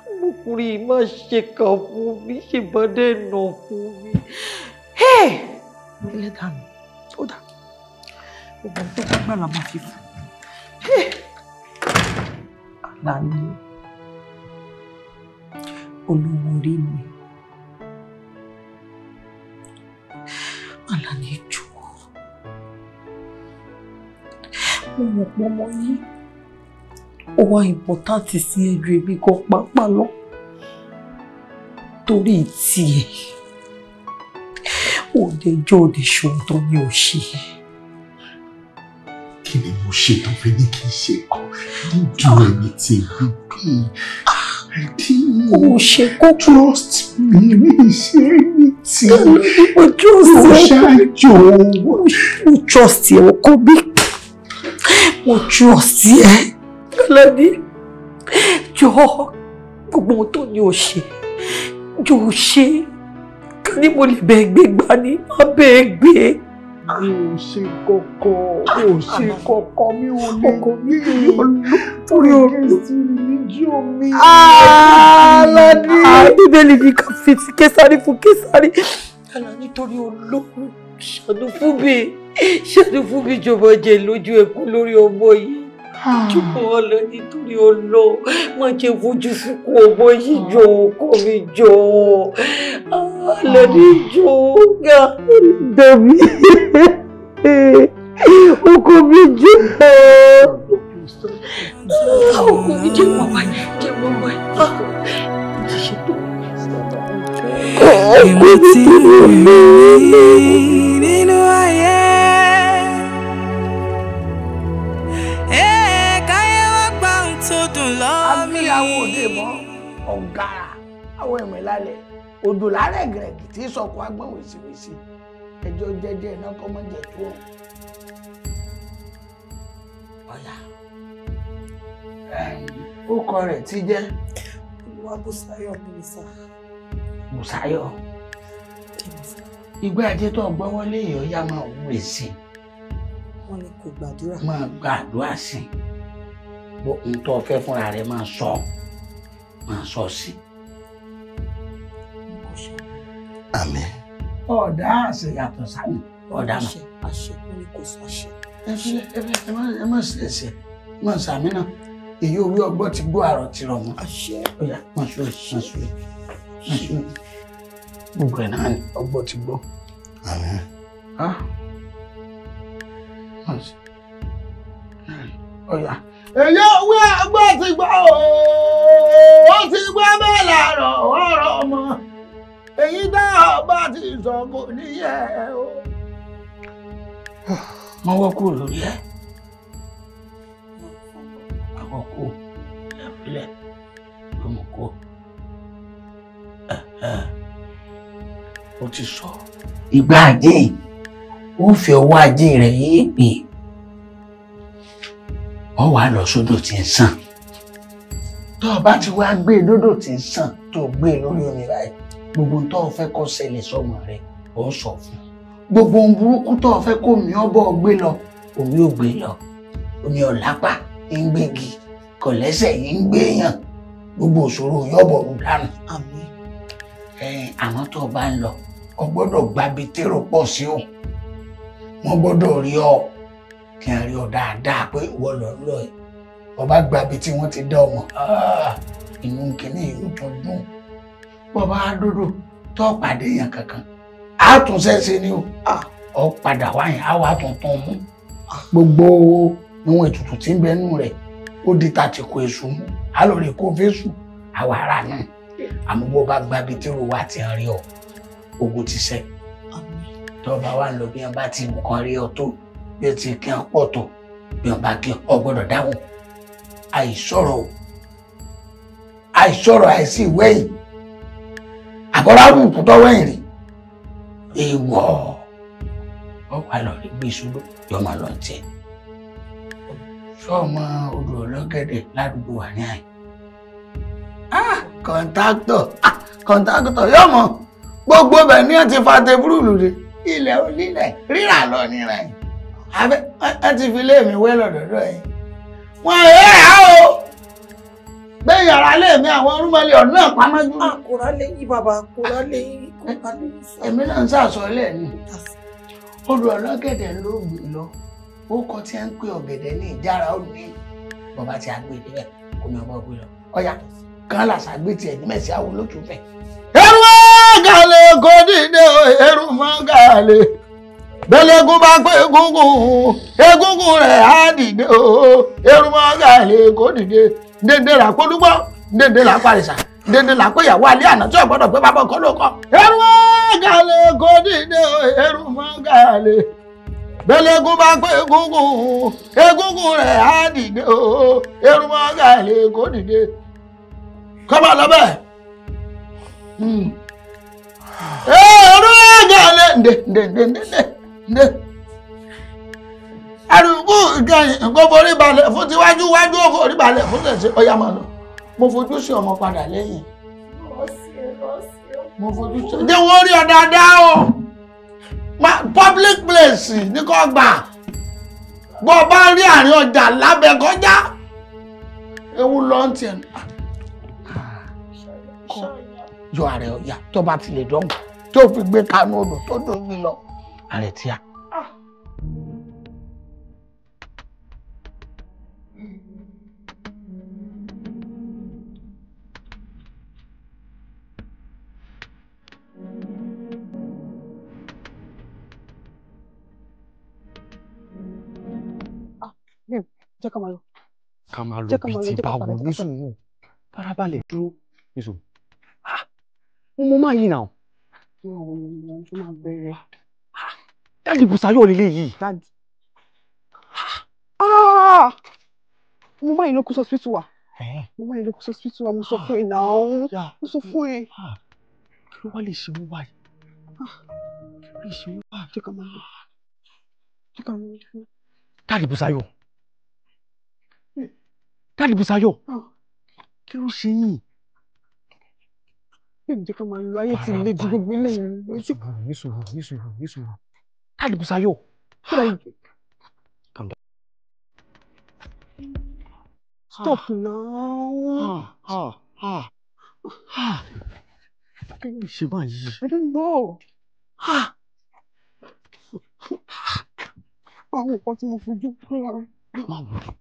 B: Ọmọkùnrin yìí má ṣe kà fún mi, ṣe bá dẹ̀ nà fún mi. Ẹlẹ́dàá mi, ó dà. Gbogbo tó bá gbà la máa fi fún. Àlàní, olówó orí mi. Àlàní jọ̀ọ́. Mo mọ̀ pé ọmọ yìí ó wá important sí ẹjọ́ èmi gan pàápàá lọ. Torí tiẹ̀, òdejọ́ òde ṣòun tó ní ò ṣe.
D: Kí ni mo ṣe tó fi ní kí n ṣe kan? I didn't do anything, baby. I didn't.
B: Ó ṣe kókó.
D: Trust me, mi ṣe anything.
B: Mo trust
D: Mo
B: ẹ.
D: ṣáájú.
B: Mo trust ẹ, ọkọ mi. Mo trust ẹ. Àlàní, jọ̀ọ́, gbogbo ohun tó ní o ṣe, jọ̀ọ́ ṣe. Ká ní mo lè bẹ́ẹ̀ gbé gbá ní, má bẹ́ẹ̀ gbé.
D: Mi ò ṣe kọ́kọ́, mi ò ṣe kọ́kọ́, mi ò lè gbé.
B: Torí
D: against religion mi.
B: Àlàní, Bíbélì ní ká fi ti Késárì fún Késárì. Àlàní torí Ọlọ́run ṣàánú fún mi, ṣàánú fún mi jọ̀wọ́ jẹ́ lójú ẹkún lórí ọmọ yìí. Jọ̀wọ́ Àlàní torí Ọlọ́run má jẹ́ fojú sunkún ọmọ yìí jọ̀ọ́ ọkọ mi jọ̀ọ́. Àlàní jọ̀ọ́ ga dàbí ọkọ mi jọ̀ọ́. Ọkọ mi jẹ́ wàwá jẹ́ wàwá. Mo ti ṣètò.
A: Èmi tí mi nínú ayé. Káyé wá gbà ń tó dùn lọ́wọ́ mi.
V: Agbéyàwó òde mọ́ ọ̀gára àwọn ẹ̀mí lálẹ́ odò lárẹ̀ gẹ̀rẹ́gì tí sọ̀kò agbọ̀n wèsìwèsì ẹjọ́ jẹ́jẹ́ iná kọ́ mọ́ jẹ̀ tó. Ọ̀yà. Ó kọ rẹ̀ tí jẹ́.
I: Olúwa Bùsáyọ̀ mi sà.
V: Bùsáyọ̀. Ìgbà ajé tó gbọ́wọ́ lé ìyọ́ yá máa wúre sí i.
I: Wọ́n ní kò gbàdúrà.
V: Máa gbàdúrà sí i. Bó ń tọ́ fẹ́ fúnra rẹ̀ máa sọ sí.
D: Àmín.
V: Ọ̀dà àṣẹ yàtọ̀ sámi ọ̀dà mọ̀.
I: Àṣẹ wọ́n ní kò sọ àṣẹ.
V: Ẹ filẹ̀ ẹ filẹ̀ ẹ má ṣe ẹsẹ̀ má sàmì náà. Èyí orí ọgbọ́n ti gbọ́ àrọ̀ ti rọ̀ mọ́.
I: Àṣẹ.
V: Ó yá má ṣe má ṣe má ṣe. Gbogbo ẹ̀ náà ni ọgbọ́n ti gbọ́.
D: Àmín.
V: Ọ̀yà. Èyí òwe ọgbọ́n ti gbọ́ ooo, ó ti gbọ́ bẹ́ẹ̀ làárọ̀ ọ̀rọ̀ ọmọ. Èyí dá ọba ti sọ kò níyẹ o. Mọ́wọ́ kúrò lórí ẹ̀. Àwọn kú ẹ̀fílẹ̀ ọmọ kú. Ó ti sọ. Ìgbà ajé ó fi ọwọ́ ajé rẹ̀ yé pè. Ọ wàá lọ sódò tí ń sàn. Tó o bá ti wá gbé lódò tí ń sàn tó o gbé lórí omi báyìí. Gbogbo tó o fẹ́ kó ṣẹlẹ̀ sọ́mọ rẹ̀ ó sọ fún. Gbogbo ohun burúkú tó o fẹ́ kó mi ọ́ bọ́ gbé lọ, omi ò gbé lọ. Omi ọ̀lápá ń gbégi, kò lẹ́sẹ̀ yìí ń gbéyàn. Gbogbo òṣòro yọ̀bọ̀ ń dànù.
I: Àmín.
V: Àmọ́ tó o bá ń lọ, o gbọ́dọ̀ gbabi térò pọ̀ sí o. Wọ́n gbọ́dọ̀ rí ọ kí n rí ọ dáadáa pé ìwọ lọ lọ ẹ̀. O bá gbabi tí wọ́n ti dá ọmọ, inú kìíní yóò tún dùn. Bọ́ bá dúdú tó pàdé yẹn kankan, á tún ṣẹ́ṣe ni o. Ọ padà wá yẹn, á wà tuntun mú. Gbogbo níwọ̀n ètùtù tí ń bẹ nù rẹ̀, ó di tàtìkù èṣù mú. Á lọ rè kó fésù, àwa ara náà. Àmọ́ bó bá gbabi tí ro wá ti rí ọ, ogun ti ṣẹ́. Tó bá wà lọ bí wọn bá ti nǹkan rí ọ tó, bí ó ti kí wọn pọ̀ tó, bí wọn bá kí ọ gbọ́dọ̀ dáhùn. Àìsọ̀rọ̀ o, àìsọ̀rọ̀ àìsí ìwẹ́yìn. Àbọ̀rọ̀ àbùkù tó wẹ̀yìn rí. Èèwọ̀ ọ wà lọ rí gbé sódò yọ máa lọ tiẹ̀. Sọ́ọ̀mọ odò ọlọ́gẹ̀dẹ̀ ládùúgbò wà ní àyè. Kọ̀ǹtáktọ̀ kọ̀ǹtáktọ̀ yóò mọ̀ gbogbo bẹ̀ ní ẹ ti fa tebúrúlù rè ilẹ̀ onílẹ̀ rírà lọ nira yìí. Abẹ́ ẹ ti fi léèmí wẹ́ lọ́dọọdọ yìí. Wọ́n ẹ̀ á o bẹ́ẹ̀ yàrá léèmí àwọn orúmọlẹ̀ ọ̀nà pamọ́ jù.
I: Kòrá lẹ́yìn bàbá, kòrá lẹ́yìn, kòrá lẹ́yìn.
V: Èmi náà ń sàsọlẹ̀ ni. Odò ọlọ́gẹ̀dẹ̀ ló gbé lọ. Ó kọ tí a ń pè ọ̀gẹ̀dẹ̀ ní ìjára ó ní bàbá tí a gbé débẹ̀ kò ní ọba gbé lọ. Ọ̀yà kan làṣà gbé tiẹ̀ ní mẹ̀sí àwọn olótùfẹ́. Ẹrú gàlè kò dìde o, ẹrú mọ́ gàlè. Bẹ́lẹ́gún bá pé egúngún, egúngún rẹ̀ á dìde o, ẹrú mọ́ gàlè kò dìde. Dèndé là kó dúgbọ́, dèndé là parìṣà, dèndé là pé ìyàwó alẹ́ àná tí ò gbọ́dọ̀ pé bàbá ọkọ ló kọ́. Ẹrú gàlè kò dìde o, ẹrú mọ́ gàlè. Bẹ́lẹ́gún bá pé egúngún, egúngún rẹ̀ á dìde o, ẹrú mọ́ gàlè kò dìde. Kọ́mọ lọ bẹ́ẹ̀. Ẹrú gàlè ǹdè ǹdè ǹdè ǹdè ǹdè. Àrùkù ìkẹyìn nǹkan forí balẹ̀ fún tiwájú wájú ó forí balẹ̀ fún tẹ̀sí ọ̀yà máa lọ. Mo fojú sí ọmọ padà lẹ́yìn. Mo fojú sí. Ǹjẹ́ wọ́n rí ọ dáadáa o? Public place ní kò gbà. Bọ́ ọ bá rí àárín ọjà lábẹ́ kọjá. Ewu lọ ń tiẹ̀. Yọ ààrẹ ọ̀yà tó bá ti lè dánwò tó fi gbé kanú odò tó dóbi lọ. Ààrẹ tíya.
E: Jẹ́ ká máa lọ.
R: Ká máa lọ
E: Jẹ́ ká
R: bíi
E: máa lọ,
R: ti
E: jẹ́ ká
R: báwo
E: padà,
R: ní
E: jẹ́ ká padà.
R: sùúrù. Farabalẹ̀ dúró ní sùúrù. Mo máa yí náà.
E: Tó máa bẹ̀rẹ̀.
R: Dáàdì Bùsáyọ̀ lélẹ̀ yìí.
E: Dáàdì. Mo máa yín ló kú sọ́sítù wa. Mo máa yín ló kú sọ́sítù wa. Mo sọ fún ẹ náà. Mo sọ fún ẹ.
R: Kí ló wá lè ṣe wọ́n báyìí? Kí ló lè ṣe wọ́n báyìí?
E: Jẹ́ ká máa lọ. Jẹ́ ká máa lọ.
R: Dáàdì Bùsáyọ̀. Dáàdì Bùsáyọ̀.
J: Kí ló ṣe yín?
E: Ẹ jẹ́ ká máa lo ayé tí ilé ju gbogbo ilé yẹn lọ.
J: Ní sùúrù, ní sùúrù, ní sùúrù. Káàdì Bùsáyọ̀. Calm down.
E: Stop now.
J: Kí ló ṣe báyìí?
E: I don't know. Àwọn nǹkan tí mo fojú kúrò.
J: Má wò ó.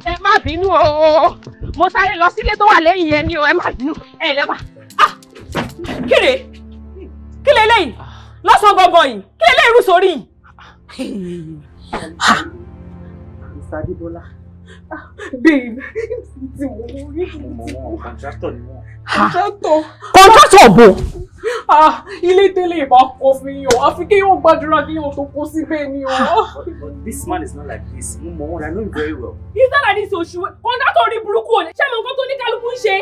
N: Ẹ má bínú o, mo sáré lọ sílé tó wà lẹ́yìn yẹn ni o, ẹ má bínú, ẹ lẹ́wà. Kíre kí leléyìí lọ́sàn-án gangan yìí, kí leléyìí rú sórí yìí.
O: Mr. Adébọ́lá.
E: Babe, tí mo rí.
O: Mo mọ̀ wọ́n, contractor ni wọ́n.
E: Contractor.
N: Contractor bò.
E: Ilé tẹ́lẹ̀ ìbá kọ fún yín o, àfi kí yóò gbàdúrà kí yóò tó kó síbẹ̀ ni o.
O: But this man is not like this. Mo mọ̀ wọ́n, I know him very well.
N: He's not like this oṣù. Contractor orí burúkú ò ní. Ṣé mo nǹkan tó ní kálukú ń ṣe?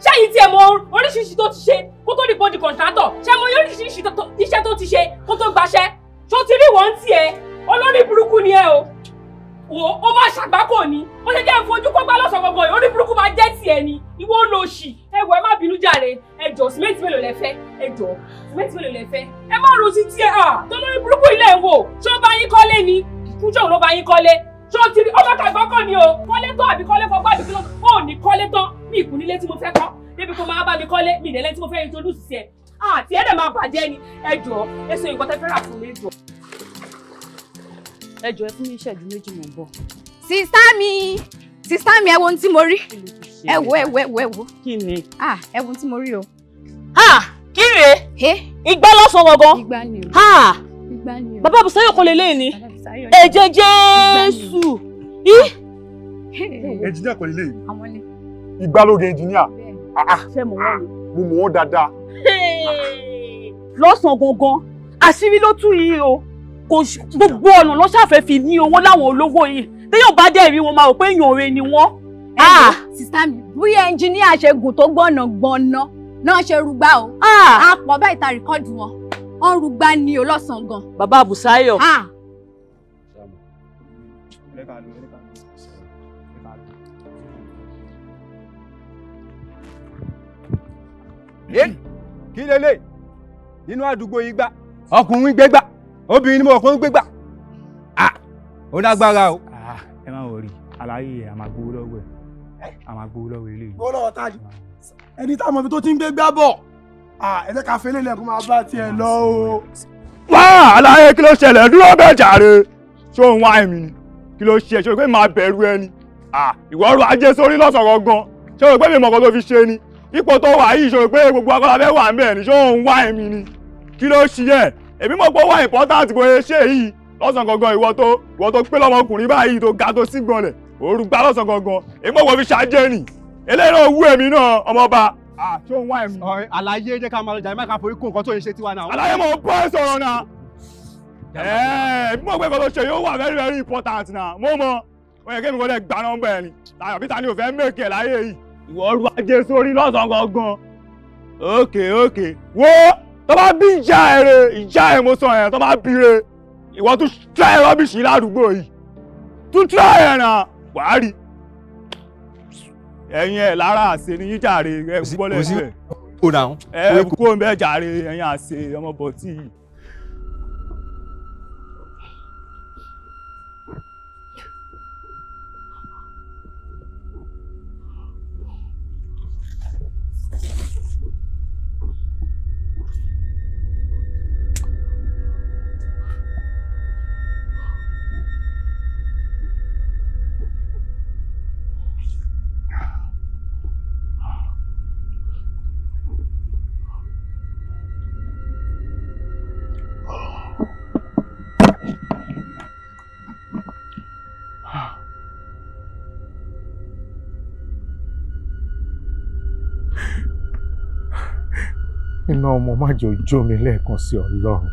N: Ṣé yìí tiẹ̀ mọ oríṣiríṣi tó ti ṣe kó tó di body contractor? Ṣé mo oríṣiríṣi iṣẹ́ tó ti ṣe kó tó gbaṣẹ́? Ṣó ti rí wọ́n tiẹ̀? Olórí burúkú ni ẹ o. Wo ó máa ṣàgbákò ni. Ó ṣe jẹ́ ìfojú kó gbá lọ́sàn-án gangan yìí, orí burúkú máa jẹ́ tiẹ̀ ni. Ìwọ ló ṣì. Ẹ wò, ẹ má bínú jàre. Ẹ jọ̀ọ́, sìmẹ́ǹtì mélòó lẹ fẹ́? Ẹ jọ̀ọ́, sìmẹ́ǹtì mélòó lẹ fẹ́? Ẹ má ro sí tiẹ̀ à. Tolórí burúkú ilé ń wò. Ṣé ó bá yín kọ́lé ni? Kújọ́ ló bá yín kọ́lé. Ṣé o ti rí ọmọ kàgbọ́kọ̀ ni o? Kọ́lé tán àbí kọ́lé kọ́gbá àbí kíló? Ó ní kọ́lé tán. Mi ìkùn nílé tí mo fẹ́ kọ́. Débi kó máa bá mi kọ́lé, mi ìdẹ́lẹ́ tí mo fẹ́ introduce sí ẹ. Àti ẹ̀ dẹ̀ máa bàjẹ́ ni. Ẹ jọ̀ọ́, ẹ sọ nǹkan tẹ́ fẹ́ rà fún mi, ẹ jọ̀ọ́.
L: Ẹ jọ̀ọ́, ẹ fún mi ìṣẹ́jú méjì, mò ń bọ̀.
W: Sísá mi, ẹ wo ohun tí mo rí. Ẹ wo, ẹ wo, ẹ wo, ẹ wo.
N: Kí ni?
W: Ẹ wo ohun tí mo rí o.
N: Kí rèé? Igbá lọ́sàn-án gangan.
W: Igbá ni o. Igbá ni o.
N: Bàbá Bùsáyọ̀ kò lè lé ní. Ẹ̀jẹ̀ Jésù.
F: Ẹnjìníà kò lè lé.
W: Àwọn ni.
F: Ìgbálóge ẹnjìníà.
N: Ṣé mo wọ́n ni?
F: Mo mọ̀ wọ́n dáadáa.
N: Lọ́sàn-án gangan, àṣírí ló tú yìí o. Kò gbogbo ọ̀nà ló ṣàfẹ́ fi ní owó láwọn olówó yìí. Téèyàn bá dẹ̀ rí wọn máa rò pé èèyàn òre ni wọ́n.
W: Sísá mi, bóyá ẹnjìníà ṣe gùn tó gbọ̀nà gbọ̀nà náà ṣe rúgbà o. A pọ̀ báyìí ta rìkọ́dù wọn. Wọ́n rúgbà ni o lọ́sàn-án gan.
N: Bàbá Bùsáyọ̀.
X: Kí lélẹ̀ nínú àdúgbò yìí gbá ọkùnrin gbégbá obìnrin ni mo ọkùnrin gbégbá ó lágbára o.
T: Ẹ má wọrí, àlàyé ẹ a máa gbowó lọ́wọ́ ẹ, a máa gbowó lọ́wọ́ eléyìí.
Q: Gbowó lọ́wọ́ ta ni? Ẹni tá a mọ̀ ibi tó ti ń gbégbá bọ̀, ẹ jẹ́ ká fẹ́ lélẹ̀ kó máa bá tiẹ̀ lọ o.
G: Wá àlàyé, kí ló ṣẹlẹ̀? Dúró bẹ́ẹ̀ jàre. Ṣé òun wá ẹ̀mí ni? Kí ló ṣe? Ṣé o pé máa bẹ̀rù ẹni? Ìwọ ọrọ̀ ajé sórí lọ́sàn-án gangan. Ṣé o pé mi mọ̀kàn tó fi ṣe ni? Ipò tó wà yìí, ṣé o pé gbogbo akọ́lá fẹ́ wà ń bẹ̀ ni? Ṣé òun wá ẹ̀mí ni? Kí ló ṣe ẹ̀? Èmi mọ̀ pé ó wà important bóyá ṣe yìí lọ́sàn gangan. Ìwọ tó pé lọ́mọkùnrin báyìí tó ga tó sí gbọ̀nlẹ̀ òru gbá lọ́sàn gangan. Èmi mọ̀ pé fi ṣàjẹ́ nì. Eléyìí náà wú èmi náà, ọmọọba.
X: Ṣé òun wá ẹ̀mí. Àlàyé, jẹ́ ká máa lọ jàre, má ká forí kó nǹkan tó ń ṣe tiwa náà.
G: Àlàyé, mo bọ́ ẹ sọ̀rọ̀ náà. Èmi mọ̀ pé nǹkan tó ṣe yóò wà very very important náà. Mo mọ̀ ó yẹ kémi kò dẹ̀ gba nọ́mbà ẹ̀ ni. Àbí ta ni ò fẹ́ mèkì ẹ̀ láyé yìí? Ìwọ ọrọ̀ ajé sórí lọ́sàn gangan. Okay okay. Wo tó bá bí ìjà ẹ̀ re, ìjà ẹ̀ mo sọ yẹn, tó bá bí re, ìwọ tún try rubbish ládùúgbò yìí. Tún try ẹ̀ náà, wàá rí. Ẹ̀yin ẹ̀ lára àṣẹ ni yín jàre, ẹ gbọ́lẹ̀ ẹ̀. Ẹ kó ń bẹ́ jàre, ẹ̀yin àṣẹ ọmọ bọ̀tí yìí.
D: Iná ọmọ má jẹ́ ojú mi lẹ́ẹ̀kan sí, Ọlọ́run.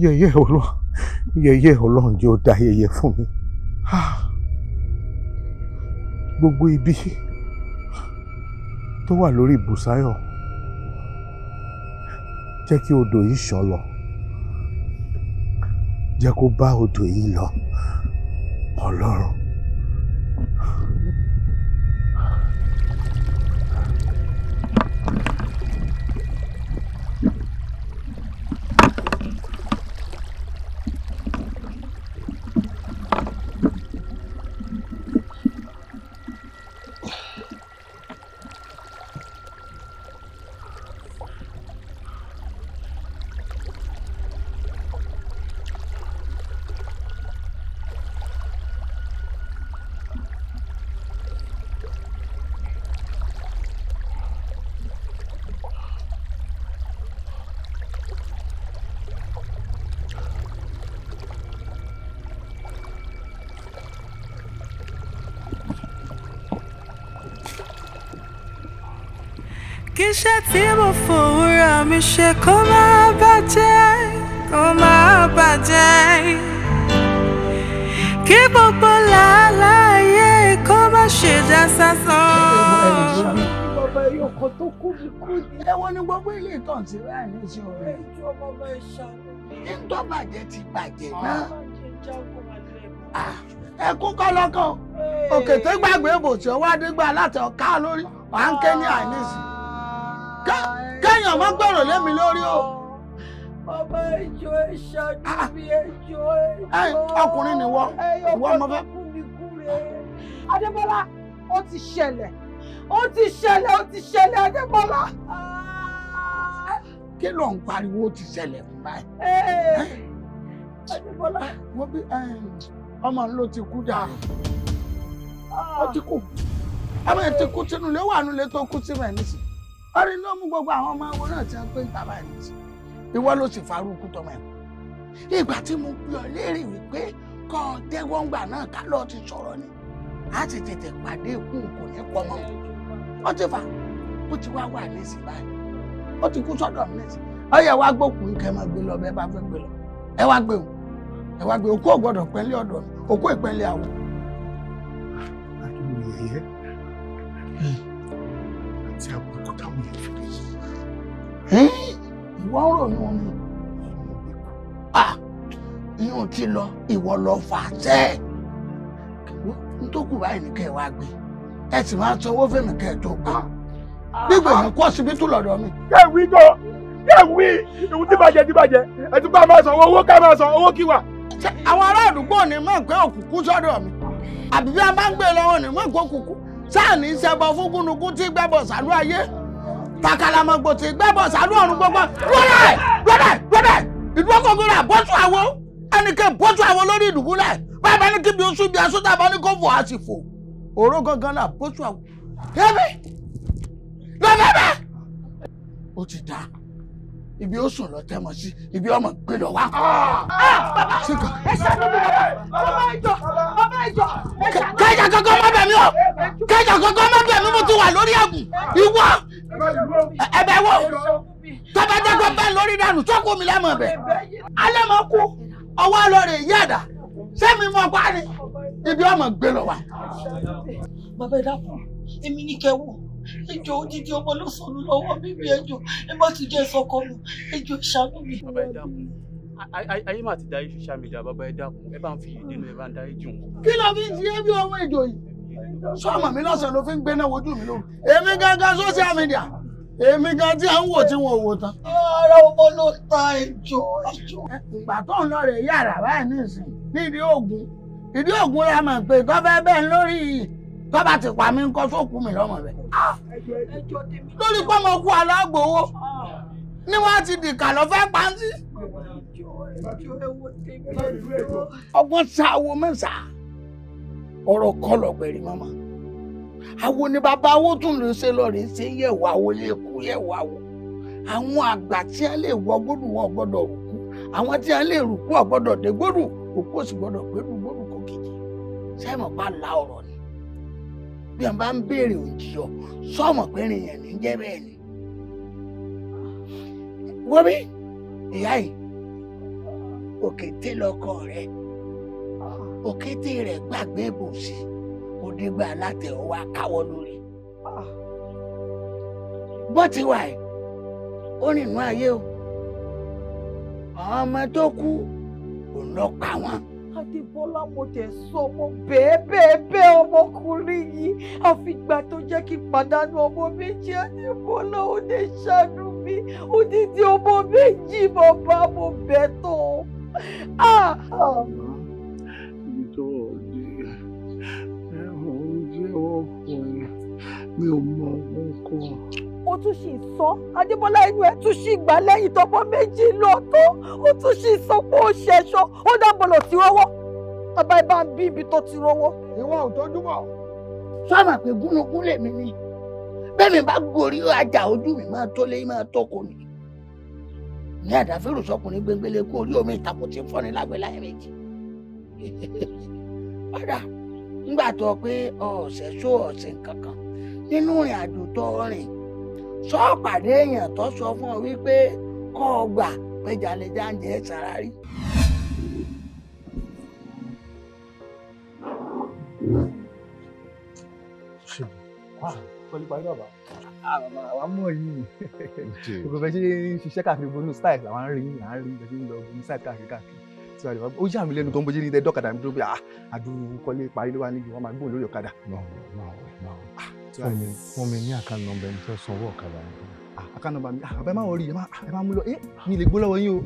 D: Yẹ̀yẹ́ Ọlọ́run, yẹ̀yẹ́ Ọlọ́run jẹ́ ó dá yẹ̀yẹ́ fún mi. Gbogbo ibi tó wà lórí Bùsáyọ̀, jẹ́ kí odò yìí ṣàn lọ. Jẹ́ kó bá odò yìí lọ, Ọlọ́run.
A: Iṣẹ́ tí mo fòwúrọ̀ mi ṣe kó má bàjẹ́, kó má bàjẹ́. Kí gbogbo làálàá kó má ṣe já sásán.
I: Bàbá ẹyọ kan tó kú mi kú ni.
V: Ẹ̀wọ̀n ni gbogbo ilé ìtàn ti rà ní sí ọ̀rẹ́.
I: Ẹjọ́ bàbá ẹ ṣàánú mi.
V: Ní tó bàjẹ́ ti bàjẹ́ náà. Ẹkún kọ́ lọ́kàn. Òkè tó gbàgbé bò tí ó wá dégbà láti ọ̀ká lórí. Wà á ń ké ní àìníṣì. Kéèyàn má gbèrò lémi lórí o.
I: Bàbá ẹjọ́ ẹ ṣàánú mi, ẹjọ́ ẹjọ́.
V: Ọkùnrin ni wọ́, ìwọ ọmọ fẹ́.
I: Adébọ́lá, ó ti ṣẹlẹ̀, ó ti ṣẹlẹ̀, ó ti ṣẹlẹ̀, Adébọ́lá.
V: Kí ló ń pariwo ó ti ṣẹlẹ̀ fún báyìí?
I: Adébọ́lá.
V: Wọ́n bí ọmọ ló ti kú dà. Ó ti kú. Ọmọ ẹ̀ ti kú sínú ilé, wà nílé tó kú sínú ẹ̀ nísìnyí. Orí ló mú gbogbo àwọn ọmọ wọn náà ti ń pè ń tàbá ẹ̀ nísìnyí. Ìwọ ló sì farúkú tọmọ ẹ̀. Ìgbà tí mo bí ọ léèrè wípé kọ́ ọ dẹ́gbọ́ngbà náà ká lọ́ọ́ ti sọ̀rọ̀ ni. A ti tètè pàdé ikú kò ní pọ̀ mọ́. Ó ti fà ó ti wá wà nísìnyí báyìí. Ó ti kú sọ́dọ̀ mi nísìnyí. Ó yẹ wá gbókùn kẹ́ máa gbé lọ bẹ́ẹ̀ bá fẹ́ gbé lọ. Ẹ wá gbé o. Ẹ wá gbé òkú ò gbọ́dọ̀ pẹ́ńlé ọ̀dọ̀ mi. Òkú ìpẹ́ńlé àwọ̀.
T: Àdúgbò yẹyẹ àti àbùkù táwọn èèyàn fi lè
V: yí. Ìwọ ń ròyìn wọn ni. Ìyún ti lọ, ìwọ lọ fà sẹ́ẹ̀. N tó kù báyìí ní kẹ́ ẹ wá gbé. Ẹ sì máa sanwó fèmí kẹ́ ẹ tó gbé. Gbígbé yẹn kọ́ síbítù lọ́dọ̀ mi.
F: Kẹ́wí gan, kẹ́wí, ìwú tí bàjẹ́ tí bàjẹ́, ẹ tún bá máa san owó ká máa san owó kí wà.
V: Àwọn ará àdúgbò ní mọ̀ pé òkùnkùn sọ́dọ̀ mi. Àbí bí a bá ń gbé lọ́wọ́ ní mọ̀ pé òkùnkùn. Sáà ní sẹ́bọ̀ fún gúnugún tí gbẹ́bọ̀ sàlú ayé. Tàkàlàmọ̀gbò tí gbẹ́bọ̀ sàlú ọ̀run gbogbo. Rọ́lẹ̀ rọ́lẹ̀ rọ́lẹ̀ ìdúró kòkòrò àbọ̀tún àwo. Ẹnìkan bọ́tún àwo lórí ìdùbúlẹ̀. Bàbá ní kíbi oṣù bí aṣọ tàbá ní kò fò á sì fò. Òró gangan là bọ́tún àwo. Yẹ́bí lọ́fẹ̀ẹ́. Ó ti dá. Ibi ó sùn lọ tẹ́mọ sí, ibi ọmọ gbé lọ wá.
I: Bàbá ẹ ṣàánú mi bàbá, bàbá ẹjọ́, bàbá ẹjọ́.
V: Kẹ́jà kankan má bẹ̀ mí o, kẹ́jà kankan má bẹ̀ mí, mo ti wà lórí àgùn. Ìwọ ẹ̀bẹ̀ wo, tọ́bajẹ́gbẹ́ bẹ́ẹ̀ lórí dànù, sọ́kù mi lẹ́mọ̀ bẹ̀. Alẹ́ mọ̀ kú, ọwọ́ lọ rè yí àdá, sẹ́mi mọ̀ pa ni, ibi ọmọ gbé lọ wá.
I: Bàbá ẹ dákun, èmi ní kẹ́ wò. Ẹjọ́ odidi ọmọ ló sọnù lọ́wọ́ bíbí ẹjọ́ ẹ má tún jẹ́ sọkọ mi ẹjọ́ ṣàánú mi.
K: Bàbá ẹ dákun, ayé máa ti darí social media, bàbá ẹ dákun, ẹ bá ń fi ìdènà ẹ bá ń darí jù wọn.
V: Kí ló fi ń ṣe bí ọmọ ìjọ yìí? Sọ́ọ̀mọ̀ mi lọ́sàn-án ló fi ń gbéná wojú mi lóru. Èmi gangan social media, èmi gan tí à ń wò tí wọn ò wò tán.
I: Ara ọmọ ló ta ẹjọ́ ẹjọ́.
V: Ìgbà tó ń lọ rè yàrá báyìí nísìnyí ní ìdí ògùn. Ìdí ògùn la mọ̀ pé tó fẹ́ bẹ́ẹ̀ lórí yìí. Tọ́ba ti pa mí ń kọ́ sókú mi lọ́mọ rẹ̀. Lórí pọ́nmọ kú alágbòwó ní wọ́n ti dìkà lọ fẹ́ pàǹtí. Ọgbọ́n sáwo mẹ́sà ọ̀rọ̀ kọ́ lọ pẹ̀lú mọ́mọ́. Àwo ni bàbá owó tún lè ṣe lọ rèé ṣe yẹ̀wò àwo lè kú yẹ̀wò àwo. Àwọn àgbà tí wọ́n lè wọ gbódù wọn gbọ́dọ̀ rùkú. Àwọn tí wọ́n lè rùkú ò gbọ́dọ̀ dé gbódù òkú ò sì gbọ́dọ̀ gbẹ́dù gbódù kò kejì. Sẹ́mọ̀ bá la ọ̀rọ̀ ni. Bí wọn bá ń béèrè òjìyọ sọmọ pé rìnyàn ní jẹ́ bẹ́ẹ̀ ni. Wọ́n bí ìyá yìí òkété lọkọ rẹ̀ òkété rẹ̀ gbàgbé ibòsí òdìgbà látẹ̀ ọwọ́ akáwọ́ lórí. Bó ti wà yìí ó rìnnú ayé o. Àwọn ọmọ tó kú òun lọ pa wọn.
I: Adébọ́lá, mo tẹ̀ sọ ọmọ bẹ́ẹ̀ bẹ́ẹ̀ bẹ́ẹ̀ ọmọkùnrin yìí, àfìgbà tó jẹ́ kí n pàdánù ọmọ méjì. Adébọ́lá, ó lè ṣàánú mi, odidi ọmọ méjì, bàbá, mo bẹ̀ tó.
D: Ibi tó dé, ẹ̀hún jẹ́wọ́ fún ẹ, mi ò mọ nǹkan.
I: Ó tún sì sọ, Adébọ́lá, inú ẹ̀ tún sì gbà lẹ́yìn tọmọ méjì lọ tó, ó tún sì sọ pé ó ṣẹṣọ, ó dábọ̀lọ̀ tí rọwọ́. Bàbá, ẹ bá ń bí ibi tó ti rọwọ́.
V: Ìwọ ò tójú bọ̀. Sọ́mà pé gúnugún lèmi ni, bẹ́ẹ̀ mi bá gorí ajá ojú mi máa tó lé máa tó kò ní. Ní àdáfẹ́rù sọkùnrin gbẹngbẹlẹ kú orí omi ìtàkùn tí ń fọ́ni lágbẹ́ láyé méjì. Padà ńgbà tó pé ọ̀sẹ̀ só ọ̀sẹ̀ kankan nínú ìrìn àjò tó rìn, sọ pàdé èèyàn tó sọ fún ọ wípé kọ́ ọ gbà pé jalejanje sara rí.
Q: Àwa mọ̀ yìí, gbogbo bẹ́ẹ̀ ṣe ń ṣiṣẹ́ káàkiri gbogbo style àwọn ń rí, à ń rí bẹ́ẹ̀ ṣe ń lọ gbogbo style káàkiri káàkiri. Ó yà mí lẹ́nu gan bó ṣe ní dọ́kadà mi dúró bí àdúrú kọ́lé parí ló wà níbi wọ́n máa gbóhùn lórí ọ̀kadà.
D: Fún mi ní account number ẹni tó sanwó ọ̀kadà yẹn.
Q: Account number mi, àbẹ máa wọrí, ẹ máa mú lọ, mi lè gbó lọ́wọ́ yín o,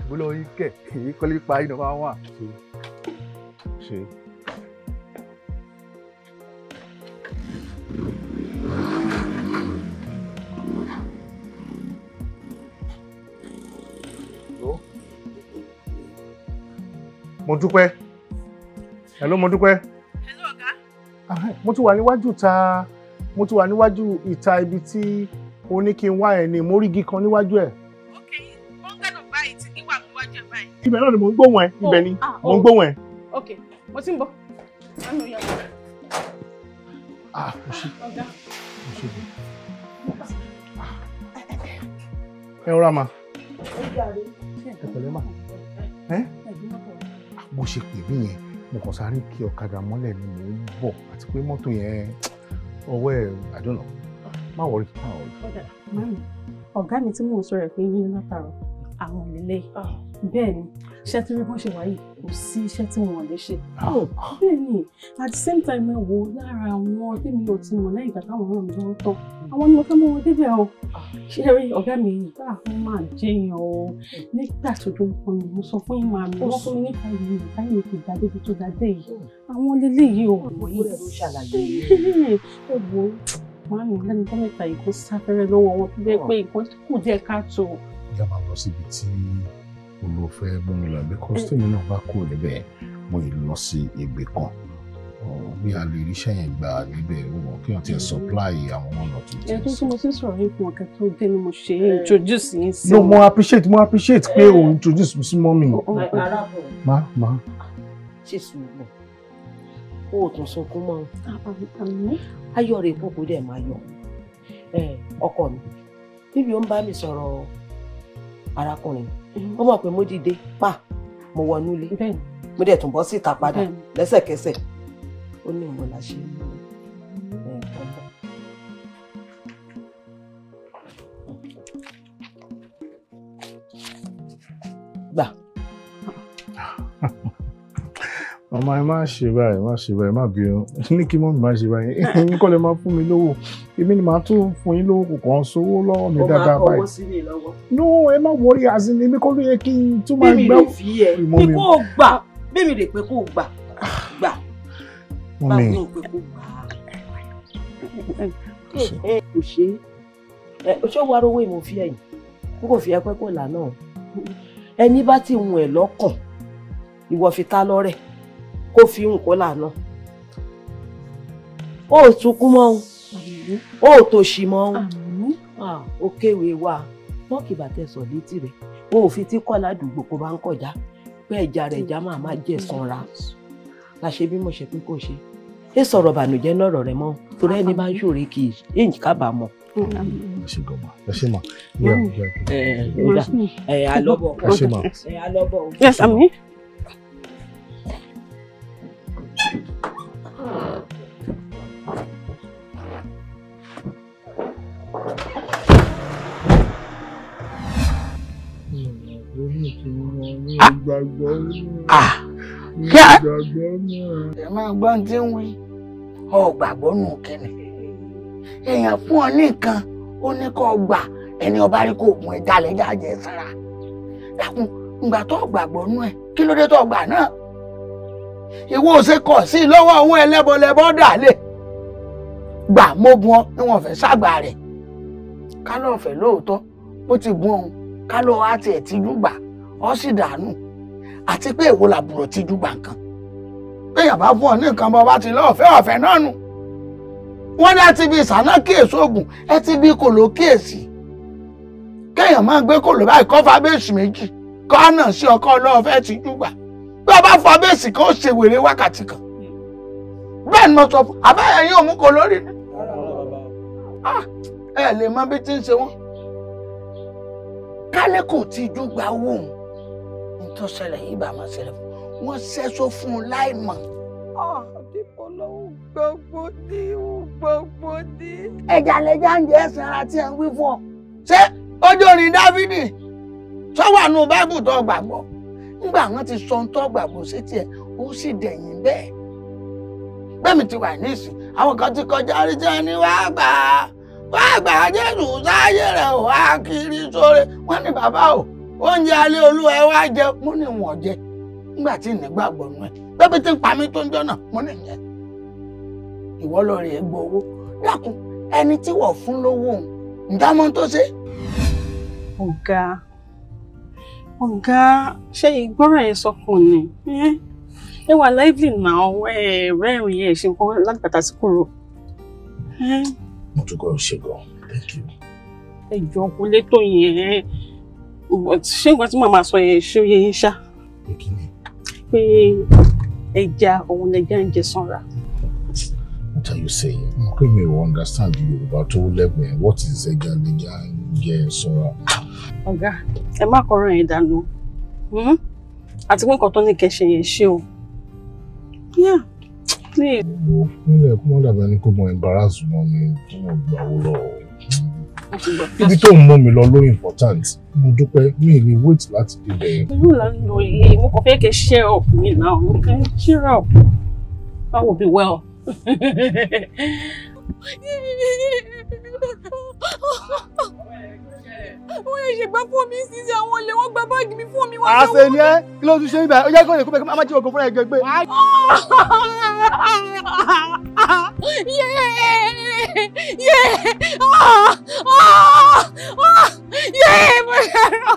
Q: gbó lọ́wọ́ yín kẹ̀, èyí kọ́lé parí náà máa wà.
D: Ṣe. Mo dúpẹ́. Hello, mo dúpẹ́.
A: Hello, ọ̀gá.
D: Mo ti wà níwájú ta, mo ti wà níwájú ìta ibi tí o ní kí n wá ẹ̀ ní, mo rí igi kan níwájú ẹ̀.
A: Ok, bọ́ngàlò báyìí tí kí wà níwájú ẹ̀ báyìí.
D: Ibẹ̀ náà ni mò ń gbóhùn ẹ̀, ibẹ̀ ni mò ń gbóhùn ẹ̀.
N: Ok, mo ti ń bọ̀.
D: Ah, o ṣe.
N: Ọ̀gá.
D: O ṣe bẹ̀. Ẹ rọra ma. Ẹ pẹ̀lẹ́ ma. Ẹ́ bó ṣe pè mí yẹn, mo kàn sáré kí ọ̀kadà mọ́lẹ̀ ni mò ń bọ̀, àti pé mọ́tò yẹn ọwọ́ ẹ̀, I don't know. Má wọrí, má wọrí.
N: Mami, ọ̀gá mi tí mò ń sọ̀rọ̀ ẹ̀ pé yín látàrọ̀ àwọn òlélẹ̀. Bẹ́ẹ̀ ni, iṣẹ́ tí wọ́n ṣe wáyé kò sí iṣẹ́ tí wọ́n lè ṣe. Bẹ́ẹ̀ ni, at the same time, ẹ wo lára àwọn tèmi ò ti mọ̀ lẹ́yìn ìgbà táwọn ràn mí lọ́wọ́ tán. Àwọn ni mo fẹ́ mú wọn débẹ̀ o. Ṣé rí ọ̀gá mi yìí, wọ́n máa jẹ́yàn o. Nígbà tó dún kan mi, mo sọ fún yín màmí, wọ́n fún mi ní 5 million táyé mi fi dá débi tó dá dé yìí. Àwọn lélẹ̀ yìí ò wọ̀ yìí. Ẹ wo, màmí, lẹ́nu tó mẹ́ta yìí kó sáfẹ́rẹ́ lọ́wọ́ wọn tó jẹ́ pé nǹkan kù díẹ̀ káàtó.
D: Ìyá máa lọ síbi tí olùfẹ́ mú mi lọ, because tèmi náà bá kúrò níbẹ̀, mo yìí lọ sí ibì kan bí a lè ríṣẹ́ yẹn gbà níbẹ̀, ó mọ̀ kí wọ́n ti supply àwọn ọ̀nà tuntun.
N: Ẹ tó tí mo ti ń sọ̀rọ̀ yín fún ọ̀kẹ́ tó dé ni mo ṣe introduce yín sí.
D: No, mo appreciate pé o introduce mi sí mọ́mì.
B: Arábìnrin.
D: Ma.
B: Ṣe sùúrù, kó o tún sunkún mọ́, ayọ̀ rẹ̀ kókó dẹ̀ máa yọ. Ọkọ mi bíbí ó ń bá mi sọ̀rọ̀ arákùnrin, ó mọ̀ pé mo dìde pa, mo wọnú ilé, mo dẹ̀ tún bọ́ síta padà lẹ́sẹ̀kẹsẹ̀. Ó ní ìwọ la ṣe mú ẹ. Gbà.
D: Màmá, ẹ má ṣe báyìí, má ṣe báyìí, má bínú. Ní kí mọ́mì má ṣe báyìí, ẹ̀yin kọ́ lè máa fún mi lówó, èmi ni màá tún fún yín lówó, kò kàn sówó lọ́wọ́ mi dáadáa
B: Ó máa
D: báyìí.
B: kọ́wọ́ sí mi lọ́wọ́.
D: No, ẹ má wọrí, àzìn èmi kọ́ ló yẹ kí n tún máa
B: Bímí
D: gbá.
B: rè fi ẹ pé kó o gbà, bímí rè pé kó o gbà, gbà
D: Mọ́mì.
B: báwo pé kó gbà á. Kò ṣe é, ṣé wàá rówó ìmọ̀ fi ẹ̀yìn n kò fi ẹ pẹ́ kó là náà, ẹni bá ti hun ẹ̀ lọ́kàn, ìwọ fi ta lọ́rẹ̀ kó fi hùn kó là náà. Ó ò sunkún mọ́ o, ó ò tòṣì mọ́ o, ó kéwèé wa tọ́kì bàtẹ́ sọ̀ létí rẹ̀, o ò fi tí kọ́ ládùúgbò kó bá ń kọjá pé ẹja rẹ̀ ẹja máa má jẹ́ sanra la ṣe bí mo ṣe pé kò ṣe é sọ̀rọ̀ bànújẹ́ lọ́rọ̀ rẹ mọ́, torí ẹni bá ń ṣòro kì í èyí kábàámọ̀.
D: Ẹ ṣe gan ma, ẹ ṣe ma.
B: Ẹ alọ́bọ̀.
D: Ẹ ṣe ma.
B: Ẹ alọ́bọ̀.
N: Yes, àmín.
C: Mi ò gbàgbọ́ mọ́. Mi ò gbàgbọ́ mọ́.
V: Ẹ máa gbọ́ tí ń wí. Ọ gbàgbọ́ nù kíni. Èèyàn fún ọ ní nǹkan, ó ní kó gbà ẹni ọba rí kó gun ẹja lẹ́jà jẹ sára. Dákun, ìgbà tó gbàgbọ́ nù ẹ̀, kí ló dé tó gbà náà? Ìwọ ò ṣe kọ̀ sí lọ́wọ́ owó ẹlẹ́bọlẹ́bọ dà lé. Gbà mo bùn ọ ní wọn fẹ́ ságbà rẹ̀. Ká lọ́ọ́ fẹ́ lóòótọ́, bó ti bùn ọ̀hún, ká lọ́ọ́ á tiẹ̀ tijú gbà, ọ sì dànù. Àti pé èwo làbùrọ̀ tijú gbà nǹkan. Béèyàn bá fún ọ ní nǹkan bọ́ bá ti lọ́ọ̀fẹ́ ọ̀fẹ́ náà nù. Wọ́n ní àti bí ìsàná kíyèsí oògùn, ẹ ti bí kòló kíyèsí. Kéèyàn máa gbé kòló báyìí kọ́ fa béèsì méjì, kọ́ náà sí ọkọ ọlọ́ọ̀fẹ́ tijú gbà. Bí ọba fa béèsì kan ó ṣe wèrè wákàtí kan. Bẹ́ẹ̀ ni mo sọ fún àbáyẹ yín òun kò lórí ni. Ẹ lè mọ bí tí ń ṣe wọ́n. Kálẹ̀ kò tijú gba owó òun. Ní tó ṣẹlẹ̀ yìí bá máa ṣẹlẹ̀ fún. Wọ́n ṣẹ́sọ fún un láì mọ̀.
I: Adébọ́lá ò gbàgbọ́ ní, ò gbàgbọ́ ní.
V: Ẹja lẹja ń jẹ ẹsẹ̀ ara tí ẹ ń wí fún ọ. Ṣé ojú orin Dáfídì sọ́wọ́ àánú Báíbù tó gbàgbọ́? Nígbà wọn ti sọ ohun tó gbàgbọ́ sétí ẹ̀, ó sì dẹ̀yìn bẹ́ẹ̀. Bẹ́ẹ̀mi ti wà ní ìsìn, àwọn kan ti kọjá rí jẹ́ ní wàá gbà á. Wàá gbà á Jésù sáyé rẹ̀ wá kiri sóre. Wọ́n ní bàbá o, oúnjẹ alẹ́ Olúwa ẹ wá jẹ, mo ní wọ́n jẹ. Nígbà tí ìnígbàgbọ́ nù ẹ, bẹ́ẹ̀ tí ń pa mí tó ń jọ́nà, mo ní ìyẹn. Ìwọ lọ rèé gbowó. Dákun, ẹni tí wọ́n fún lówó òun, ǹjẹ́ mọ́ tó ṣe?
H: Ọ̀gá, ọ̀gá, ṣé ìgbọ́rọ̀ ẹ̀ sọkàn ni? Ẹ wà lively now, ẹ rẹ́rìn-ín ẹ̀ ṣe nǹkan lágbàtà sí kúrò.
D: Mo tún kọ́ ṣe gan, thank you.
H: Ẹ jọ kò lè tó yẹn, ṣé nǹkan tí màmá sọ yẹn ṣé ó yẹ yín ṣá? Pé ẹja òun lẹja ń jẹ sanra.
D: What are you saying? Mo pé mi ò understand Yorùbá tó level yẹn. What is ẹja lẹja ń jẹ sanra?
H: Ọ̀gá, ẹ má kọ̀rọ̀ yẹn dànù. Àti pé nǹkan tó ní kẹ́ ṣe yẹn ṣe o. Yeah, please.
D: Mo nílẹ̀ kó má dàbí ẹni kó mọ embarrass mọ́ mi kó mọ gbà wó lọ. Ibi tó ń mú mi lọ ló important. Mo dúpẹ́, mi ì lè wait láti débẹ̀ yẹn.
H: Irú là ń lọ yìí, mo kàn fẹ́ kẹ́ share up mi now, okay? Cheer up. That will be well.
E: Wọ́n lè ṣègbà fún mi sísè àwọn olè wọ́n gba báàgì mi fún mi.
F: Àṣẹ ni ẹ́, kí ló tún ṣe ibà? Ó jẹ́ kó lè kó bẹ́ẹ̀ kó má jí ògùn fúnra ẹ̀ gbé.
E: Mo ṣẹ̀rọ.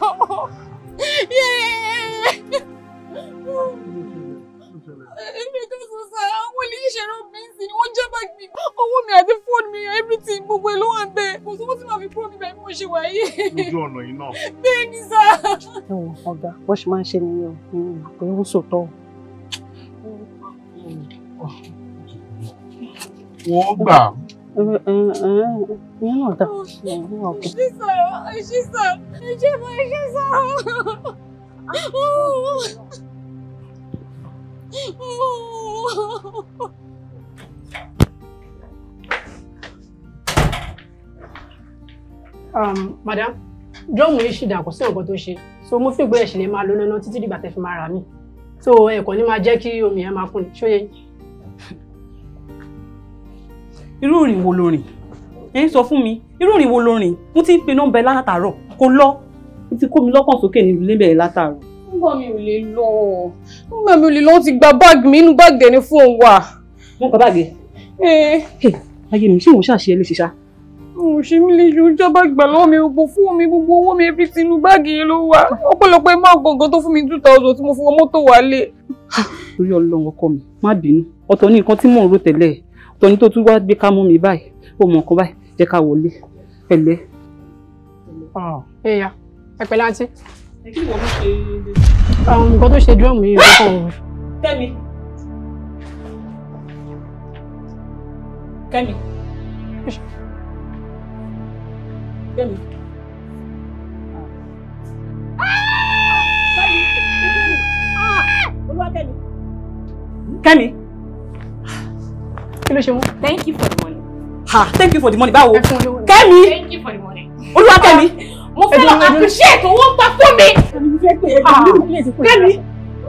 E: Èmi tó sọ sá, àwọn olè ṣẹ̀rọ mi sí ni wọ́n já báàgì mi. Owó mi àti fóònù mi, everything gbogbo ẹ̀ ló wà ń bẹ̀. Kò sówó tí màá fi kúrò níbẹ̀ bí mo ṣe wà yìí.
D: Lójú ọ̀nà yìí náà.
E: Bẹ́ẹ̀ ni sá.
H: Ẹ wò ọ̀gá, bó ṣe máa ń ṣe nìyẹn o, pé ó sòótọ́.
D: Wọ́n gbà.
H: Ìyẹn náà dà.
E: Ṣé sá, ṣé sá, ṣé mo ṣe sá.
N: Madam, drum yìí ṣì dà kò sí nǹkan tó ṣe, so mo fi gbé ẹ̀ṣìn lè máa lo náná títí dìgbà tẹ́ fi máa rà mí, so ẹ̀kọ́ ní máa jẹ́ kí omi ẹ̀ máa kún ni, ṣóyè.
L: Irú ìrìn wo lo rìn? Ẹ ń sọ fún mi, irú ìrìn wo lo rìn? Mo ti ń pe nọ́mbà ẹ látàárọ̀, kò lọ. Ó ti kó mi lọ́kàn sókè nílùú lébẹ̀ẹ́ látàárọ̀.
E: Nígbà mi ò lè lọ, nígbà mi ò lè lọ, wọ́n ti gba báàgì mi, inú báàgì dẹ̀ ni fóònù wà.
L: Wọ́n gba báàgì ẹ? Ayé mi, ṣé òun ṣàṣe ẹ léṣe ṣá?
E: Mo ṣe mí lè ṣe ojú báàgì gbà lọ́wọ́ mi, gbogbo fóònù mi, gbogbo owó mi, everything inú báàgì yẹn ló wà. Ọ̀pọ̀lọpọ̀ ẹ máa gbọ̀ngàn tó fún mi 2000 tí mo fi wọ mọ́tò wálé.
L: Torí Ọlọ́run ọkọ mi, má bínú. Ọ̀tọ̀ ní nǹkan tí mò ń rò tẹ́lẹ̀. Ọ̀tọ̀ ní tó tún wá gbé ká mú mi báyìí. Ó mọ nǹkan báyìí, jẹ́ ká wọlé. Pẹ̀lẹ́.
N: Ẹ̀yà, ẹ pẹ̀lẹ́ àǹtí. Nǹkan tó ṣe drum yìí ó kàn wọ́n.
L: Kẹ́mi. Kẹ́mi. Kẹ́mi. Olúwakẹ́mi. Kẹ́mi.
N: Kí ló ṣe wọ́n?
L: Thank you for the money. Ha! Thank you for the money. Báwo? Kẹ́mi.
N: Thank you for the money.
L: Olúwakẹ́mi.
N: Mo fẹ́ lọ appreciate owó ń pa fún mi.
H: fẹ́ pé ẹgbẹ́ mi lè ti pè é.
N: Kẹ́mi.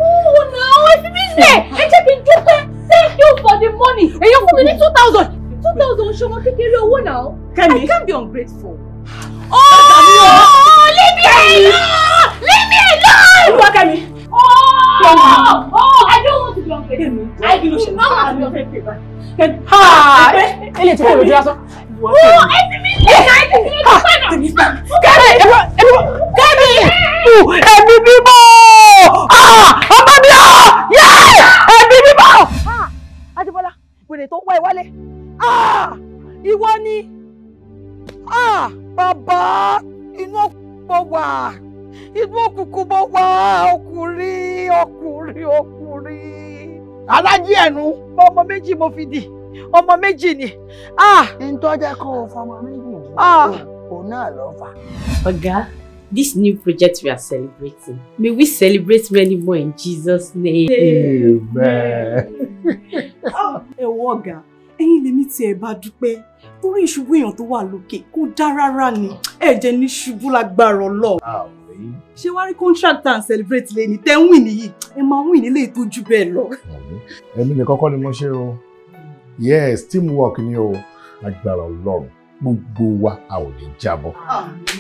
N: Oh no, ẹ fi mí lẹ̀, ẹ jẹ́ kí n dúpẹ́. Thank you for the money. Èyàn fún mi ní 2,000. 2,000 ṣọmọ kékeré owó náà.
H: Kẹ́mi.
N: I can't be ungrateful. Oh, leave me alone! Leave me alone!
H: Olúwa Kẹ́mi.
N: Oh, I don't want to be ungrateful. I do not want to be ungrateful.
H: Ilé tí kò lójú lásán.
N: Oh, ẹ fi mí lẹ̀ náà, ẹ fi mí lẹ̀ náà.
B: Kẹ́mi! Kẹ́mi! Ẹ̀mí mímọ́! Ọmọ mi ọ̀! Ẹ̀mí mímọ́! Adébọ́lá, wèrè tó wá ẹ wálé. Ìwọ ni! Bàbá! Inú òkùnkùn mo wà! Inú òkùnkùn mo wà! Ọkùnrin! Ọkùnrin! Ọkùnrin!
V: Alájí ẹnu.
B: Ọmọ méjì mo fi dì. Ọmọ méjì ni.
V: Ntọ́jà kó o fọmọ méjì dì. Òun náà ló fà.
M: Ọ̀gá, this new project we are celebrating, may we celebrate many more in Jesus' name.
D: Amen.
L: Ẹ wo ọ̀gá, ẹ̀yin lèmi tí ẹ bá dúpẹ́ torí ìṣubú èèyàn tó wà lókè kó dá rárá ni, ẹ jẹ́ ní ṣubú lágbára Ọlọ́run. Ṣé wàá rí contract and celebrate lẹ́ni tẹ́ ń wìn nìyí, ẹ máa wìn nílé ìtọ́jú bẹ́ẹ̀ lọ.
D: Èmi nìkan kọ́ ni mo ṣe o. Yes, teamwork ni o, agbára Ọlọ́run. Gbogbo wa a ò ní jábọ́.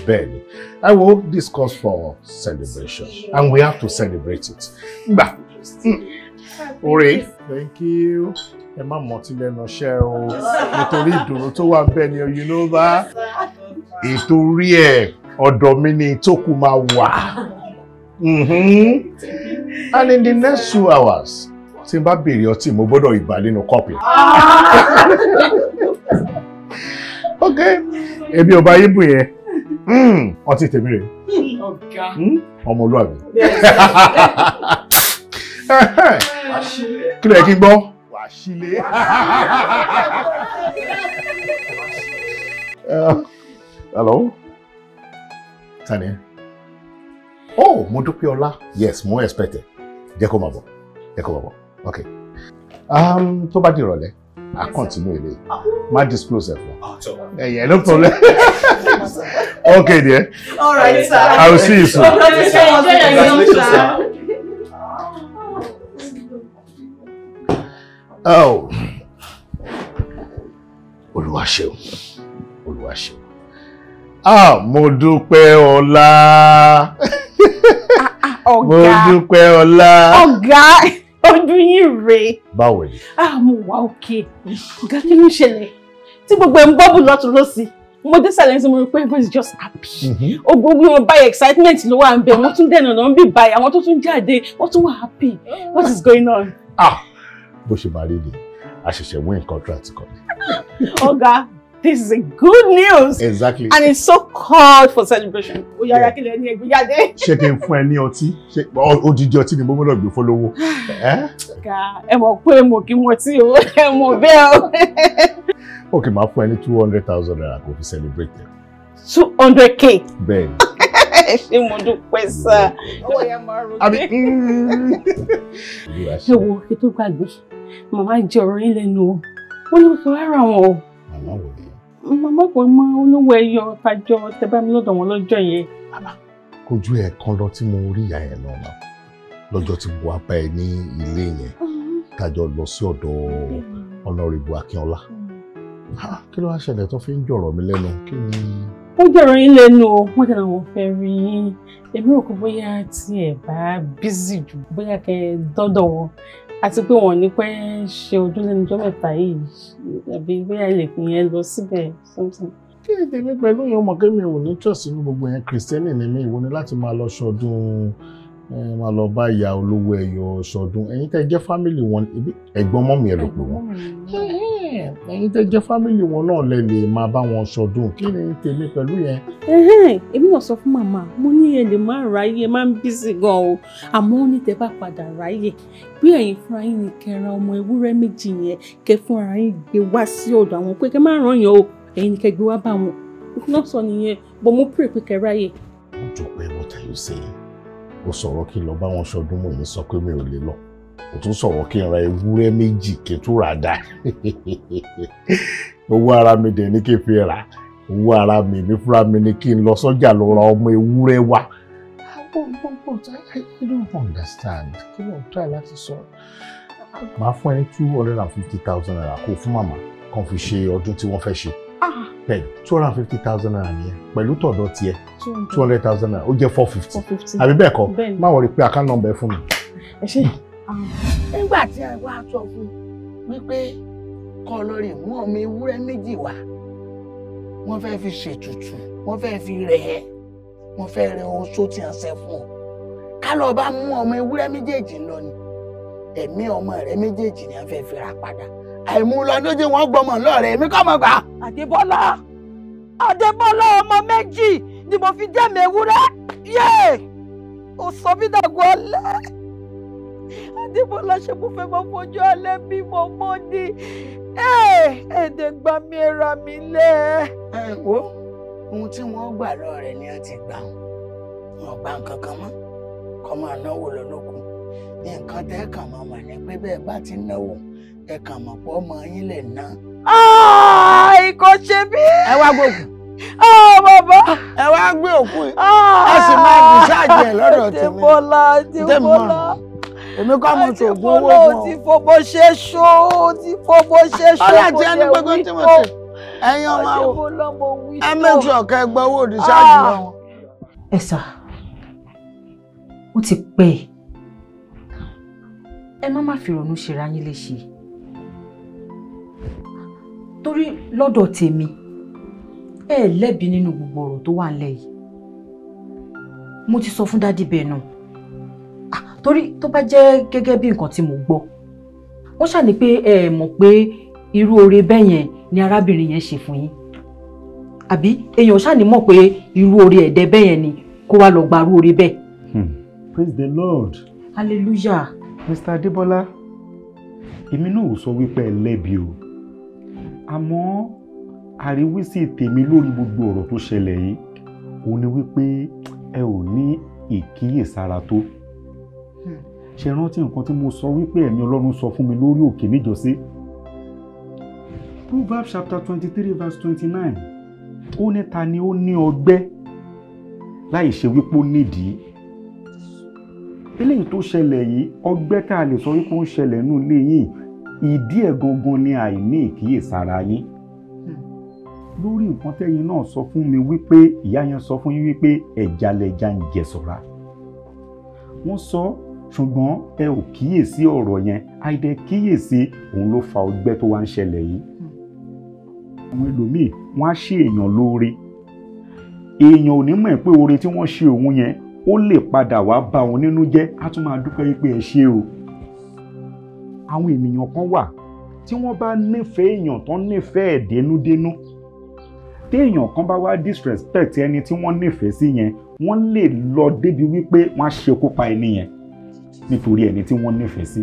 D: Bẹ́ẹ̀ ni, I will discuss for celebration and we have to celebrate it. Gbà. Ore. Thank you. Ẹ má mọtí lẹ́nu iṣẹ́ o, nítorí ìdùnnú tó wà bẹ́ẹ̀ ni, you know that. Ìtorí ẹ̀ ọ̀dọ̀ mi ni tó kù máa wà. And in the next 2 hours, tí n bá béèrè ọtí, mo gbọ́dọ̀ ìgbà nínú kọ́pì. Okay, èmi ò bá yín bù yẹn. Ọtí tèmi rè. Ọmọlúwàbí. Kí ló yẹ kí n gbọ́? Wà á sílé. Hello? Tani? Oh, Modúpẹ́ọlá. Yes, mo expect it. Jẹ́ kó máa bọ̀. Jẹ́ kó máa bọ̀. Okay. Tó bá di ìrọ̀lẹ́, I continue ilé. Má disclose ẹ̀ fún. Yeah, no problem. Okay, dear.
B: All right, sir.
D: I will see you soon.
B: Congratulations, sir.
D: Oh. Olúwa ṣeun. Olúwa ṣeun. Ah, Modúpẹ́ọlá. Modúpẹ́ọlá.
H: Ọ̀gá, ojú yín rèé.
D: Báwo ni?
H: Ah, mo wà òkè. Ọ̀gá, kí ló ń ṣẹlẹ̀? Tí gbogbo ẹ̀ ń bọ́bù lọ́tún lọ́sì. Mo dé sàlẹ̀ ní sọ mo rí pé everybody is just happy. Ogbogbo wọn báyìí excitement ló wà ń bẹ̀. Wọ́n tún dẹ̀nà náà ń bì báyìí. Àwọn tó tún jáde, wọ́n tún wà happy. What is going on?
D: Ah, bó ṣe máa rí ni, a ṣẹ̀ṣẹ̀ win contract kan.
H: Ọ̀gá, this is a good news.
D: Exactly.
H: And it's so called for celebration. Ó yára kí lẹ ní ẹgbẹ́ jáde.
D: Ṣé kí n fún ẹ ní ọtí? Ṣé odidi ọtí ni mo gbọ́dọ̀ gbé fọlọ́wọ́?
H: Ọ̀gá, ẹ mọ̀ pé mo kì í mọtí o, ẹ mọ̀ bẹ́ẹ̀ o.
D: Ok, máa fún ẹ ní 200,000 naira kó fi celebrate ẹ.
H: 200K?
D: Bẹ́ẹ̀ni.
H: Ṣé mo dúpẹ́ sá? Owó yẹn máa ro dé. Ẹ wo kí tó gbàgbé, màmá jẹ ọ̀rọ̀ yín lẹ́nu o. Wọ́n ní kí wọ́n rà wọ́n o.
D: Màmá wò ni?
H: Màmá kò mọ olówó ẹyọ tajọ tẹ bá mi lọ́dọ̀ wọn lọ́jọ́ yẹn.
D: Kojú ẹ̀ kan lọ tí mo rí ìyá yẹn náà lọ́jọ́ tí mo wá bá ẹ ní ilé yẹn tájọ lọ sí ọ̀dọ̀ Honorable Akínọlá. Kí ló wá ṣẹlẹ̀ tó fi ń jọ̀rọ̀ mi lẹ́nu? Kí ni.
H: Ó jọ̀rọ̀ yín lẹ́nu o, wọ́n tẹ̀lé àwọn fẹ́ rí yín. Èmi rò pé bóyá tí ẹ bá bízì jù bóyá kẹ́ ẹ dọ́dọ̀ wọn, àti pé wọn ò ní pẹ́ ṣe ọdún lẹ́nu ọjọ́ mẹ́ta yìí, àbí bóyá ẹ lè fi yẹn lọ síbẹ̀ something.
D: Kí ni tèmi pẹ̀lú yẹn? Mọ̀ kémi ò ní trust nínú gbogbo yẹn. Kìrìsìtẹ́nì ni mí, ìwọ ni láti máa lọ ṣọdún, máa lọ bá ìyá olówó ẹyọ ṣọdún. Ẹ̀yin tẹ́ jẹ́ fámìlì wọn, ẹ̀gbọ́n mọ́mì ẹ ló pè wọ́n. Ẹ̀yin tẹ́ jẹ́ fámìlì wọn náà lẹ lè máa bá wọn ṣọdún. Kí ni tèmi pẹ̀lú yẹn?
H: Èmi náà sọ fún màmá, mo ní ẹ lè má ráyè, má ń bísí gan o, àmọ́ ó ní tẹ́ bá padà ráyè bí ẹ̀yin fúnra yín ní kẹ́ ra ọmọ ewúrẹ́ méjì yẹn, kẹ́ fúnra yín gbé wá sí ọ̀dọ̀ àwọn, pé kẹ́ má ràn yàn o, ẹ̀yin ní kẹ́ gbé wá bá wọn. Náà sọ nìyẹn, but mo pray pé kẹ́ ráyè.
D: Mo dúpẹ́, what are you saying? Ó sọ̀rọ̀ kí n lọ bá wọn ṣọdún, mò ń sọ pé mi ò lè lọ. Ó tún sọ̀rọ̀ kí n ra ewúrẹ́ méjì kí n tún rà dá. Owó ara mi dẹ̀ ní kí n fi rà. Owó ara mi mi fúnra mi ní kí n lọ sọ́jà lọ ra ọmọ ewúrẹ́ wá. But I don't understand. Kí ló ń try láti sọ? Màá fún ẹ ní 250,000 naira kó fún màmá kan fi ṣe ọdún tí wọ́n fẹ́ ṣe. Bẹ́ẹ̀ni, 250,000 naira nìyẹn pẹ̀lú tọ̀dọ̀ tiẹ̀ 200,000 naira ó jẹ́ 450. Àbí bẹ́ẹ̀ kọ́, má wọrí pé account number fún mi.
J: Ẹ ṣé.
V: Nígbà tí ẹ wá sọ fún wípé kọ́ lọ rè mú ọmọ ewúrẹ́ méjì wá, wọ́n fẹ́ fi ṣètùtù, wọ́n fẹ́ fi rẹ̀ ẹ́, wọ́n fẹ́ rẹ oṣó tí wọ́n ṣe fún ọ. Ká lọ bá mú ọmọ ewúrẹ́ méjèèjì lọ ni, ẹ̀mí ọmọ rẹ méjèèjì ni wọ́n fẹ́ fi rà padà. Àìmú lọ lójú wọn gbọmọ lọ́rẹ̀ èmi kọ́ mọ̀ gbà.
I: Adébọ́lá, Adébọ́lá, ọmọ méjì ni mo fi jẹ́ mi ewúrẹ́, yéè, ó sọ mí dàgbọ́ alẹ́. Adébọ́lá, ṣe mo fẹ́ máa fojú alẹ́ bí mo mọ́ ni? Ẹ̀ẹ́dẹ̀ gbà mí, ẹ̀rà mi lẹ̀.
V: Ẹ wo ohun tí wọ́n gbà lọ́rẹ̀ ni wọ́n ti gbà wọn gbà nǹkan kan mọ́, kọ́ máa náwó lọ lókun. Nǹkan tẹ́ kàn máa mà ní pé bẹ́ẹ̀ bá ti náwó ẹ kàn mọ̀ pé ọmọ yín lè ná.
I: Kò ṣe mí.
V: Ẹ wá gbóògùn.
I: Bàbá.
V: Ẹ wá gbé òkú yìí. Ẹ sì máa dìsáàjì ẹ lọ́dọ̀ tèmi.
I: Adébọ́lá, Adébọ́lá,
V: èmi kọ́ mo ṣògùn owó fún ọ.
I: Ó ti fọmọ ṣe ṣó, ó ti fọmọ ṣe ṣó.
V: Ọlá tí ẹni gbogbo tí mo ṣe ẹ̀yin ọmọ àwọ̀ ẹ make sure kẹ́ gbọ́ owó dìsáàjì lọ́wọ́.
M: Ẹ sà, ó ti pẹ́, ẹ má má fi ronú ṣera yín léṣe, torí lọ́dọ̀ tèmi ẹ lẹ́bi nínú gbogbo ọ̀rọ̀ tó wà nílẹ̀ yìí. Mo ti sọ fún dádì bẹ́ẹ̀ náà, torí tó bá jẹ́ gẹ́gẹ́ bí nǹkan tí mo gbọ́, wọ́n ṣàní pé ẹ mọ̀ pé irú oore bẹ́ẹ̀ yẹn ni arábìnrin yẹn ṣe fún yín, àbí èèyàn ṣàní mọ̀ pé irú oore ẹ̀dẹ́ bẹ́ẹ̀ yẹn ni kó wá lọ gba irú oore bẹ́ẹ̀.
O: Praise the Lord.
M: Hallelujah.
O: Mr. Adébọ́lá, èmi náà ò sọ wípé ẹ lẹ́bi o, àmọ́ àríwísí tèmi lórí gbogbo ọ̀rọ̀ tó ṣẹlẹ̀ yìí òun ni wípé ẹ ò ní ìkíyèsára tó. Ṣe rántí nǹkan tí mo sọ wípé ẹ̀mí Ọlọ́run sọ fún mi lórí òkè níjọ́sí? Proverbs chapter 23 verse 29, ó ní ta ni ó ní ọgbẹ́ láì ṣe wípé ó nídìí. Eléyìí tó ṣẹlẹ̀ yìí, ọgbẹ́ tá a lè sọ wípé ó ń ṣẹlẹ̀ nínú ilé yìí, ìdí ẹ̀ gangan ni àìní ìkíyèsára yín. Lórí nǹkan tẹ́yin náà sọ fún mi wípé ìyá yẹn sọ fún yín wípé ẹja lẹja ń jẹ sọ̀ra. Wọ́n sọ, ṣùgbọ́n ẹ ò kíyèsí ọ̀rọ̀ yẹn, àìdẹ kíyèsí òun ló fa ọgbẹ́ tó wá ń ṣẹlẹ̀ yìí. Àwọn ẹlòmíì wọ́n á ṣe èèyàn lóore, èèyàn ò ní mọ̀ pé oore tí wọ́n ṣe òun yẹn ó lè padà wá bá òun nínú jẹ́, á tún máa dúpẹ́ wípé ẹ ṣé o. Àwọn ènìyàn kan wà tí wọ́n bá nífẹ̀ẹ́ èèyàn tán nífẹ̀ẹ́ dénúdénú, téèyàn kan bá wá disrespect ẹni tí wọ́n nífẹ̀ẹ́ sí yẹn, wọ́n lè lọ débi wípé wọ́n á ṣekú pa ẹni yẹn nítorí ẹni tí wọ́n nífẹ̀ẹ́ sí.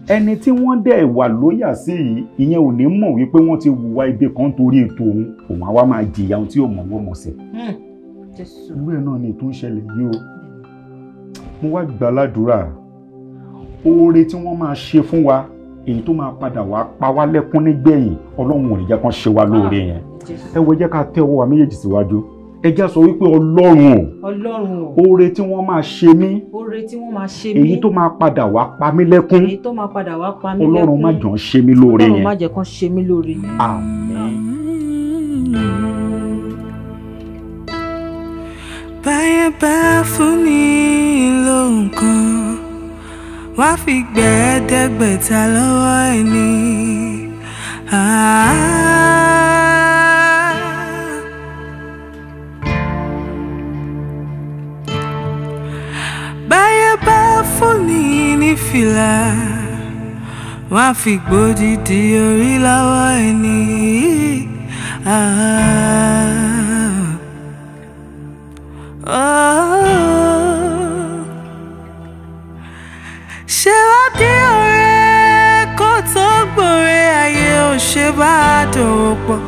O: Ẹni tí wọ́n dẹ̀ wà lóyà sí yìí, ìyẹn ò ní mọ̀ wípé wọ́n ti hùwà ibi kan torí ètò òun, òun á wá máa jìyà ohun tí ò mọ̀ wọ́n mọ̀ sí. Irú ẹ̀ náà ni ètò ń ṣẹlẹ̀ yìí o. Mo wá gbà ládùúrà, oore tí wọ́n máa ṣe fún wa èyí tó máa padà wá pa wá lẹ́kún nígbẹ̀yìn, Ọlọ́run ò ní jẹ́ kán ṣe wá lóore yẹn. Ẹ wo, jẹ́ ká tẹ́ ọwọ́ wa méjèèjì síwájú, ẹ jẹ́ sọ wípé Ọlọ́run o,
M: Ọlọ́run o,
O: oore tí wọ́n máa ṣe mí,
M: oore tí wọ́n máa ṣe mí,
O: èyí tó máa padà wá pa mí lẹ́kún,
M: èyí tó máa padà wá pa mí lẹ́kún,
O: Ọlọ́run má jọ̀ọ́ ṣe mí lóore yẹn,
M: Ọlọ́run má jẹ́ kán ṣe mí lóore.
O: Àmín.
A: Báyẹn bá fún ni lóhùn kan, wá fi gbẹ̀ẹ́dẹ́gbẹ̀ta lọ́wọ́ ẹni. Báyẹn bá fún ni ní fìlà, wá fi gbòdìdì orí lọ́wọ́ ẹni. Ṣé wá dé ọ̀rẹ́ kó tó gbòòrè ayé ò ṣe bá dòwò pọ̀?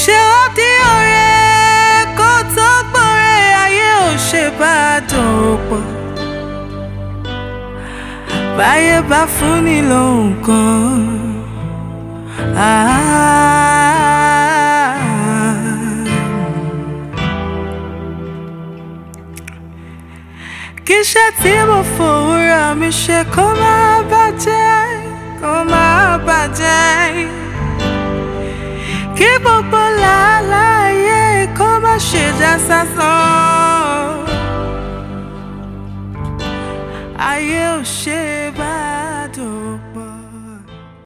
A: Ṣé wá dé ọ̀rẹ́ kó tó gbòòrè ayé ò ṣe bá dòwò pọ̀? Báyé bá fún ni lóhùn kan. Iṣẹ́ tí mo fòwúrọ̀ mi ṣe kó má bàjẹ́, kó má bàjẹ́. Kí gbogbo làálàá kó má ṣe já sásán. Ayé ò ṣe bá.